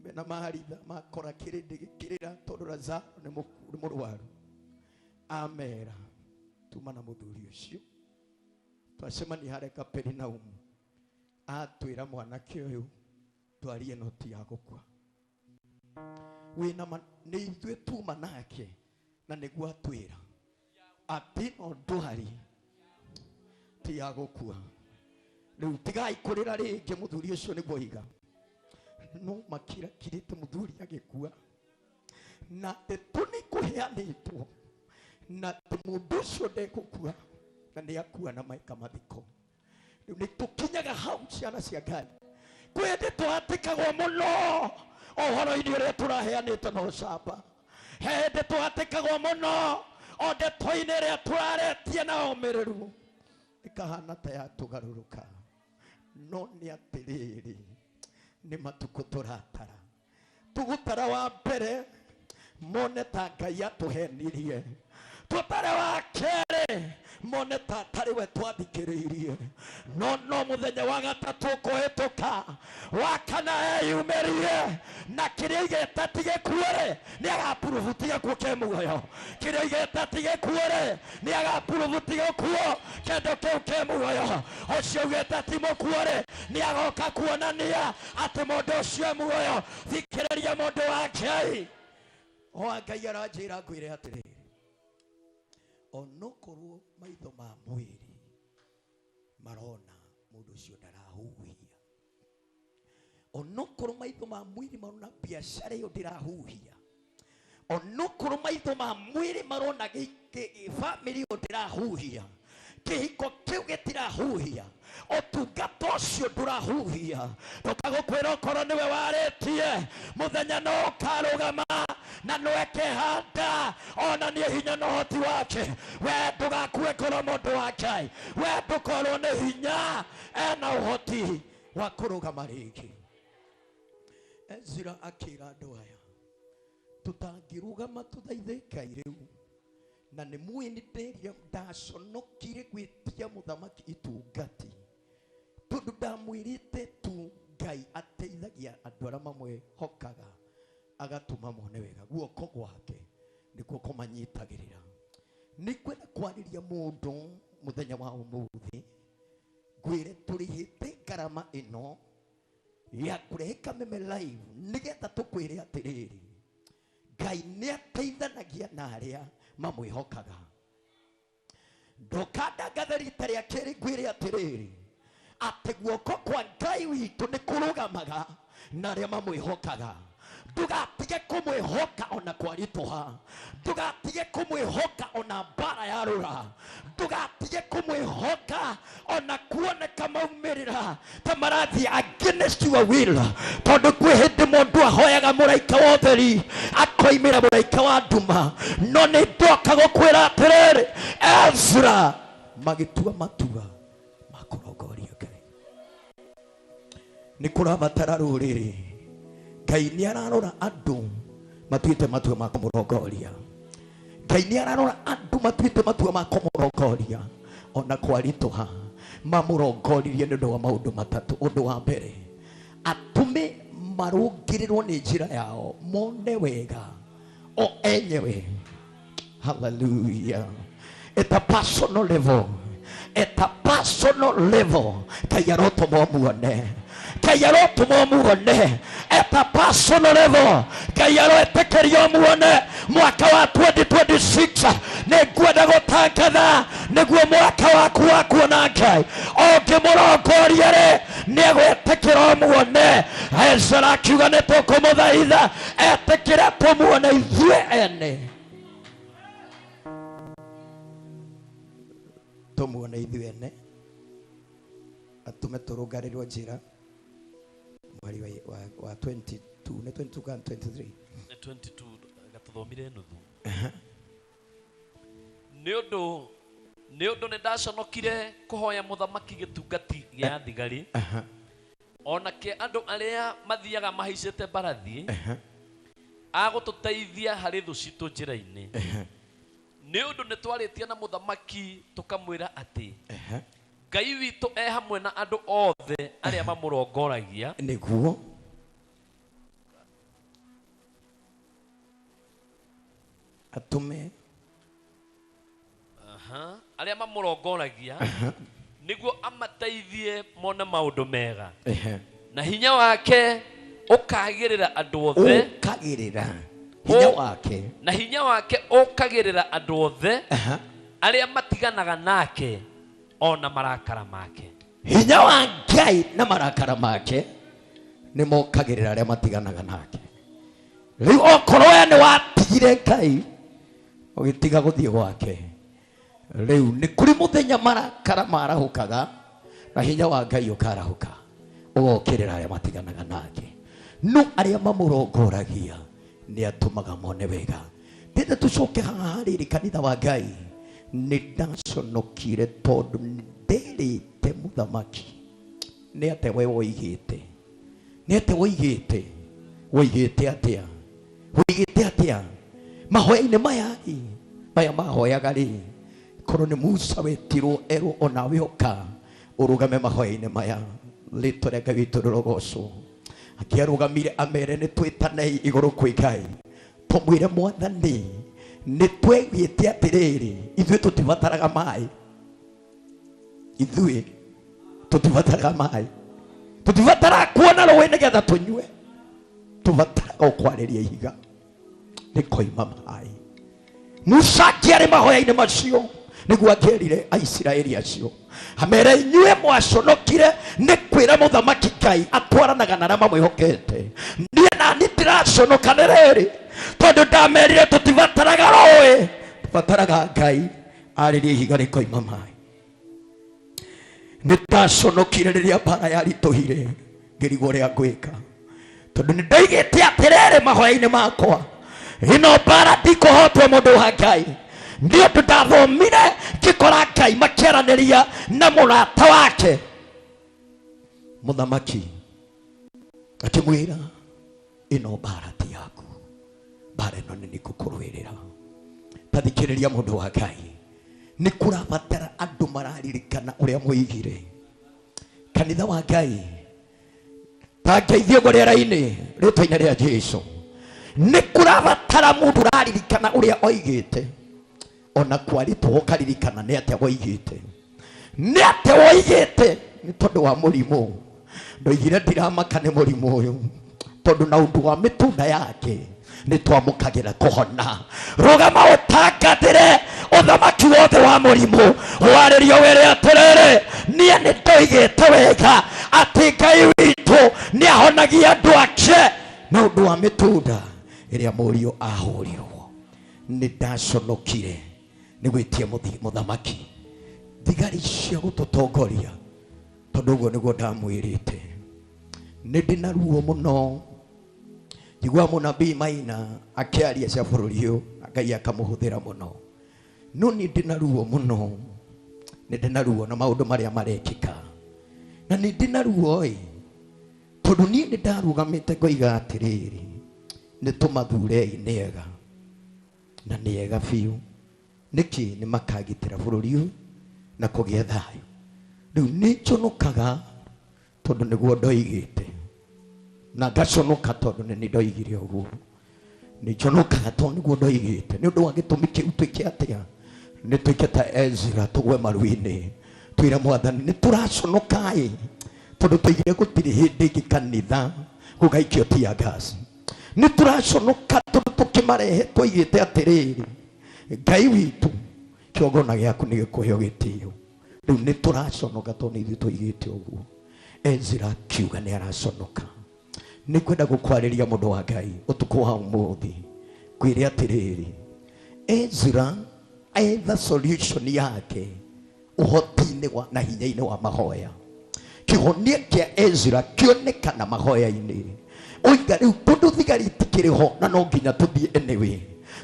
mena Maritha, makora kĩrĩndĩ gĩkĩrĩra tondũ Lazaro nĩ mũrwaru. Amera tuma na mũthuri ũcio twacemania harĩa Kaperinaumu, atwĩra mwanake ũyũ twarie no ti ya gũkua, wĩna nĩ ithuĩ tuma nake, na nĩguo atwĩra atĩ no ndwari ti ya gũkua. Rĩu tigai kũrĩra rĩngĩ, mũthuri ũcio nĩguo oiga. No makirakirĩte mũthuri agĩkua, na ndeto nĩ kũheanĩtwo na atĩ mũndũ ũcio ndegũkua, na nĩ akua na maika mathiko. Rĩu nĩ tũkinyaga hau, ciana cia Ngai, kwĩ hĩndĩ tũhatĩkagwo mũno ũhoro-inĩ ũrĩa tũraheanĩte na ũcamba, he hĩndĩ tũhatĩkagwo mũno o ndeto-inĩ ĩrĩa tũraretie na ũmĩrĩru, ĩkahana ta yatũgarũrũka. No nĩ atĩrĩrĩ, nĩ matukũ tũratara, tũgũtara wa mbere mone ta Ngai atũhenirie, tũtare wa kerĩ mone ta tarĩ we twathikĩrĩirie, no mũthenya wa gatatũ kũhĩtũka, wa kana eyumĩrie na kĩrĩa aigĩte ti gĩkuũ-rĩ, nĩ agapurubu ti gĩkuũ kĩ muoyo. Kĩrĩa aigĩte ti gĩkuũ-rĩ, nĩ agapurubu ti gĩkuũ, kĩndũ kĩu kĩ muoyo. Ũcio augĩte ti mũkuũ-rĩ, nĩ agoka kuonania atĩ mũndũ ũcio e muoyo. Thikĩrĩria mũndũ wa Ngai, oa Ngai aranjĩra ngwĩre atĩrĩrĩ, onokorwo maitho ma mwĩrĩ marona mũndũ ũcio ndarahuhia, onokorwo maitho ma mwĩrĩ marona biacara ĩyo ndĩrahuhia, onokorwo maitho ma mwĩrĩ marona bamĩrĩ ĩyo ndĩrahuhia, kĩhiko kĩu gĩtirahuhia, ũtungata ũcio ndũrahuhia, ndũkagũkwĩra okorwo nĩwe warĩtie, mũthenya no ũkarũgama na no ekehanda onanie hinya na ũhoti wake. We ndũgakue ngoro, mũndũ wa Ngai, we ndũkorwo nĩ hinya, ena ũhoti wa kũrũgama rĩngĩ. Ezra akĩra andũ aya, tũtangĩrũgama tũthaithe Ngai rĩu, na nĩ muĩ nĩ nderire ndaconokire gwĩtia mũthamaki itungati, tondũ ndamwĩrĩte tu Ngai ateithagia andũ arĩa mamwĩhokaga, agatũma mone wega, guoko gwake nĩkuo kũmanyitagĩrĩra. Nĩ ngwenda kwarĩria mũndũ mũthenya wa ũmũthĩ, ngwĩre tũrĩhĩte ngarama ĩno ya kũrehe Kameme Live nĩgetha tũkwĩre atĩrĩrĩ, Ngai nĩ ateithanagia na arĩa mamwĩhokaga. Ndũkandangathe rita rĩa kerĩ, ngwĩre atĩrĩrĩ, atĩ guoko kwa Ngai witũ nĩ kũrũgamaga na arĩa mamwĩhokaga. Ndũgatige kũmwĩhoka ona kwaritũha, ndũgatige kũmwĩhoka ona mbara yarũra, ndũgatige kũmwĩhoka ona kuoneka maumĩrĩra ta marathiĩ against your will, tondũ kwĩ hĩndĩ mũndũ ahoyaga mũraika wa ũtheri akoimĩra mũraika wa nduma. No nĩ ndoka gũkwĩra atĩrĩrĩ, Ezra magĩtua matua ma kũrongoria Ngai. Nĩ kũrabatara rũrĩrĩ, Ngai nĩ ararora andũ matuĩte matua ma kũmũrongoria. Ngai nĩ ararora andũ matuĩte matua ma kũmũrongoria ona kwaritũha. Mamũrongoririe nĩ ũndũ wa maũndũ matatũ. Ũndũ wa mbere, Atũme marũngĩrĩrwo nĩ njĩra yao mone wega o enyewe. Hallelujah. At a personal level, at a personal level, Ngai arotũma ũmuone, Ngai arotũma ũmuone. At a personal level, Ngai aroetĩkĩria ũmuone. Mwaka wa 2026 nĩ ngwenda gũtangatha nĩguo mwaka waku wa kuona Ngai. Ũngĩmũrongoria rĩ, nĩ egwĩtĩkĩra ũmuone. Ezra akiuga nĩ tũkũmũthaitha etĩkĩre tũmuone ithuĩ ene, tũmuone ithuĩ ene, atũme tũrũngarĩrwo njĩra. Mweri wa 22 nĩ 22 kana 23? Nĩ 22 gatũthomire nuthu. Nĩ ũndũ nĩ ndaconokire kũhoya mũthamaki gĩtungati gĩa thigari ona kĩa andũ arĩa mathiaga mahaicĩte mbarathi agũtũteithia harĩ thũ citũ njĩra-inĩ, nĩ ũndũ nĩ twarĩtie na mũthamaki tũkamwĩra atĩ Ngai witũ e hamwe na andũ othe arĩa mamũrongoragia. Nĩguo atũme Aha, arĩa mamũrongoragia nĩguo amateithie mone maũndũ mega na hinya wake ũkagĩrĩra andũ othe. Ũkagĩrĩra hinya wake. Na hinya wake ũkagĩrĩra andũ othe arĩa matiganaga nake ona marakara make. Hinya wa Ngai na marakara make nĩ mokagĩrĩra arĩa matiganaga nake. Rĩu okorwo we nĩ watigire Ngai, ũgĩtiga gũthiĩ gwake, rĩu nĩ kũrĩ mũthenya marakara marahũkaga na hinya wa Ngai ũkarahũka ũgokĩrĩra arĩa matiganaga nake. No arĩa mamũrongoragia nĩ atũmaga mone wega. Ndĩrenda tũcoke haha rĩrĩ, kanitha wa Ngai. Nĩ ndaconokire tondũ nĩ nderĩte mũthamaki. Nĩ atĩa we woigĩte? Nĩ atĩa woigĩte? Woigĩte atĩa? Woigĩte atĩa mahoya-inĩ maya ĩ? Maya mahoyaga rĩ, korwo nĩ Musa wetirwo erwo onawe ũka ũrũgame mahoya-inĩ maya. Rĩtwa rĩa Ngai witũ rĩrogocwo. Akĩarũgamire amere nĩ twĩtanei igũrũ kwĩ Ngai, tũmwĩre Mwathani nĩ twegĩte atĩrĩrĩ, ithuĩ tũtibataraga maĩ, ithuĩ tũtibataraga maĩ, tũtibataraga kuona rũĩ nĩgetha tũnyue, tũbataraga o kwarĩria ihiga rĩkoima maĩ. Musa akĩarĩ mahoya-inĩ macio nĩguo angĩerire Aisiraeli acio amere, inyuĩ mwaconokire nĩ kwĩra mũthamaki Ngai atwaranaga na arĩa mamwĩhokete, niĩ nani ndĩraconoka nĩ rĩrĩ tondũ ndamerire tũtibataraga rũĩ, tũbataraga Ngai arĩrie ihiga rĩkoima maĩ. Nĩ ndaconokire rĩrĩa mbara yaritũhire, ngĩrigwo ũrĩa ngwĩka, tondũ nĩ ndoigĩte atĩrĩrĩ mahoya-inĩ makwa, ĩno mbara ndikũhotwo, mũndũ wa Ngai, nĩ ũndũ ndathomire ngĩkora Ngai makĩaranĩria na mũrata wake mũthamaki, akĩmwĩra ĩno mbara ti yaku, mbara ĩno nĩ nĩngũkũrũĩrĩra. Tathikĩrĩria, mũndũ wa Ngai, nĩ kũrabatara andũ mararirikana ũrĩa moigire. Kanitha wa Ngai, tangeithio ũguo rĩera-inĩ rĩtwa-inĩ rĩa Jesu. Nĩ kũrabatara mũndũ ũraririkana ũrĩa oigĩte, ona kwaritũ ũkaririkana nĩ atĩa woigĩte, nĩ atĩa woigĩte. Nĩ tondũ wa mũrimũ ndoigire ndiramaka nĩ mũrimũ ũyũ, tondũ na ũndũ wa mĩtunda yake nĩ twamũkagĩra kũhona. Rũgama ũtangathĩre ũthamaki wothe wa mũrimũ, warĩrio wĩre atĩrĩrĩ, niĩ nĩ ndoigĩte wega atĩ Ngai witũ nĩ ahonagia andũ ake na ũndũ wa mĩtunda ĩrĩa mũriũ ahũrirwo. Nĩ ndaconokire nĩ gwĩtia mũthamaki thigari cia gũtũtongoria, tondũ ũguo nĩguo ndamwĩrĩte. Nĩ ndĩ na ruo mũno njigua mũnabii Maina akĩaria cia bũrũri ũyũ, Ngai akamũhũthĩra mũno, no niĩ ndĩ na ruo mũno, nĩ ndĩ na ruo na maũndũ marĩa marekĩka, na nĩ ndĩ na ruo ĩ tondũ niĩ nĩ ndarũgamĩte ngoiga atĩrĩrĩ, nĩ tũmathurei, nĩ ega na nĩ ega biũ. Nĩkĩ nĩ makagitĩra bũrũri ũyũ na kũgĩa thayũ? Rĩu nĩ njonokaga tondũ nĩguo ndoigĩte. Na ngaconoka tondũ nĩ niĩ ndoigire ũguo. Nĩ njonokaga tondũ nĩguo ndoigĩte. Nĩ ũndũ wa gĩtũmi kĩu twĩke atĩa? Nĩ twĩke ta Ezra tũgwe maru-inĩ. Twĩre Mwathani nĩ tũraconoka ĩ tondũ twaigire gũtirĩ hĩndĩ ĩngĩ kanitha gũgaikio tear gas. Nĩ tũraconoka tondũ tũkĩmarehe twaigĩte atĩrĩrĩ, Ngai witũ kĩgongona gĩaku nĩ gĩkũheo gĩtĩo. Rĩu nĩ tũraconoka tondũ nĩ ithuĩ twaigĩte ũguo. Ezra akiuga nĩ araconoka. Nĩ kwenda gũkwarĩria mũndũ wa Ngai ũtukũ wa ũmũthĩ, kwĩre atĩrĩrĩ, Ezra etha solution yake ũhoti-inĩ wa na hinya-inĩ wa mahoya. Kĩhonia kĩa Ezra kĩonekana mahoya-inĩ. Oiga rĩu tondũ thigari itikĩrĩ ho na no nginya tũthiĩ anyway,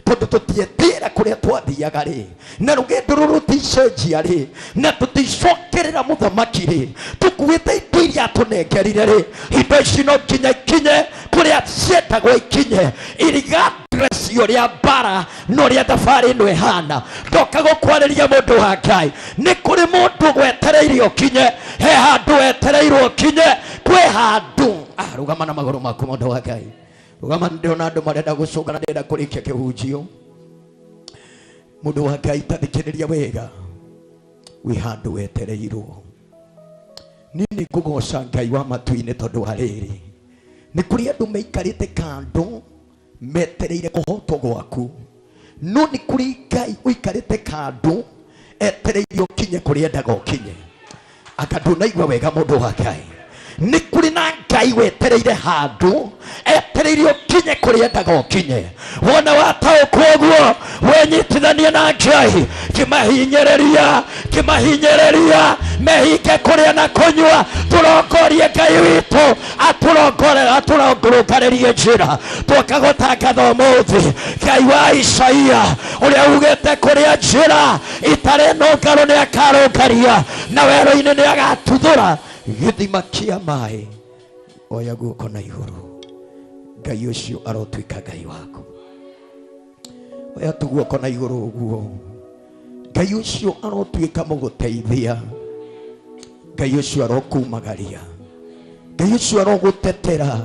tondũ tũtietĩra kũrĩa twathiaga rĩ, na rũgendo rũrũ rũticenjia rĩ, na tũticokerera mũthamaki rĩ, tũkuĩte indo iria atũnengerire rĩ, indo ici no nginya ikinye kũrĩa ciendagwo ikinye, irregardless ya ũrĩa mbara na ũrĩa thabarĩ ĩno ĩhana. Ndoka gũkwarĩria mũndũ wa Ngai, nĩ kũrĩ mũndũ gwetereire ũkinye, he handũ wetereirwo ũkinye, kwĩ handũ. Rũgama na magũrũ maku mũndũ wa Ngai. Rũgama, ndĩrona andũ marenda gũcũnga na ndĩrenda kũrĩkia kĩhunjio. Mũndũ wa Ngai, ta thikĩrĩria wega, wĩ handũ wetereirwo. Niĩ nĩ ngũgoca Ngai wa matu-inĩ tondũ wa rĩrĩ, nĩ kũrĩ andũ maikarĩte kando metereire kũhotwo gwaku, no nĩ kũrĩ Ngai ũikarĩte kando etereire ũkinye kũrĩa endaga ũkinye. Anga ndũnaigua wega mũndũ wa Ngai. Nĩ kũrĩ na Ngai wetereire handũ etereire ũkinye kũrĩa endaga ũkinye. Wona wataũkwo ũguo, wenyitithanie na Ngai, kĩmahinyĩrĩria, kĩmahinyĩrĩria, mehinge kũrĩa na kũnyua, tũrongorie Ngai witũ, atũrongore, atũrongorũngarĩrie njĩra. Twoka gũtangatha ũmũthĩ Ngai wa Isaia ũrĩa ugĩte kũrĩa njĩra itarĩ nũngarũ nĩ akarũngaria, na werũ-inĩ nĩ agatuthũra gĩthima kĩa maĩ. Oya guoko na igũrũ, Ngai ũcio arotuĩka Ngai waku. Oya tu guoko na igũrũ ũguo, Ngai ũcio arotuĩka mũgũteithia. Ngai ũcio arokumagaria, Ngai ũcio arogũtetera,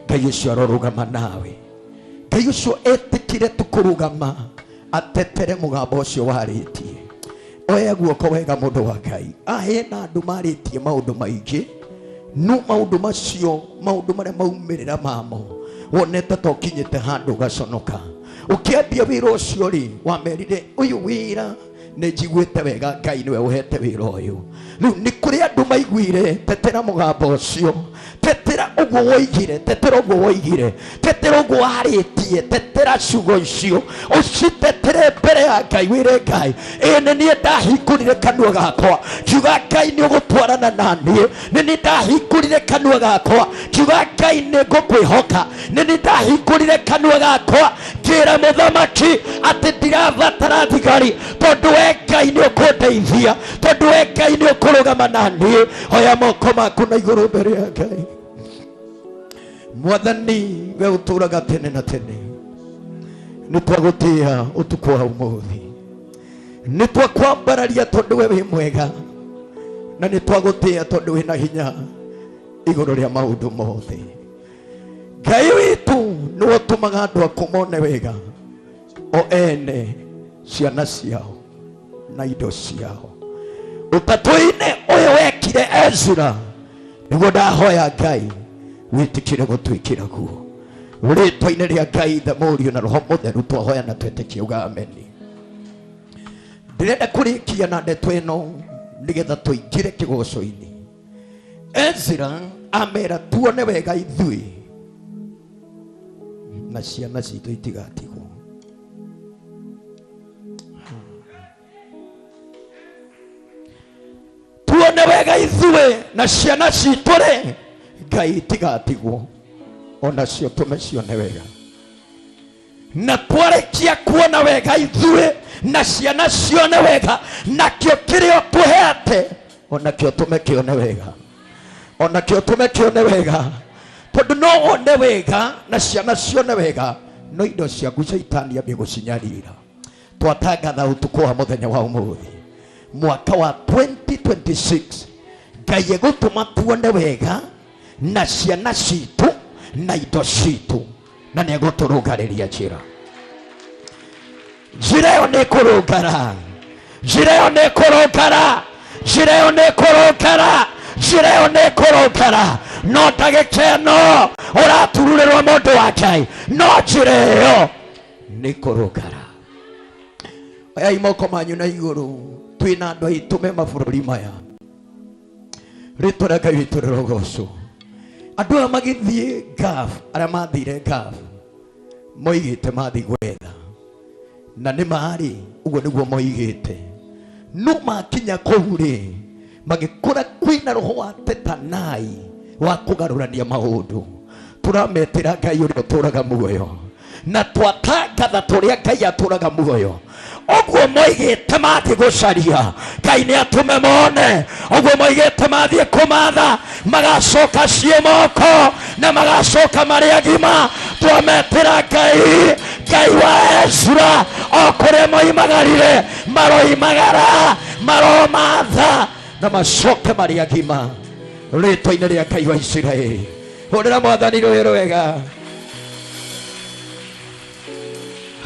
Ngai ũcio arorũgama nawe. Ngai ũcio etĩkire tu kũrũgama atetere mũgambo ũcio warĩtie. Oya guoko wega mũndũ wa Ngai. Hena andũ marĩtie maũndũ maingĩ, no maũndũ macio, maũndũ marĩa maumĩrĩra mamo, wonete ta ũkinyĩte handũ ũgaconoka. Ũkĩambia wĩra ũcio rĩ, wamerire ũyũ wĩra nĩ njiguĩte wega Ngai nĩwe ũhete wĩra ũyũ. Rĩu nĩ kũrĩ andũ maiguire, tetera mũgambo ũcio, tetera ũguo woigire, tetera ũguo woigire, tetera ũguo warĩtie, tetera ciugo icio, ũcitetere mbere ya Ngai, wĩre Ngai, ĩĩ nĩ niĩ ndahingũrire kanua gakwa ngiuga Ngai nĩ ũgũtwarana na niĩ, nĩ niĩ ndahingũrire kanua gakwa ngiuga Ngai nĩ ngũkwĩhoka, nĩ niĩ ndahingũrire kanua gakwa ngĩra mũthamaki atĩ ndirabatara thigari tondũ we Ngai nĩ ũkũndeithia, tondũ we Ngai nĩ ũkũrũgama na niĩ. Oya moko maku na igũrũ mbere ya Ngai. Mwathani, we ũtũraga tene na tene, nĩ twagũtĩa ũtukũ wa ũmũthĩ, nĩ twakwambararia tondũ we wĩ mwega, na nĩ twagũtĩa tondũ wĩna hinya igũrũ rĩa maũndũ mothe. Ngai witũ nĩwe ũtũmaga andũ aku mone wega, o ene ciana ciao na indo ciao. Ũtatũ-inĩ ũyũ wekire Ezra, nĩguo ndahoya Ngai wĩtĩkĩre gũtwĩkĩra guo. Rĩtwa-inĩ rĩa Ngai Ithe, Mũriũ na Roho Mũtheru twahoya na twetĩkie uga ameni. Ndĩrenda kũrĩkia na ndeto ĩno nĩgetha tũingĩre kĩgoco-inĩ. Ezra amera tuone wega ithuĩ na ciana citũ itigatigwo. Tuone wega ithuĩ na ciana citũ rĩ, Ngai itigatigwo, onacio tũme cione wega. Na twarĩkia kuona wega ithuĩ na ciana cione wega, nakĩo kĩrĩa ũtũhete onakĩo tũme kĩone wega, onakĩo tũme kĩone wega, tondũ no wone wega na ciana cione wega, no indo ciaku caitani ambie gũcinyarira. Twatangatha ũtukũ wa mũthenya wa ũmũthĩ mwaka wa 2026, Ngai egũtũma tuone wega na ciana citũ. Na indo citũ, na nĩ egũtũrũngarĩria njĩra. Njĩra ĩyo nĩ ĩkũrũngara, njĩra ĩyo nĩ ĩkũrũngara, njĩra ĩyo nĩ ĩkũrũngara, njĩra ĩyo nĩ ĩkũrũngara. No ndagĩka ĩno ũratururĩrwo mũndũ wa Ngai, no njĩra ĩyo nĩ ĩkũrũngara. Oyai moko manyu na igũrũ. Twĩna andũ aitũ me mabũrũri maya, rĩtwa rĩa Ngai witũ rĩrogocwo. Andũ aya magĩthiĩ Gaf, arĩa mathire Gaf moigĩte mathiĩ gwetha, na nĩ marĩ ũguo nĩguo moigĩte. No makinya kũu rĩ, magĩkora kwĩna roho wa tetanai wa kũgarũrania maũndũ. Tũrametĩra Ngai ũrĩa ũtũraga muoyo, na twatangatha tũrĩa Ngai atũraga muoyo. Ũguo moigĩte mathiĩ gũcaria, Ngai nĩ atũme mone. Ũguo moigĩte mathiĩ kũmatha, magacoka ciĩ moko na magacoka marĩ agima. Twametĩra Ngai, Ngai wa Ezra, o kũrĩa moimagarire maroimagara, maromatha na macoke marĩ agima, rĩtwa-inĩ rĩa Ngai wa Isiraeli. Hũrĩra Mwathani rũĩ rwega.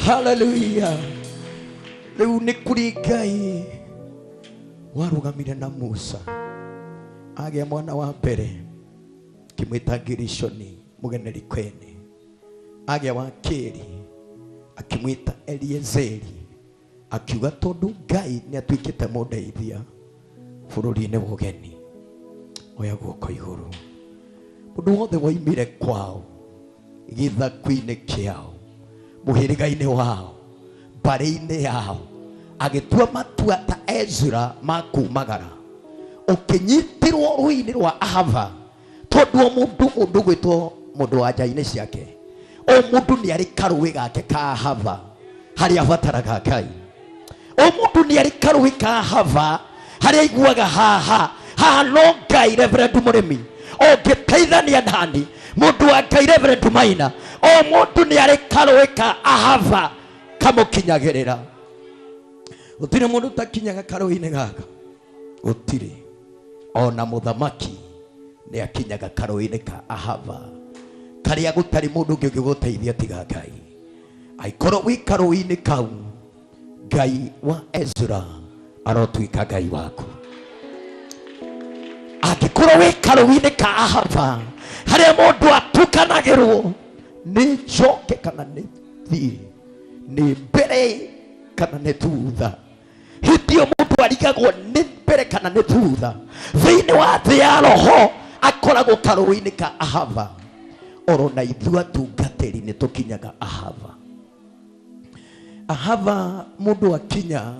Haleluya. Rĩu nĩ kũrĩ Ngai warũgamire na Musa, agĩa mwana wa mbere akĩmwĩta Gerishoni mũgeneri kwene, agĩa wa kerĩ akĩmwĩta Eliezeri, akiuga tondũ Ngai nĩ atuĩkĩte mũndeithia bũrũri-inĩ wa ũgeni. Oya guoko igũrũ. Mũndũ wothe woimire kwao, gĩthaku-inĩ kĩao, mũhĩrĩga-inĩ wao, mbarĩ-inĩ yao, agĩtua matua ta Ezra ma kumagara, ũkĩnyitirwo rũĩ-inĩ rwa Ahava, tondũ o mũndũ, mũndũ gwĩtwo mũndũ wa nja-inĩ ciake, o mũndũ nĩ arĩ karũĩ gake ka Ahava harĩa abataraga Ngai. O mũndũ nĩ arĩ karũĩ ka Ahava harĩa aiguaga haha haha no Ngai. Reverend Mũrĩmi ũngĩteithania nani, mũndũ wa Ngai, Reverend Maina, o mũndũ nĩ arĩ karũĩ ka Ahava kamũkinyagĩrĩra. Gũtirĩ mũndũ ũtakinyaga karũĩ-inĩ gaka, gũtirĩ. Ona mũthamaki nĩ akinyaga karũĩ-inĩ ka Ahava, karĩa gũtarĩ mũndũ ũngĩ ũngĩgũteithia tiga Ngai. Aikorwo wĩ karũĩ-inĩ kau, Ngai wa Ezra arotuĩka Ngai waku. Angĩkorwo wĩ karũĩ-inĩ ka Ahava harĩa mũndũ atukanagĩrwo nĩ njoke kana nĩ thiĩ, nĩ mbere kana nĩ thutha, hĩndĩ ĩyo mũndũ arigagwo nĩ mbere kana nĩ thutha thĩinĩ wa thĩ ya roho, akoragwo karũĩ-inĩ ka Ahava. Oro na ithuĩ atungatĩri nĩ tũkinyaga Ahava. Ahava mũndũ akinya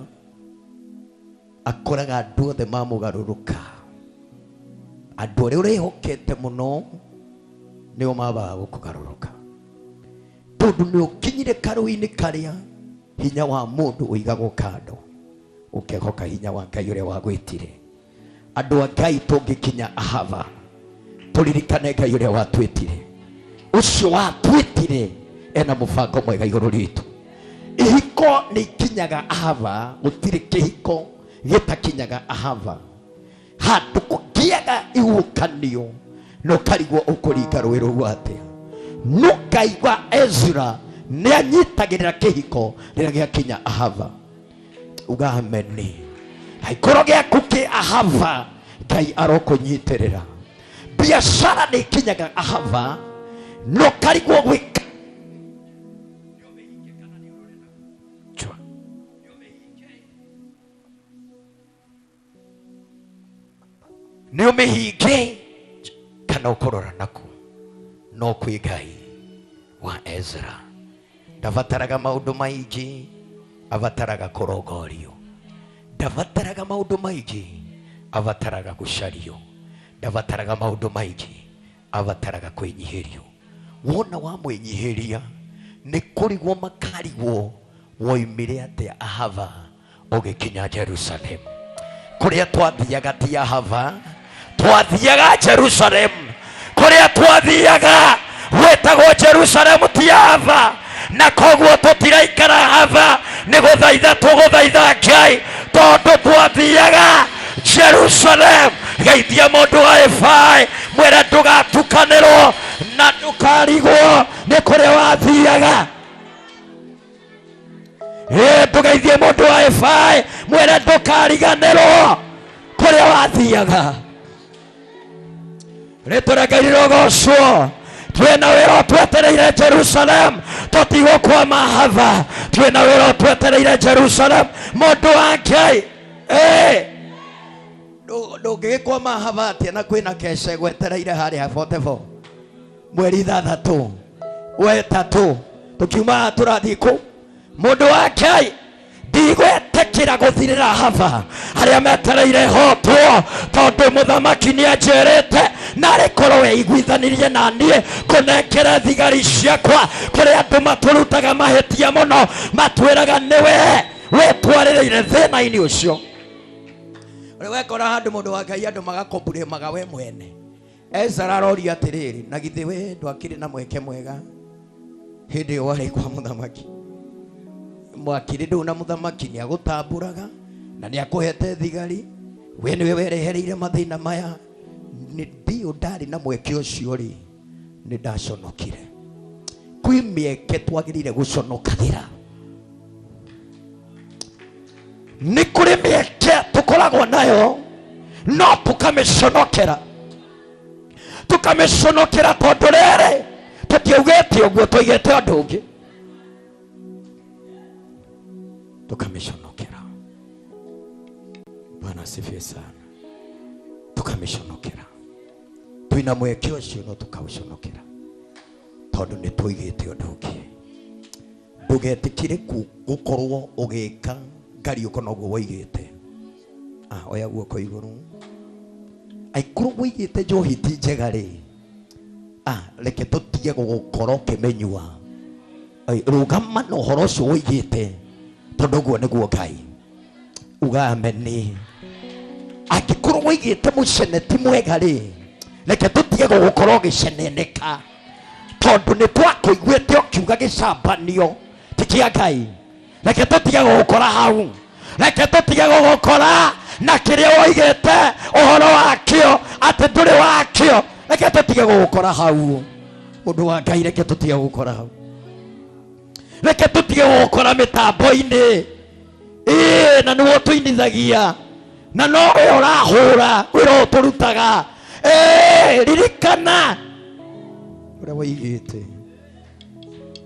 akoraga andũ othe mamũgarũrũka. Andũ arĩa ũrehokete mũno nĩo mambaga gũkũgarũrũka, tondũ nĩ ũkinyire karũĩ-inĩ karĩa hinya wa mũndũ ũigagwo kando, ũkehoka hinya wa Ngai ũrĩa wagwĩtire. Andũ a Ngai, tũngĩkinya Ahava tũririkane Ngai ũrĩa watwĩtire. Ũcio watwĩtire ena mũbango mwega igũrũ ritũ. Ihiko nĩ ikinyaga Ahava, gũtirĩ kĩhiko gĩtakinyaga Ahava. Handũ kũngĩaga ihuhũkanio na ũkarigwo ũkũringa rũĩ rũu atĩa, no Ngai wa Ezra nĩ anyitagĩrĩra kĩhiko rĩrĩa gĩakinya Ahava. Uga ameni. Angĩkorwo gĩaku kĩ Ahava, Ngai arokũnyitĩrĩra. Biacara nĩ ikinyaga Ahava na ũkarigwo gwĩka. Nĩ ũmĩhinge kana ũkũrora naku, no kwĩ Ngai wa Ezra ndabataraga maũndũ maingĩ, abataraga kũrongorio. Ndabataraga maũndũ maingĩ, abataraga gũcario. Ndabataraga maũndũ maingĩ, abataraga kwĩnyihĩrio. Wona wamwĩnyihĩria, nĩ kũrigwo makarigwo woimire atĩa Ahava ũgĩkinya Jerusalem. Kũrĩa twathiaga ti Ahava, twathiaga Jerusalem. Kũrĩa twathiaga gwĩtagwo Jerusalem, ti Ahava, na koguo tũtiraikara Ahava. Nĩ gũthaitha tũgũthaitha Ngai tondũ twathiaga Jerusalem. Geithia mũndũ wa ĩbaĩ, mwĩre ndũgatukanĩrwo na ndũ Ndũkarigwo nĩ kũrĩa wathiaga. Ĩ, ndũgeithie mũndũ wa ebaĩ, mwĩre ndũkariganĩrwo kũrĩa wathiaga. Rĩtwa rĩa Ngai rĩrogocwo. Twĩna wĩra ũtwetereire Jerusalem, tũtigũkwama hava. Twĩna wĩra ũtwetereire Jerusalem, mũndũ wa Ngai. Ĩ, ndũngĩgĩkwama hava atĩa na kwĩna kece gwetereire harĩa 44 mweri 6 wetatũ tũkiuma haha tũrathiĩ kũ. Mũndũ wa Ngai, ndigwĩtĩkĩra gũthirĩra hava arĩa metereire hotwo, tondũ mũthamaki nĩanjĩrĩte narĩ korwo weiguithanirie na niĩ ngũnengere thigari ciakwa. Kũrĩ andũ matũrutaga mahĩtia mũno, matwĩraga nĩwe wĩtwarĩrĩire thĩna-inĩ ũcio. Ũrĩ wekora handũ mũndũ wa Ngai andũ magakomburĩmaga we mwene. Ezara aroria atĩrĩrĩ, na githĩ we ndwakĩrĩ na mweke mwega hĩndĩ ĩyo warĩ kwa mũthamaki? Mwakĩrĩ ndũũ na mũthamaki nĩagũtambũraga na nĩakũhete thigari, we nĩwe werehereire mathĩna maya. Nĩ ndiũ ndarĩ na mweke ũcio rĩ, nĩ ndaconokire. Kwĩ mĩeke twagĩrĩire gũconokagĩra. Nĩ kũrĩ mĩeke tũkoragwo nayo no tũkamĩconokera, tũkamĩconokera tondũ rĩrĩ tũtiaugĩte ũguo, twaigĩte ũndũ ũngĩ, tũkamĩconokera. Bwana asifiwe sana. Tũkamĩconokera, twĩna mweke ũcio no tũkaũconokera tondũ nĩ tũigĩte ũndũ ũngĩ. Ndũgetĩkĩre gũkorwo ũgĩka ngariũko noguo woigĩte. Oya guoko igũrũ. Angĩkorwo woigĩte njohi ti njega rĩ, reke tũtige gũgũkora ũkĩmĩnyua. Oi, rũgama na ũhoro ũcio woigĩte tondũ ũguo nĩguo Ngai. Uga ameni. Angĩkorwo woigĩte mũcene ti mwega rĩ, reke tũtige gũgũkora ũgĩceneneka tondũ nĩ twakũiguĩte ũkiuga gĩcambanio ti kĩa Ngai. Reke tũtige gũgũkora hau, reke tũtige gũgũkora na kĩrĩa woigĩte ũhoro wakĩo atĩ ndũrĩ wakĩo. Reke tũtige gũgũkora hau, mũndũ wa Ngai, reke tũtige gũgũkora hau, reke tũtige gũgũkora mĩtambo-inĩ. Ĩĩ, na nĩwe ũtũinithagia na no we ũrahũra wĩra ũyũ tũrutaga. Ĩĩ, ririkana ũrĩa woigĩte.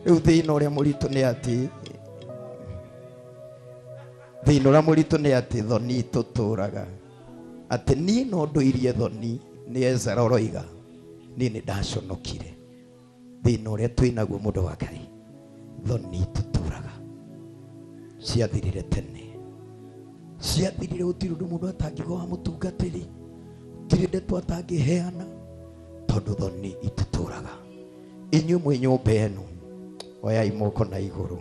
Rĩu thĩna ũrĩa mũritũ nĩ atĩ, thĩna ũrĩa mũritũ nĩ atĩ thoni tũtũraga atĩ niĩ no ndũirie thoni. Nĩ Ezra ũroiga niĩ nĩ ndaconokire. Thĩna ũrĩa twĩnaguo mũndũ wa Ngai, thoni tũtũraga ciathirire tene, ciathirire. Gũtirĩ ũndũ mũndũ atangiuga wa mũtungatĩri, gũtirĩ ndeto atangĩheana tondũ thoni itũtũraga. Inyuĩ mwĩ nyũmba ĩno, oyai moko na igũrũ,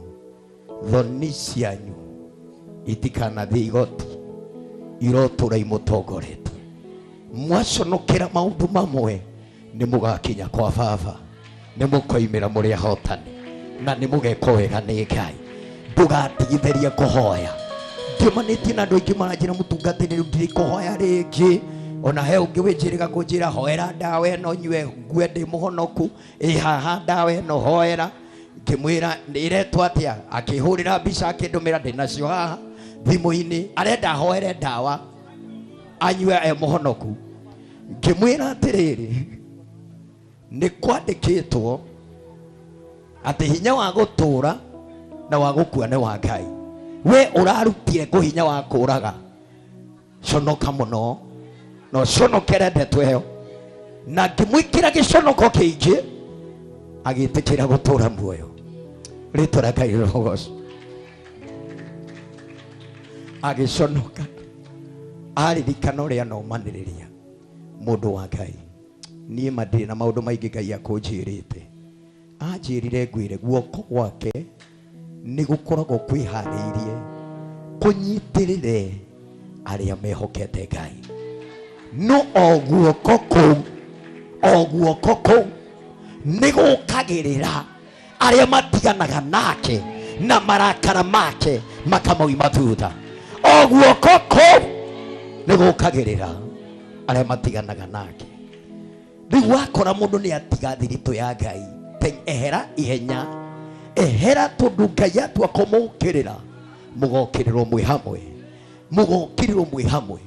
thoni cianyu itikanathiĩ igoti, irotũra imũtongoretie. Mwaconokera maũndũ mamwe nĩ mũgakinya kwa baba, nĩ mũkoimĩra mũrĩ ahotani na nĩ mũgekwo wega nĩ Ngai. Ndũgatigithĩrie kũhoya. Ndiumanĩtie na andũ aingĩ maranjĩra mũtungatĩri rĩu ndirĩ kũhoya rĩngĩ. Ona he ũngĩ wĩnjĩrĩga kũnjĩra hoera ndawa ĩno nyue ngue ndĩ mũhonoku, ĩ haha ndawa ĩno hoera. Ngĩmwĩra ĩretwo atĩa, akĩhũrĩra mbica akĩndũmĩra, ndĩnacio haha thimũ-inĩ, arenda hoere ndawa anyue e mũhonoku. Ngĩmwĩra atĩrĩrĩ, nĩ kwandĩkĩtwo atĩ hinya wa gũtũũra na wa gũkua nĩ wa Ngai. We ũrarutire kũ hinya wa kũũraga? Conoka mũno na ũconokere ndeto ĩyo. Na ngĩmwĩkĩra gĩconoko kĩingĩ, agĩtĩkĩra gũtũũra muoyo. Rĩtwa rĩa Ngai rĩrogocwo. Agĩconoka aririkana ũrĩa anomanĩrĩria. Mũndũ wa Ngai, niĩ ma ndirĩ na maũndũ maingĩ Ngai akũnjĩrĩte. Anjĩrire ngwĩre guoko gwake nĩ gũkoragwo kwĩharĩirie kũnyitĩrĩre arĩa mehokete Ngai. No o guoko kũu, o guoko kũu nĩ gũkagĩrĩra arĩa matiganaga nake na marakara make makamauma thutha. O guoko kũu nĩ gũkagĩrĩra arĩa matiganaga nake. Rĩu wakora mũndũ nĩ atiga thiritũ ya Ngai, ehera ihenya, ehera, tondũ Ngai atua kũmũkĩrĩra, mũgokĩrĩrwo mwĩ hamwe, mũgokĩrĩrwo mwĩ hamwe.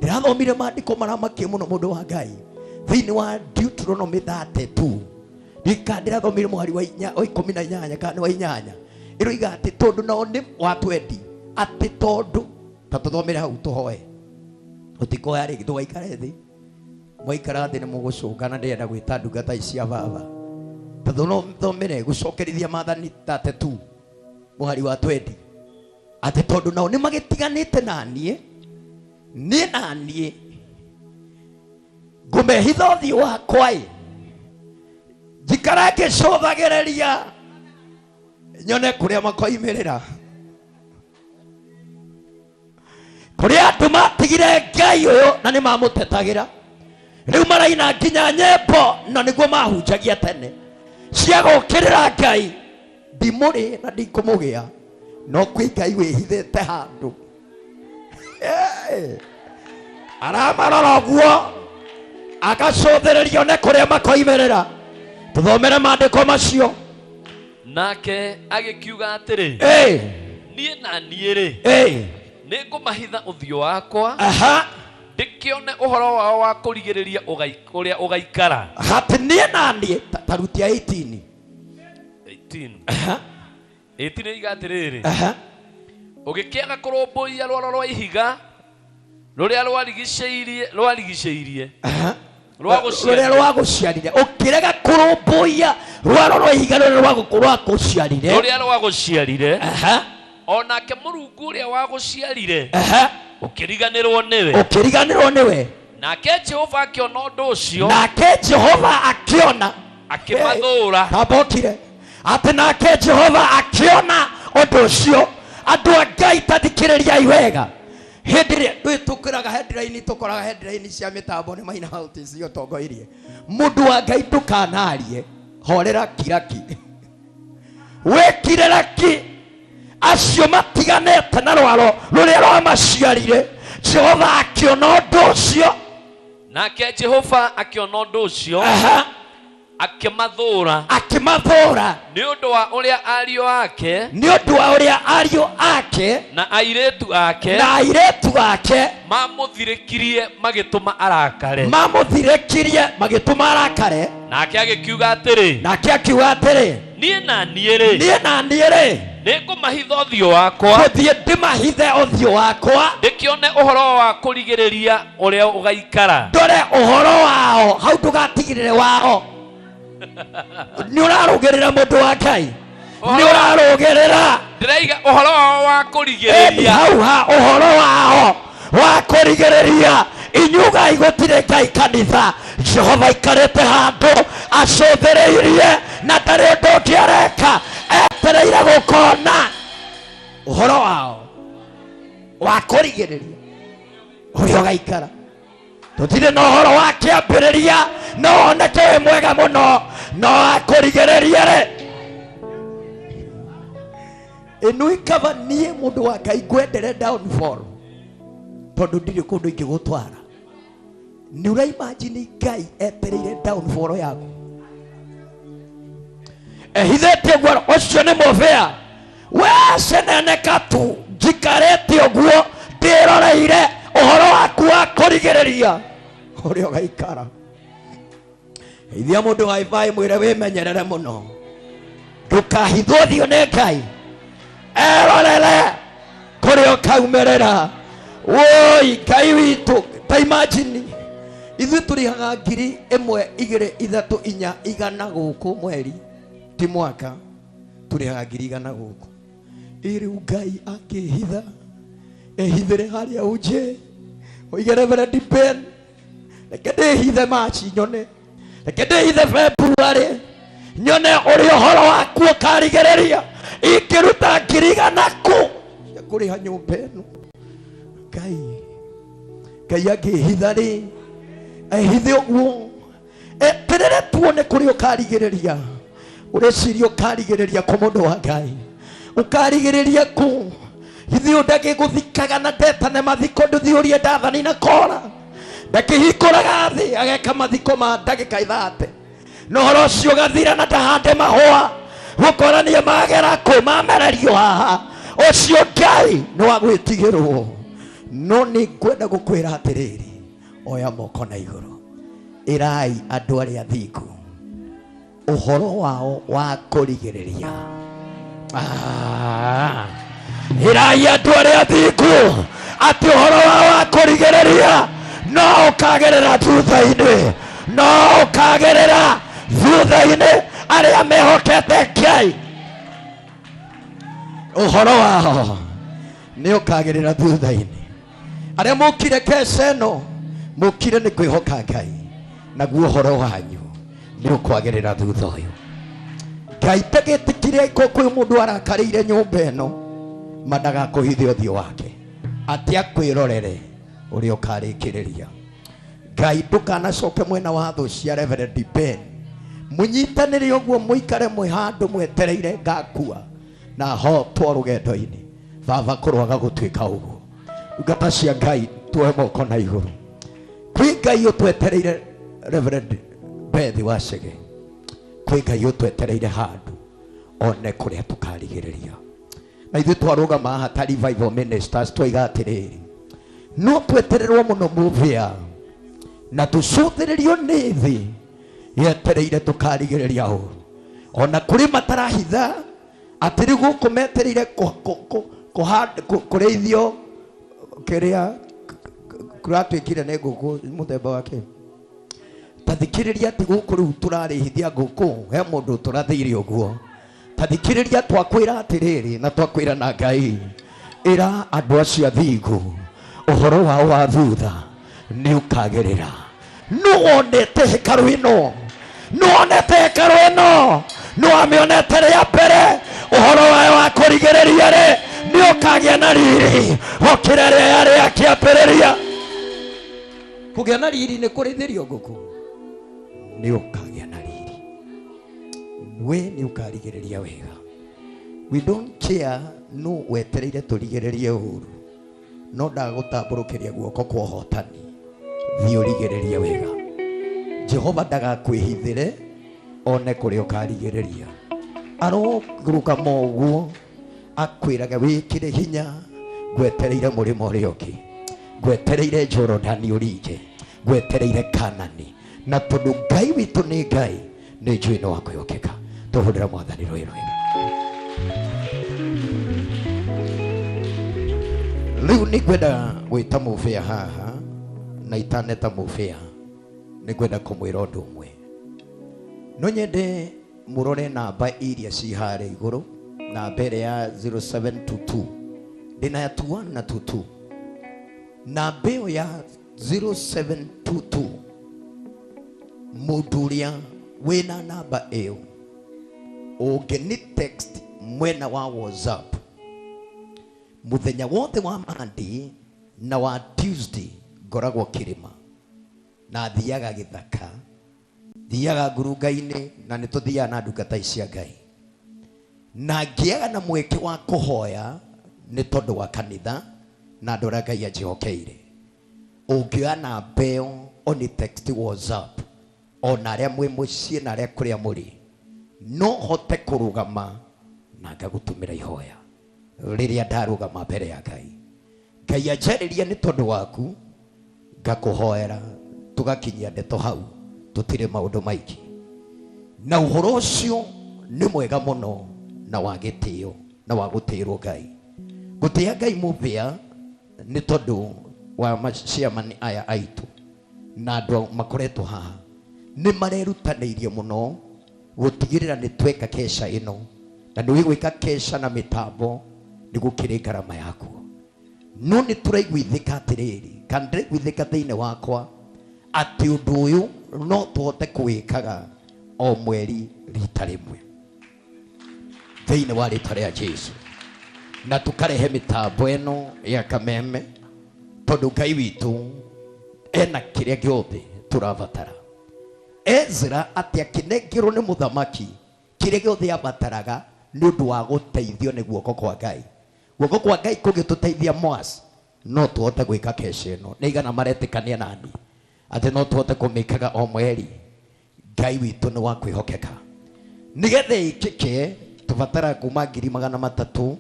Ndĩrathomire maandĩko maramakie mũno mũndũ wa Ngai thĩinĩ wa Deuteronomy 32. Rika ndĩrathomire mũhari wa inya, wa 18 kana nĩ wa 8, ĩroiga atĩ tondũ nao nĩ wa 20, atĩ tondũ ta tũthomere hau tũhoe, ũtikoya rĩngĩ, tũgaikare thĩ. Mwaikara thĩ nĩ mũgũcũnga, na ndĩrenda gwĩta ndungata ici cia baba. Ta tũthomere gũcokerithia maathani 32 mũhari wa 20, atĩ tondũ nao nĩ magĩtiganĩte na niĩ, niĩ na niĩ ngũmehitha ũthiũ wakwa ĩ, njikara ngĩcũthagĩrĩria nyone kũrĩa makoimĩrĩra. Kũrĩa andũ matigire Ngai ũyũ na nĩ mamũtetagĩra, rĩu maraina nginya nyĩmbo na nĩguo mahunjagia tene cia gũkĩrĩra Ngai. Ndimũrĩ na ndikũmũgĩa, no kwĩ Ngai wĩhithĩte handũ. Hey! Aramarora ũguo agacũthĩrĩrio nĩ kũrĩa makoimĩrĩra. Tũthomere maandĩko macio. Nake agĩkiuga atĩrĩ, Ĩ! Niĩ na niĩ rĩ, Ĩ! nĩ ngũmahitha ũthiũ wakwa, Aha. ndĩkĩone ũhoro wao wa kũrigĩrĩria ũrĩa ũgaikara. Hati niĩ na niĩ ta rutia 18. 18. Aha. 18 ĩiga atĩrĩrĩ, Aha. ũgĩkĩaga kũrũmbũiya rwaro rwa ihiga rũrĩa rwarigicĩirie, Aha. rwa rũrĩa gũciarire. Rwagũciarire, ũkĩrega kũrũmbũiya rwaro rwa ihiga rũrĩa rwagũciarire, rũrĩa rwagũciarire. Aha. O nake Mũrungu ũrĩa wagũciarire, Aha. ũkĩriganĩrwo nĩwe. Ũkĩriganĩrwo nĩwe. Nake Jehova akĩona ũndũ ũcio, Nake Jehova akĩona, akĩmathũũra. Tambokire atĩ nake Jehova akĩona ũndũ ũcio. Andũ a Ngai, tathikĩrĩriai wega. Hĩndĩ ĩrĩa ndũĩ tũkĩraga headline, tũkoraga headline cia mĩtambo nĩ maina hauti ũtongoirie. Mũndũ wa Ngai, ndũkanarie, horera, kiraki, wĩkire raki. Acio matiganĩte na rwaro rũrĩa rwamaciarire, Jehova akĩona ũndũ ũcio. Nake Jehova akĩona ũndũ ũcio, Aha. akĩmathũũra, akĩmathũũra, nĩ ũndũ wa ũrĩa ariũ ake, nĩ ũndũ wa ũrĩa ariũ ake na airĩtu ake, na airĩtu ake mamũthirĩkirie magĩtũma arakare. Mamũthirĩkirie magĩtũma arakare. Nake agĩkiuga atĩrĩ, Nake akiuga atĩrĩ, niĩ na niĩ rĩ, niĩ na niĩ rĩ, nĩ ngũmahitha ũthiũ wakwa, gũthiĩ ndĩmahithe ũthiũ wakwa, ndĩkĩone ũhoro wa kũrigĩrĩria ũrĩa ũgaikara. Ndore ũhoro wao hau, ndũgatigĩrĩre wao. Nĩ ũrarũgĩrĩra, mũndũ wa Ngai, nĩ ũrarũgĩrĩra. Ndĩraiga ũhoro wao wa Ĩni kũrigĩrĩria. Hau ha ũhoro wao wa kũrigĩrĩria. Inyugai gũtirĩ Ngai kanitha, Jehova aikarĩte handũ acũthĩrĩirie na ndarĩ ũndũ ũngĩ areka, etereire gũkona ũhoro wao wa kũrigĩrĩria ũrĩa ũgaikara. Tũtirĩ na ũhoro wa kĩambĩrĩria, no woneke wĩ mwega mũno, no wa kũrigĩrĩria rĩ, ĩno ikaba. Niĩ mũndũ wa Ngai ngwendere downfall, tondũ ndirĩ kũndũ ingĩgũtwara. Nĩ ũraimagine Ngai etereire downfall yaku ehithĩtie guo? Ũcio nĩ mũbĩa we ceneneka tu, njikarĩte ũguo ndĩroreire ũhoro waku wa kũrigĩrĩria ũrĩa ũgaikara. Ithia mũndũ wa ibai, mwĩre wĩmenyerere mũno, ndũkahithwo ũthiũ nĩ Ngai, erorere kũrĩa ũkaumĩrĩra. Woi Ngai witũ, ta imagine ithuĩ tũrĩhaga 1,000, 2, 3, 4, 100 gũkũ mweri, ti mwaka, tũrĩhaga 100,000 gũkũ. Ĩ rĩu Ngai akĩhitha, ehithĩre harĩa ũnje, oige Reverend Ben, reke ndĩhithe Machi nyone, reke ndĩhithe February nyone ũrĩa ũhoro waku ũkarigĩrĩria. Ingĩruta 100,000 kũ cia kũrĩha nyũmba ĩno? Ngai, Ngai angĩhitha rĩ, ehithe ũguo eterere tuone kũrĩa ũkarigĩrĩria. Ũreciria ũkarigĩrĩria kũ? Mũndũ wa Ngai, ũkarigĩrĩria kũ? Ithuĩ ũndagĩgũthikaga na ndetane mathiko, ndũthiũrie ndathani na kora. Ndakĩhingũraga thĩ ageka mathiko ma ndagĩka ithate. Na ũhoro ũcio ũgathira na ndahande mahũa. Gũkorania magera kũ mamererio haha. Ũcio Ngai nĩ wa gwĩtigĩrwo. No nĩ ngwenda gũkwĩra atĩrĩrĩ, oya moko na igũrũ. Ĩrai andũ arĩa athingu ũhoro wao wa kũrigĩrĩria. Ĩrai andũ arĩa athingu atĩ ũhoro wao wa kũrigĩrĩria no ũkagerera thutha-inĩ, no ũkagerera thutha-inĩ arĩa mehokete Ngai. Ũhoro wao nĩ ũkagerera thutha-inĩ. Arĩa mũkire keca ĩno mũkire nĩ kwĩhoka Ngai, naguo ũhoro wanyu nĩ ũkwagĩrĩra thutha ũyũ. Ngai ndagĩtĩkire ko kwĩ mũndũ arakarĩire nyũmba ĩno, ma ndagakũhithe ũthiũ wake, atĩ akwĩrorere ũrĩa ũkarĩkĩrĩria. Ngai ndũkanacoke mwena wa thũ cia Reverend Ben, mũnyitanĩre ũguo mũikare mwĩ handũ mwetereire ngakua na hotwo rũgendo-inĩ. Baba kũroaga gũtuĩka ũguo. Ndungata cia Ngai tuoe moko na igũrũ. Kwĩ Ngai ũtwetereire Reverend Beth Wacege, kwĩ Ngai ũtwetereire handũ one kũrĩa tũkarigĩrĩria. Na ithuĩ twarũgama haha ta revival ministers twaiga atĩrĩrĩ, no twetererwo mũno mũthia na tũcũthĩrĩrio nĩ thĩ yetereire tũkarigĩrĩria ũru. Ona kũrĩ matarahitha atĩ rĩu gũkũ metereire kũrĩithio kĩrĩa kũratuĩkire nĩ ngũkũ mũthemba wake. Tathikĩrĩria atĩ gũkũ rĩu tũrarĩithia ngũkũ, he mũndũ tũrathĩire ũguo. Tathikĩrĩria twakwĩra atĩrĩrĩ na twakwĩra na Ngai, ĩra andũ acio athingu ũhoro wao wa thutha nĩ ũkagĩrĩra. Nũ wonete hekarũ ĩno? Nũ wonete hekarũ ĩno? Nũ wamĩonete rĩa mbere? Ũhoro wayo wa kũrigĩrĩria rĩ, nĩ ũkagĩa na riri gũkĩra rĩa yarĩ ya kĩambĩrĩria. Kũgĩa na riri nĩ kũrĩithĩrio ngũkũ. Nĩ ũkagĩa na riri. We nĩ ũkarigĩrĩria wega. We don't care nũ wetereire tũrigĩrĩrie ũru, no ndagũtambũrũkĩria guoko kwa ũhotani. Thiĩ ũrigĩrĩrie wega. Jehova ndagakwĩhithĩre one kũrĩa ũkarigĩrĩria. Arorũgama ũguo akwĩrage wĩkĩre hinya, ngwetereire mũrĩmo ũrĩa ũngĩ, ngwetereire Jorodani ũringe, ngwetereire Kanani. Na tondũ Ngai witũ nĩ Ngai, nĩ njũĩ nĩ wa kwĩhokeka. Tũhũrĩra Mwathani rũĩ rwega. Rĩu nĩ ngwenda gwĩta mũbĩa haha, na itaneta mũbĩa nĩ ngwenda kũmwĩra ũndũ ũmwe. No nyende mũrore namba iria ci harĩa igũrũ, namba ĩrĩa ya 0722 ndĩna ya 21 na 22. Namba ĩyo ya 0722, mũndũ ũrĩa wĩna namba ĩyo ũngĩni text mwena wa WhatsApp mũthenya wothe wa Monday na wa Tuesday ngoragwo kĩrĩma na thiaga gĩthaka, thiaga ngurunga-inĩ, na nĩ tũthiaga na ndungata ici cia Ngai, na ngĩaga na mweke wa kũhoya nĩ tondũ wa kanitha na andũ arĩa Ngai anjĩhokeire. Ũngĩoya namba ĩyo oni text WhatsApp, ona arĩa mwĩ mũciĩ na arĩa kũrĩa mũrĩ, no hote kũrũgama na ngagũtũmĩra ihoya rĩrĩa ndarũgama mbere ya Ngai. Ngai anjarĩria nĩ tondũ waku, ngakũhoera tũgakinyia ndeto hau, tũtirĩ maũndũ maingĩ. Na ũhoro ũcio nĩ mwega mũno na wa gĩtĩo na wa gũtĩĩrwo Ngai. Gũtĩĩa Ngai mũthia nĩ tondũ wa maciamani aya aitũ na andũ makoretwo haha nĩ marerutanĩirie mũno gũtigĩrĩra nĩ tweka kesha ĩno, na nĩ gwĩka kesha na mĩtambo nĩ gũkĩrĩ ngarama yakuo. No nĩ tũraiguithĩka atĩrĩrĩ, kana ndĩraiguithĩka thĩinĩ wakwa atĩ ũndũ ũyũ no tũhote kũwĩkaga o mweri rita rĩmwe thĩinĩ wa rĩtwa rĩa Jesu, na tũkarehe mĩtambo ĩno ya kameme tondũ Ngai witũ ena kĩrĩa gĩothe tũrabatara. Ezra atĩ akĩnengerwo nĩ mũthamaki kĩrĩa gĩothe abataraga nĩ ũndũ wa gũteithio nĩ guoko kwa Ngai. Guoko kwa Ngai kũngĩtũteithia Mwas, no tũhote gwĩka kesha ĩno. Nĩ igana maretĩkania nani? Atĩ no tũhote kũmĩkaga o mweri. Ngai witũ nĩ wa kwĩhokeka. Nĩgetha ĩkĩke tũbataraga kuma 300,000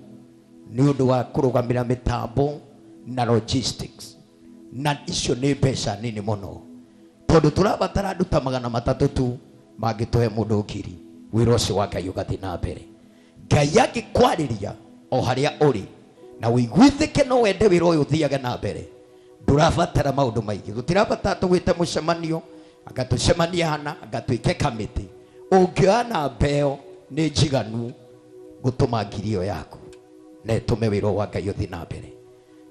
nĩ ũndũ wa kũrũgamĩra mĩtambo na logistics, na icio nĩ mbeca nini mũno tondũ tũrabatara andũ ta 300 tu mangĩtũhe mũndũ ngiri, wĩra ũcio wa Ngai ũgathiĩ na mbere. Ngai angĩkwarĩria o harĩa ũrĩ na ũiguithĩke no wende wĩra ũyũ ũthiage na mbere, ndũrabatara maũndũ maingĩ. Tũtirabatara tũgwĩte mũcemanio, anga tũcemanie hana, anga twĩke kamĩtĩ. Ũngĩoya namba ĩyo nĩ njiganu gũtũma ngiri ĩyo yaku na ĩtũme wĩra wa Ngai ũthiĩ na mbere,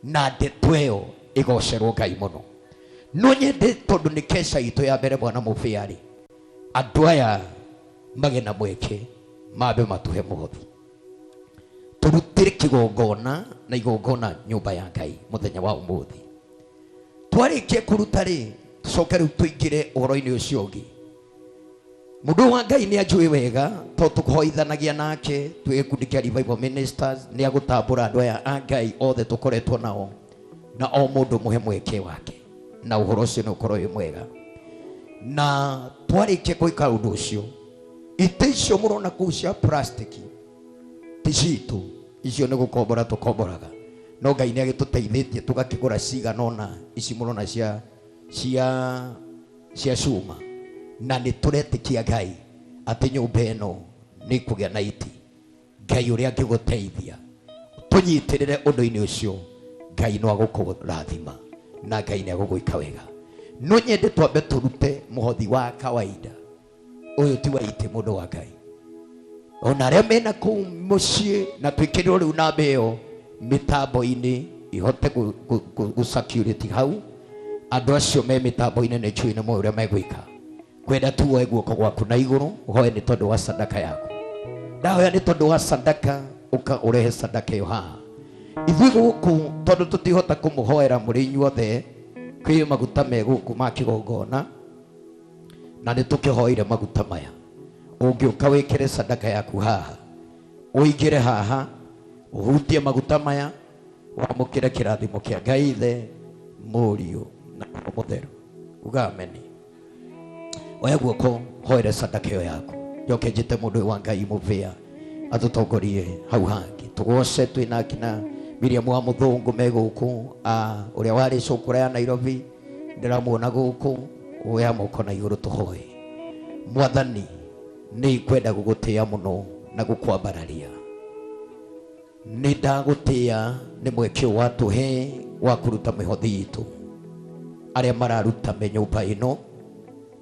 na ndeto ĩyo ĩgocerwo Ngai mũno. No nyende tondũ nĩ kesha itũ ya mbere bwana Mũbĩa-rĩ, andũ aya magĩe na mweke mambe matũhe mũhothi, tũrutĩre kĩgongona na igongona nyũmba ya Ngai mũthenya wa ũmũthĩ. Twarĩkia kũruta rĩ, tũcoke rĩu tũingĩre ũhoro-inĩ ũcio ũngĩ. Mũndũ wa Ngai nĩ anjũĩ wega tondũ tũhoithanagia nake twĩ gĩkundi kĩa Revival Ministers. Nĩ agũtambũra andũ aya a Ngai othe tũkoretwo nao, na o mũndũ mũhe mweke wake, na ũhoro ũcio nĩ ũkorwo wĩ mwega. Na twarĩkia gwĩka ũndũ ũcio, itĩ icio mũrona kũu cia plastiki ti citũ, icio nĩ gũkombora tũkomboraga, no Ngai nĩ agĩtũteithĩtie tũgakĩgũra cigana ũna ici mũrona cia cuma, na nĩ tũretĩkia Ngai atĩ nyũmba ĩno nĩ ĩkũgĩa na iti. Ngai ũrĩa angĩgũteithia tũnyitĩrĩre ũndũ-inĩ ũcio, Ngai no agũkũrathima na Ngai nĩ agũgwĩka wega. No nyende twambe tũrute mũhothi wa kawaida ũyũ ti wa itĩ, mũndũ wa Ngai, ona arĩa mena kũu mũciĩ, na twĩkĩrĩrwo rĩu namba ĩyo mĩtambo-inĩ ihote gũ security hau. Andũ acio me mĩtambo-inĩ nĩ njũĩ nĩ moĩ ũrĩa megwĩka. Kwenda tu woe guoko gwaku na igũrũ ũhoe nĩ tondũ wa sadaka yaku. Ndahoya nĩ tondũ wa sadaka, ũka ũrehe sadaka ĩyo haha. Ithuĩ gũkũ tondũ tũtihota kũmũhoera mũrĩ inyuothe, kwĩ maguta me gũkũ ma kĩgongona, na nĩ tũkĩhoire maguta maya. Ũngĩũka wĩkĩre sadaka yaku haha, ũingĩre haha, ũhutie maguta maya, wamũkĩre kĩrathimo kĩa Ngai Ithe, Mũriũ na Roho Mũtheru. Uga ameni. Oya guoko hoere sadaka ĩyo yaku. Njoke njĩte mũndũ ũyũ wa Ngai Mũbĩa atũtongorie hau hangĩ. Tũgoce twĩna akina Miriam wa Mũthũngũ me gũkũ, ũrĩa warĩ cũkũra ya Nairobi ndĩramuona gũkũ. Oya moko na igũrũ tũhoe. Mwathani, nĩ ngwenda gũgũtĩĩa mũno na gũkwambararia. Nĩ ndagũtĩĩa nĩ mweke ũyũ watũhe wa kũruta mĩhothi itũ. Arĩa mararuta me nyũmba ĩno,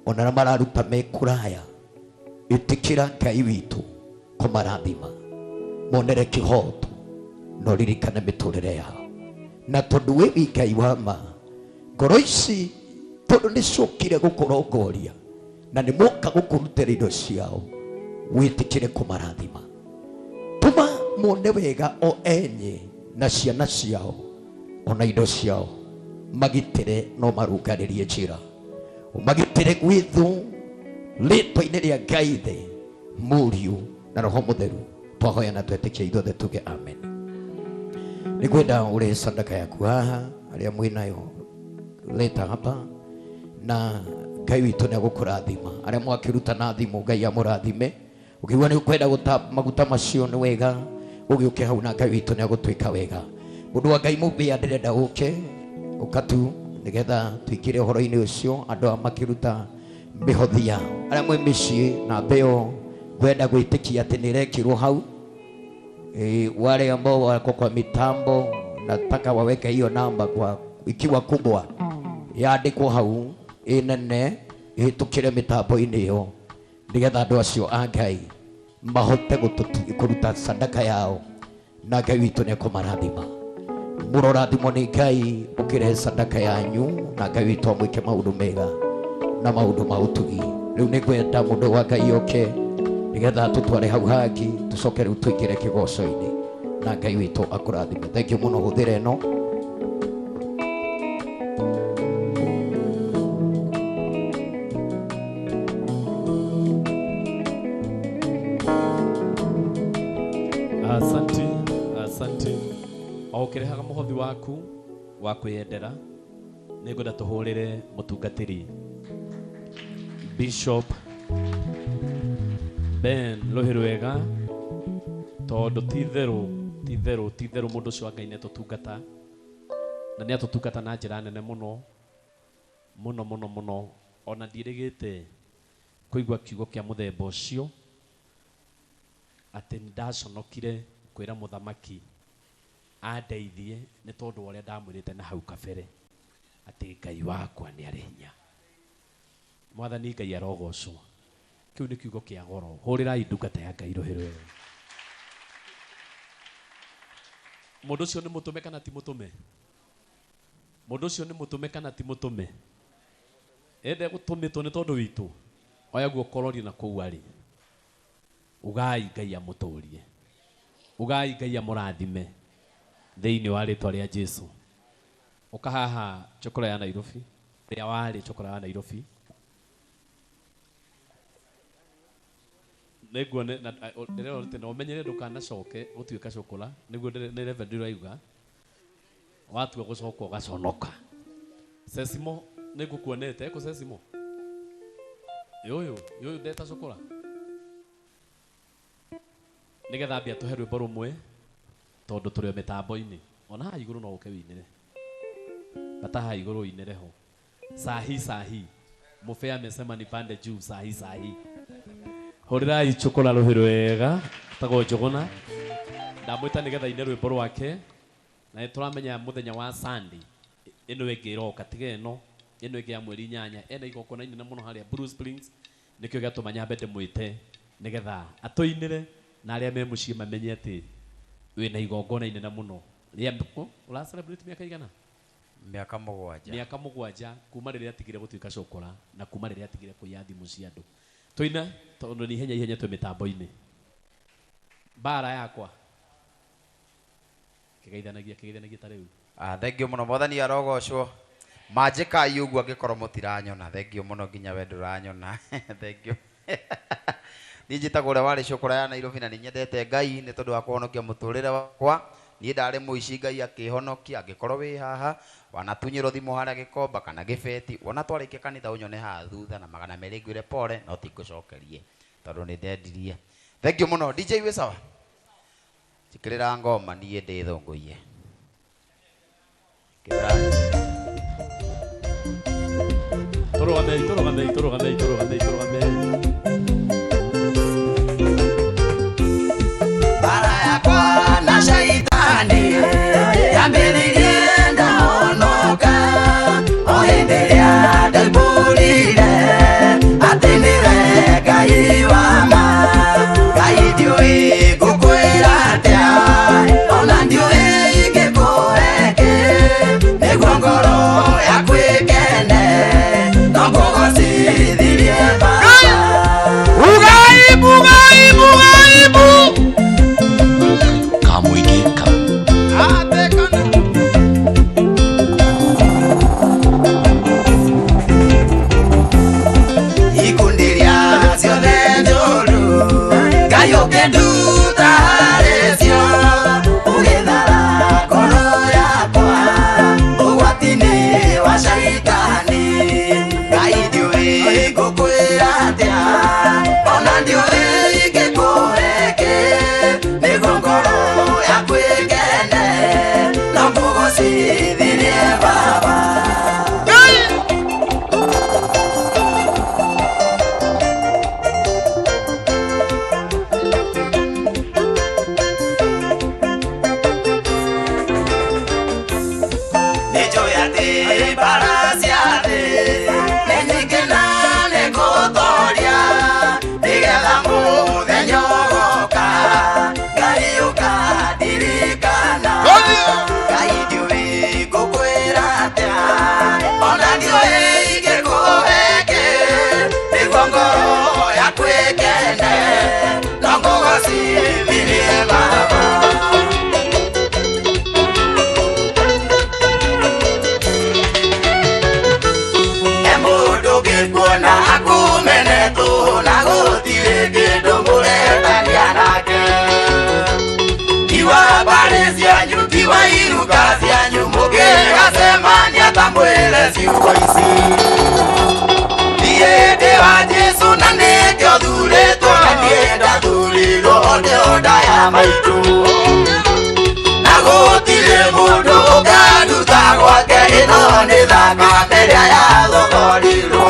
ona arĩa mararuta me kũraya, ĩtĩkĩra Ngai witũ kũmarathima, monere kĩhoto na ũririkane mĩtũrĩre yao. Na tondũ wĩ wi Ngai wa ma, ngoro ici tondũ nĩ ciokire gũkũrongoria na nĩ moka gũkũrutĩra indo ciao, wĩtĩkĩre kũmarathima. Tũma mone wega o enye na ciana ciao ona indo ciao, magitĩre no marũngarĩrie njĩra, ũmagitĩre gwĩ thũ, rĩtwa-inĩ rĩa Ngai Ithe, Mũriũ na Roho Mũtheru. Twahoya na twetĩkia ithuothe tuge amen. Nĩ ngwenda ũrehe sadaka yaku haha, arĩa mwĩnayo leta hapa, na Ngai witũ nĩ agũkũrathima. Arĩa mwakĩruta na thimũ, Ngai amũrathime. Ũkĩigua nĩ ũkwenda gũta maguta macio nĩ wega, ũgĩũke hau na Ngai witũ nĩ agũtwĩka wega. Mũndũ wa Ngai Mũbĩa, ndĩrenda ũke ũka tu nĩgetha tũingĩre ũhoro-inĩ ũcio. Andũ aya makĩruta mĩhothi yao, arĩa mwĩ mĩciĩ, na mbeo ngwenda gwĩtĩkia atĩ nĩ ĩrekĩrwo hau. Wale ambao wako kwa mitambo, nataka waweke hiyo namba kwa ikiwa kubwa, yandĩkwo hau ĩnene, ĩhĩtũkĩre mĩtambo-inĩ ĩyo, nĩgetha andũ acio a Ngai mahote kũruta sadaka yao, na Ngai witũ nĩ ekũmarathima. Mũrorathimwo nĩ Ngai mũkĩrehe sadaka yanyu, na Ngai witũ amwĩke maũndũ mega na maũndũ ma ũtugi. Rĩu nĩ ngwenda mũndũ wa Ngai oke nĩgetha tũtware hau hangĩ, tũcoke rĩu tũingĩre kĩgoco-inĩ, na Ngai witũ akũrathime. Thank you mũno. Hũthĩra ĩno. Asante, asante. O ũkĩrehaga mũhothi waku wa kwĩyendera. Nĩngwenda tũhũrĩre mũtungatĩri Bishop Ben Rũhĩ Rwega, tondũ ti itherũ ti itherũ ti itherũ mũndũ ũcio wa Ngai nĩatũtungata, na nĩatũtungata na njĩra nene mũno mũno mũno mũno. Ona ndiĩrĩgĩte kũigua kiugo kĩa mũthemba ũcio, atĩ nĩndaconokire kwĩra mũthamaki andeithie nĩ tondũ wa ũrĩa ndamwĩrĩte na hau kabere atĩ Ngai wakwa nĩ arĩ hinya. Mwathani Ngai arogocwo. Kĩu nĩ kiugo kĩa goro. Hũrĩrai ndungata ya Ngai rũhĩ rwega. Mũndũ ũcio nĩ mũtũme kana ti mũtũme? Mũndũ ũcio nĩ mũtũme kana ti mũtũme? Ende gũtũmĩtwo nĩ tondũ witũ. Oya guoko ũrorie na kũu arĩ. Ugai Ngai amũtũrie. Ugai Ngai amũrathime thĩinĩ wa rĩtwa rĩa Jesu. Ũka haha chokora ya Nairobi, rĩa warĩ chokora ya Nairobi. Nĩnguone na ndĩrerorete na ũmenyere ndũkanacoke gũtuĩka cokora, nĩguo nĩ Reverend ũrauga. Watua gũcoka ũgaconoka. Sesimo nĩngũkuonete, eko Sesimo? Yũyũ, yũyũ ndeta cokora. Nĩgetha ambia tũhe rwĩmbo rũmwe tondũ tũrĩ o mĩtambo-inĩ. Ona haha igũrũ no ũke wĩinĩre. Bata haha igũrũ ũinĩre ho. Sahi sahi. Mũbea amesema nipande juu sahi sahi. Hũrĩrai cokora rũhĩ rwega tagwo Njũgũna. Ndamwĩta nĩgetha ine rwĩmbo rwake. Na nĩ tũramenya mũthenya wa Sunday ĩno ĩngĩ ĩroka, tiga ĩno, ĩno ĩngĩ ya mweri 8, ena igongona inene mũno harĩa Blue Springs. Nĩkĩo gĩatũma nyambe ndĩmwĩte nĩgetha atũinĩre na arĩa me mũciĩ mamenye atĩ wĩna igongona inene mũno. Rĩa ũra celebrate mĩaka igana? Mĩaka 7. Mĩaka 7 kuma rĩrĩa atigire gũtuĩka cokora na kuma rĩrĩa atigire kũiya thimũ cia andũ. Tũine tondũ nĩ ihenya ihenya twĩ mĩtambo-inĩ. Mbara yakwa. Kĩgeithanagia, kĩgeithanagia ta rĩu. Thank you mũno. Mwathani arogocwo. Manjĩkai ũguo angĩkorwo mũtiranyona. Thank you mũno nginya we ndũranyona. Thank you. Niĩ njĩtagwo ũrĩa warĩ cokora ya Nairobi na nĩnyendete Ngai nĩ tondũ wa kũhonokia mũtũrĩre wakwa. Niĩ ndarĩ mũici Ngai akĩhonokia. Angĩkorwo wĩ haha wanatunyĩrwo thimũ harĩa Gĩkomba kana Gĩbeti, wona twarĩkia kanitha ũnyone haha thutha na 200 ngwĩre pole, no ti ngũcokerie tondũ nĩ ndendirie. Thank you mũno. DJ wĩ sawa? Njĩkĩrĩra ngoma niĩ ndĩthũngũiye. Tũrũgamei, tũrũgamei, tũrũgamei, tũrũgamei, tũrũgamei. Bara yakwa na shaitani yambĩrĩirie ndahonoka, o hĩndĩ ĩrĩa ndaimbũrire atĩ nĩwe Ngai wa ma. Ngai ndiũĩ ngũkwĩra atĩa, ona ndiũĩ ingĩkũhe kĩ, nĩguo ngoro yaku ĩkene, no ngũgocithirie Baba. Ugaibu, ugaibu, ugaibu. Kamũingĩ ka Ikundi rĩa ciothe njũru, Ngai ũkĩnduta harĩ cio, ũgĩthara ngoro yakwa ũgwati-inĩ wa shaitani. Ngai ndiũĩ ngũkwĩra atĩa, ona ndiũĩ ingĩkũhe kĩ, nĩguo ngoro yaku ĩkene, no ngũgocithirie Baba. Nĩnjũĩ atĩ mbara cia thĩ nĩ nyingĩ na nĩngũtooria, nĩgetha mũthenya ũgoka Ngai ũkandirikana. Ngai ndiũĩ ngũkwĩra atĩa, ona ndiũĩ ingĩkũhe kĩ, nĩguo ngoro yaku ĩkene, no ngũgocithirie Baba. E mũndũ ũngĩkuona akumene tũhũ na gũtirĩ kĩndũ mũretania nake. Tiwa mbarĩ cianyu, tiwa iruka cianyu, mũngĩgacemania ta Ndĩmwĩre ciugo ici. Niĩ ndĩ wa Jesũ na nĩkĩo thurĩtwo, na niĩ ndathurirwo ndĩ o nda ya maitũ. Na gũtirĩ mũndũ ũkanduta gwake, ĩno nĩ thakame ĩrĩa yathogorirwo.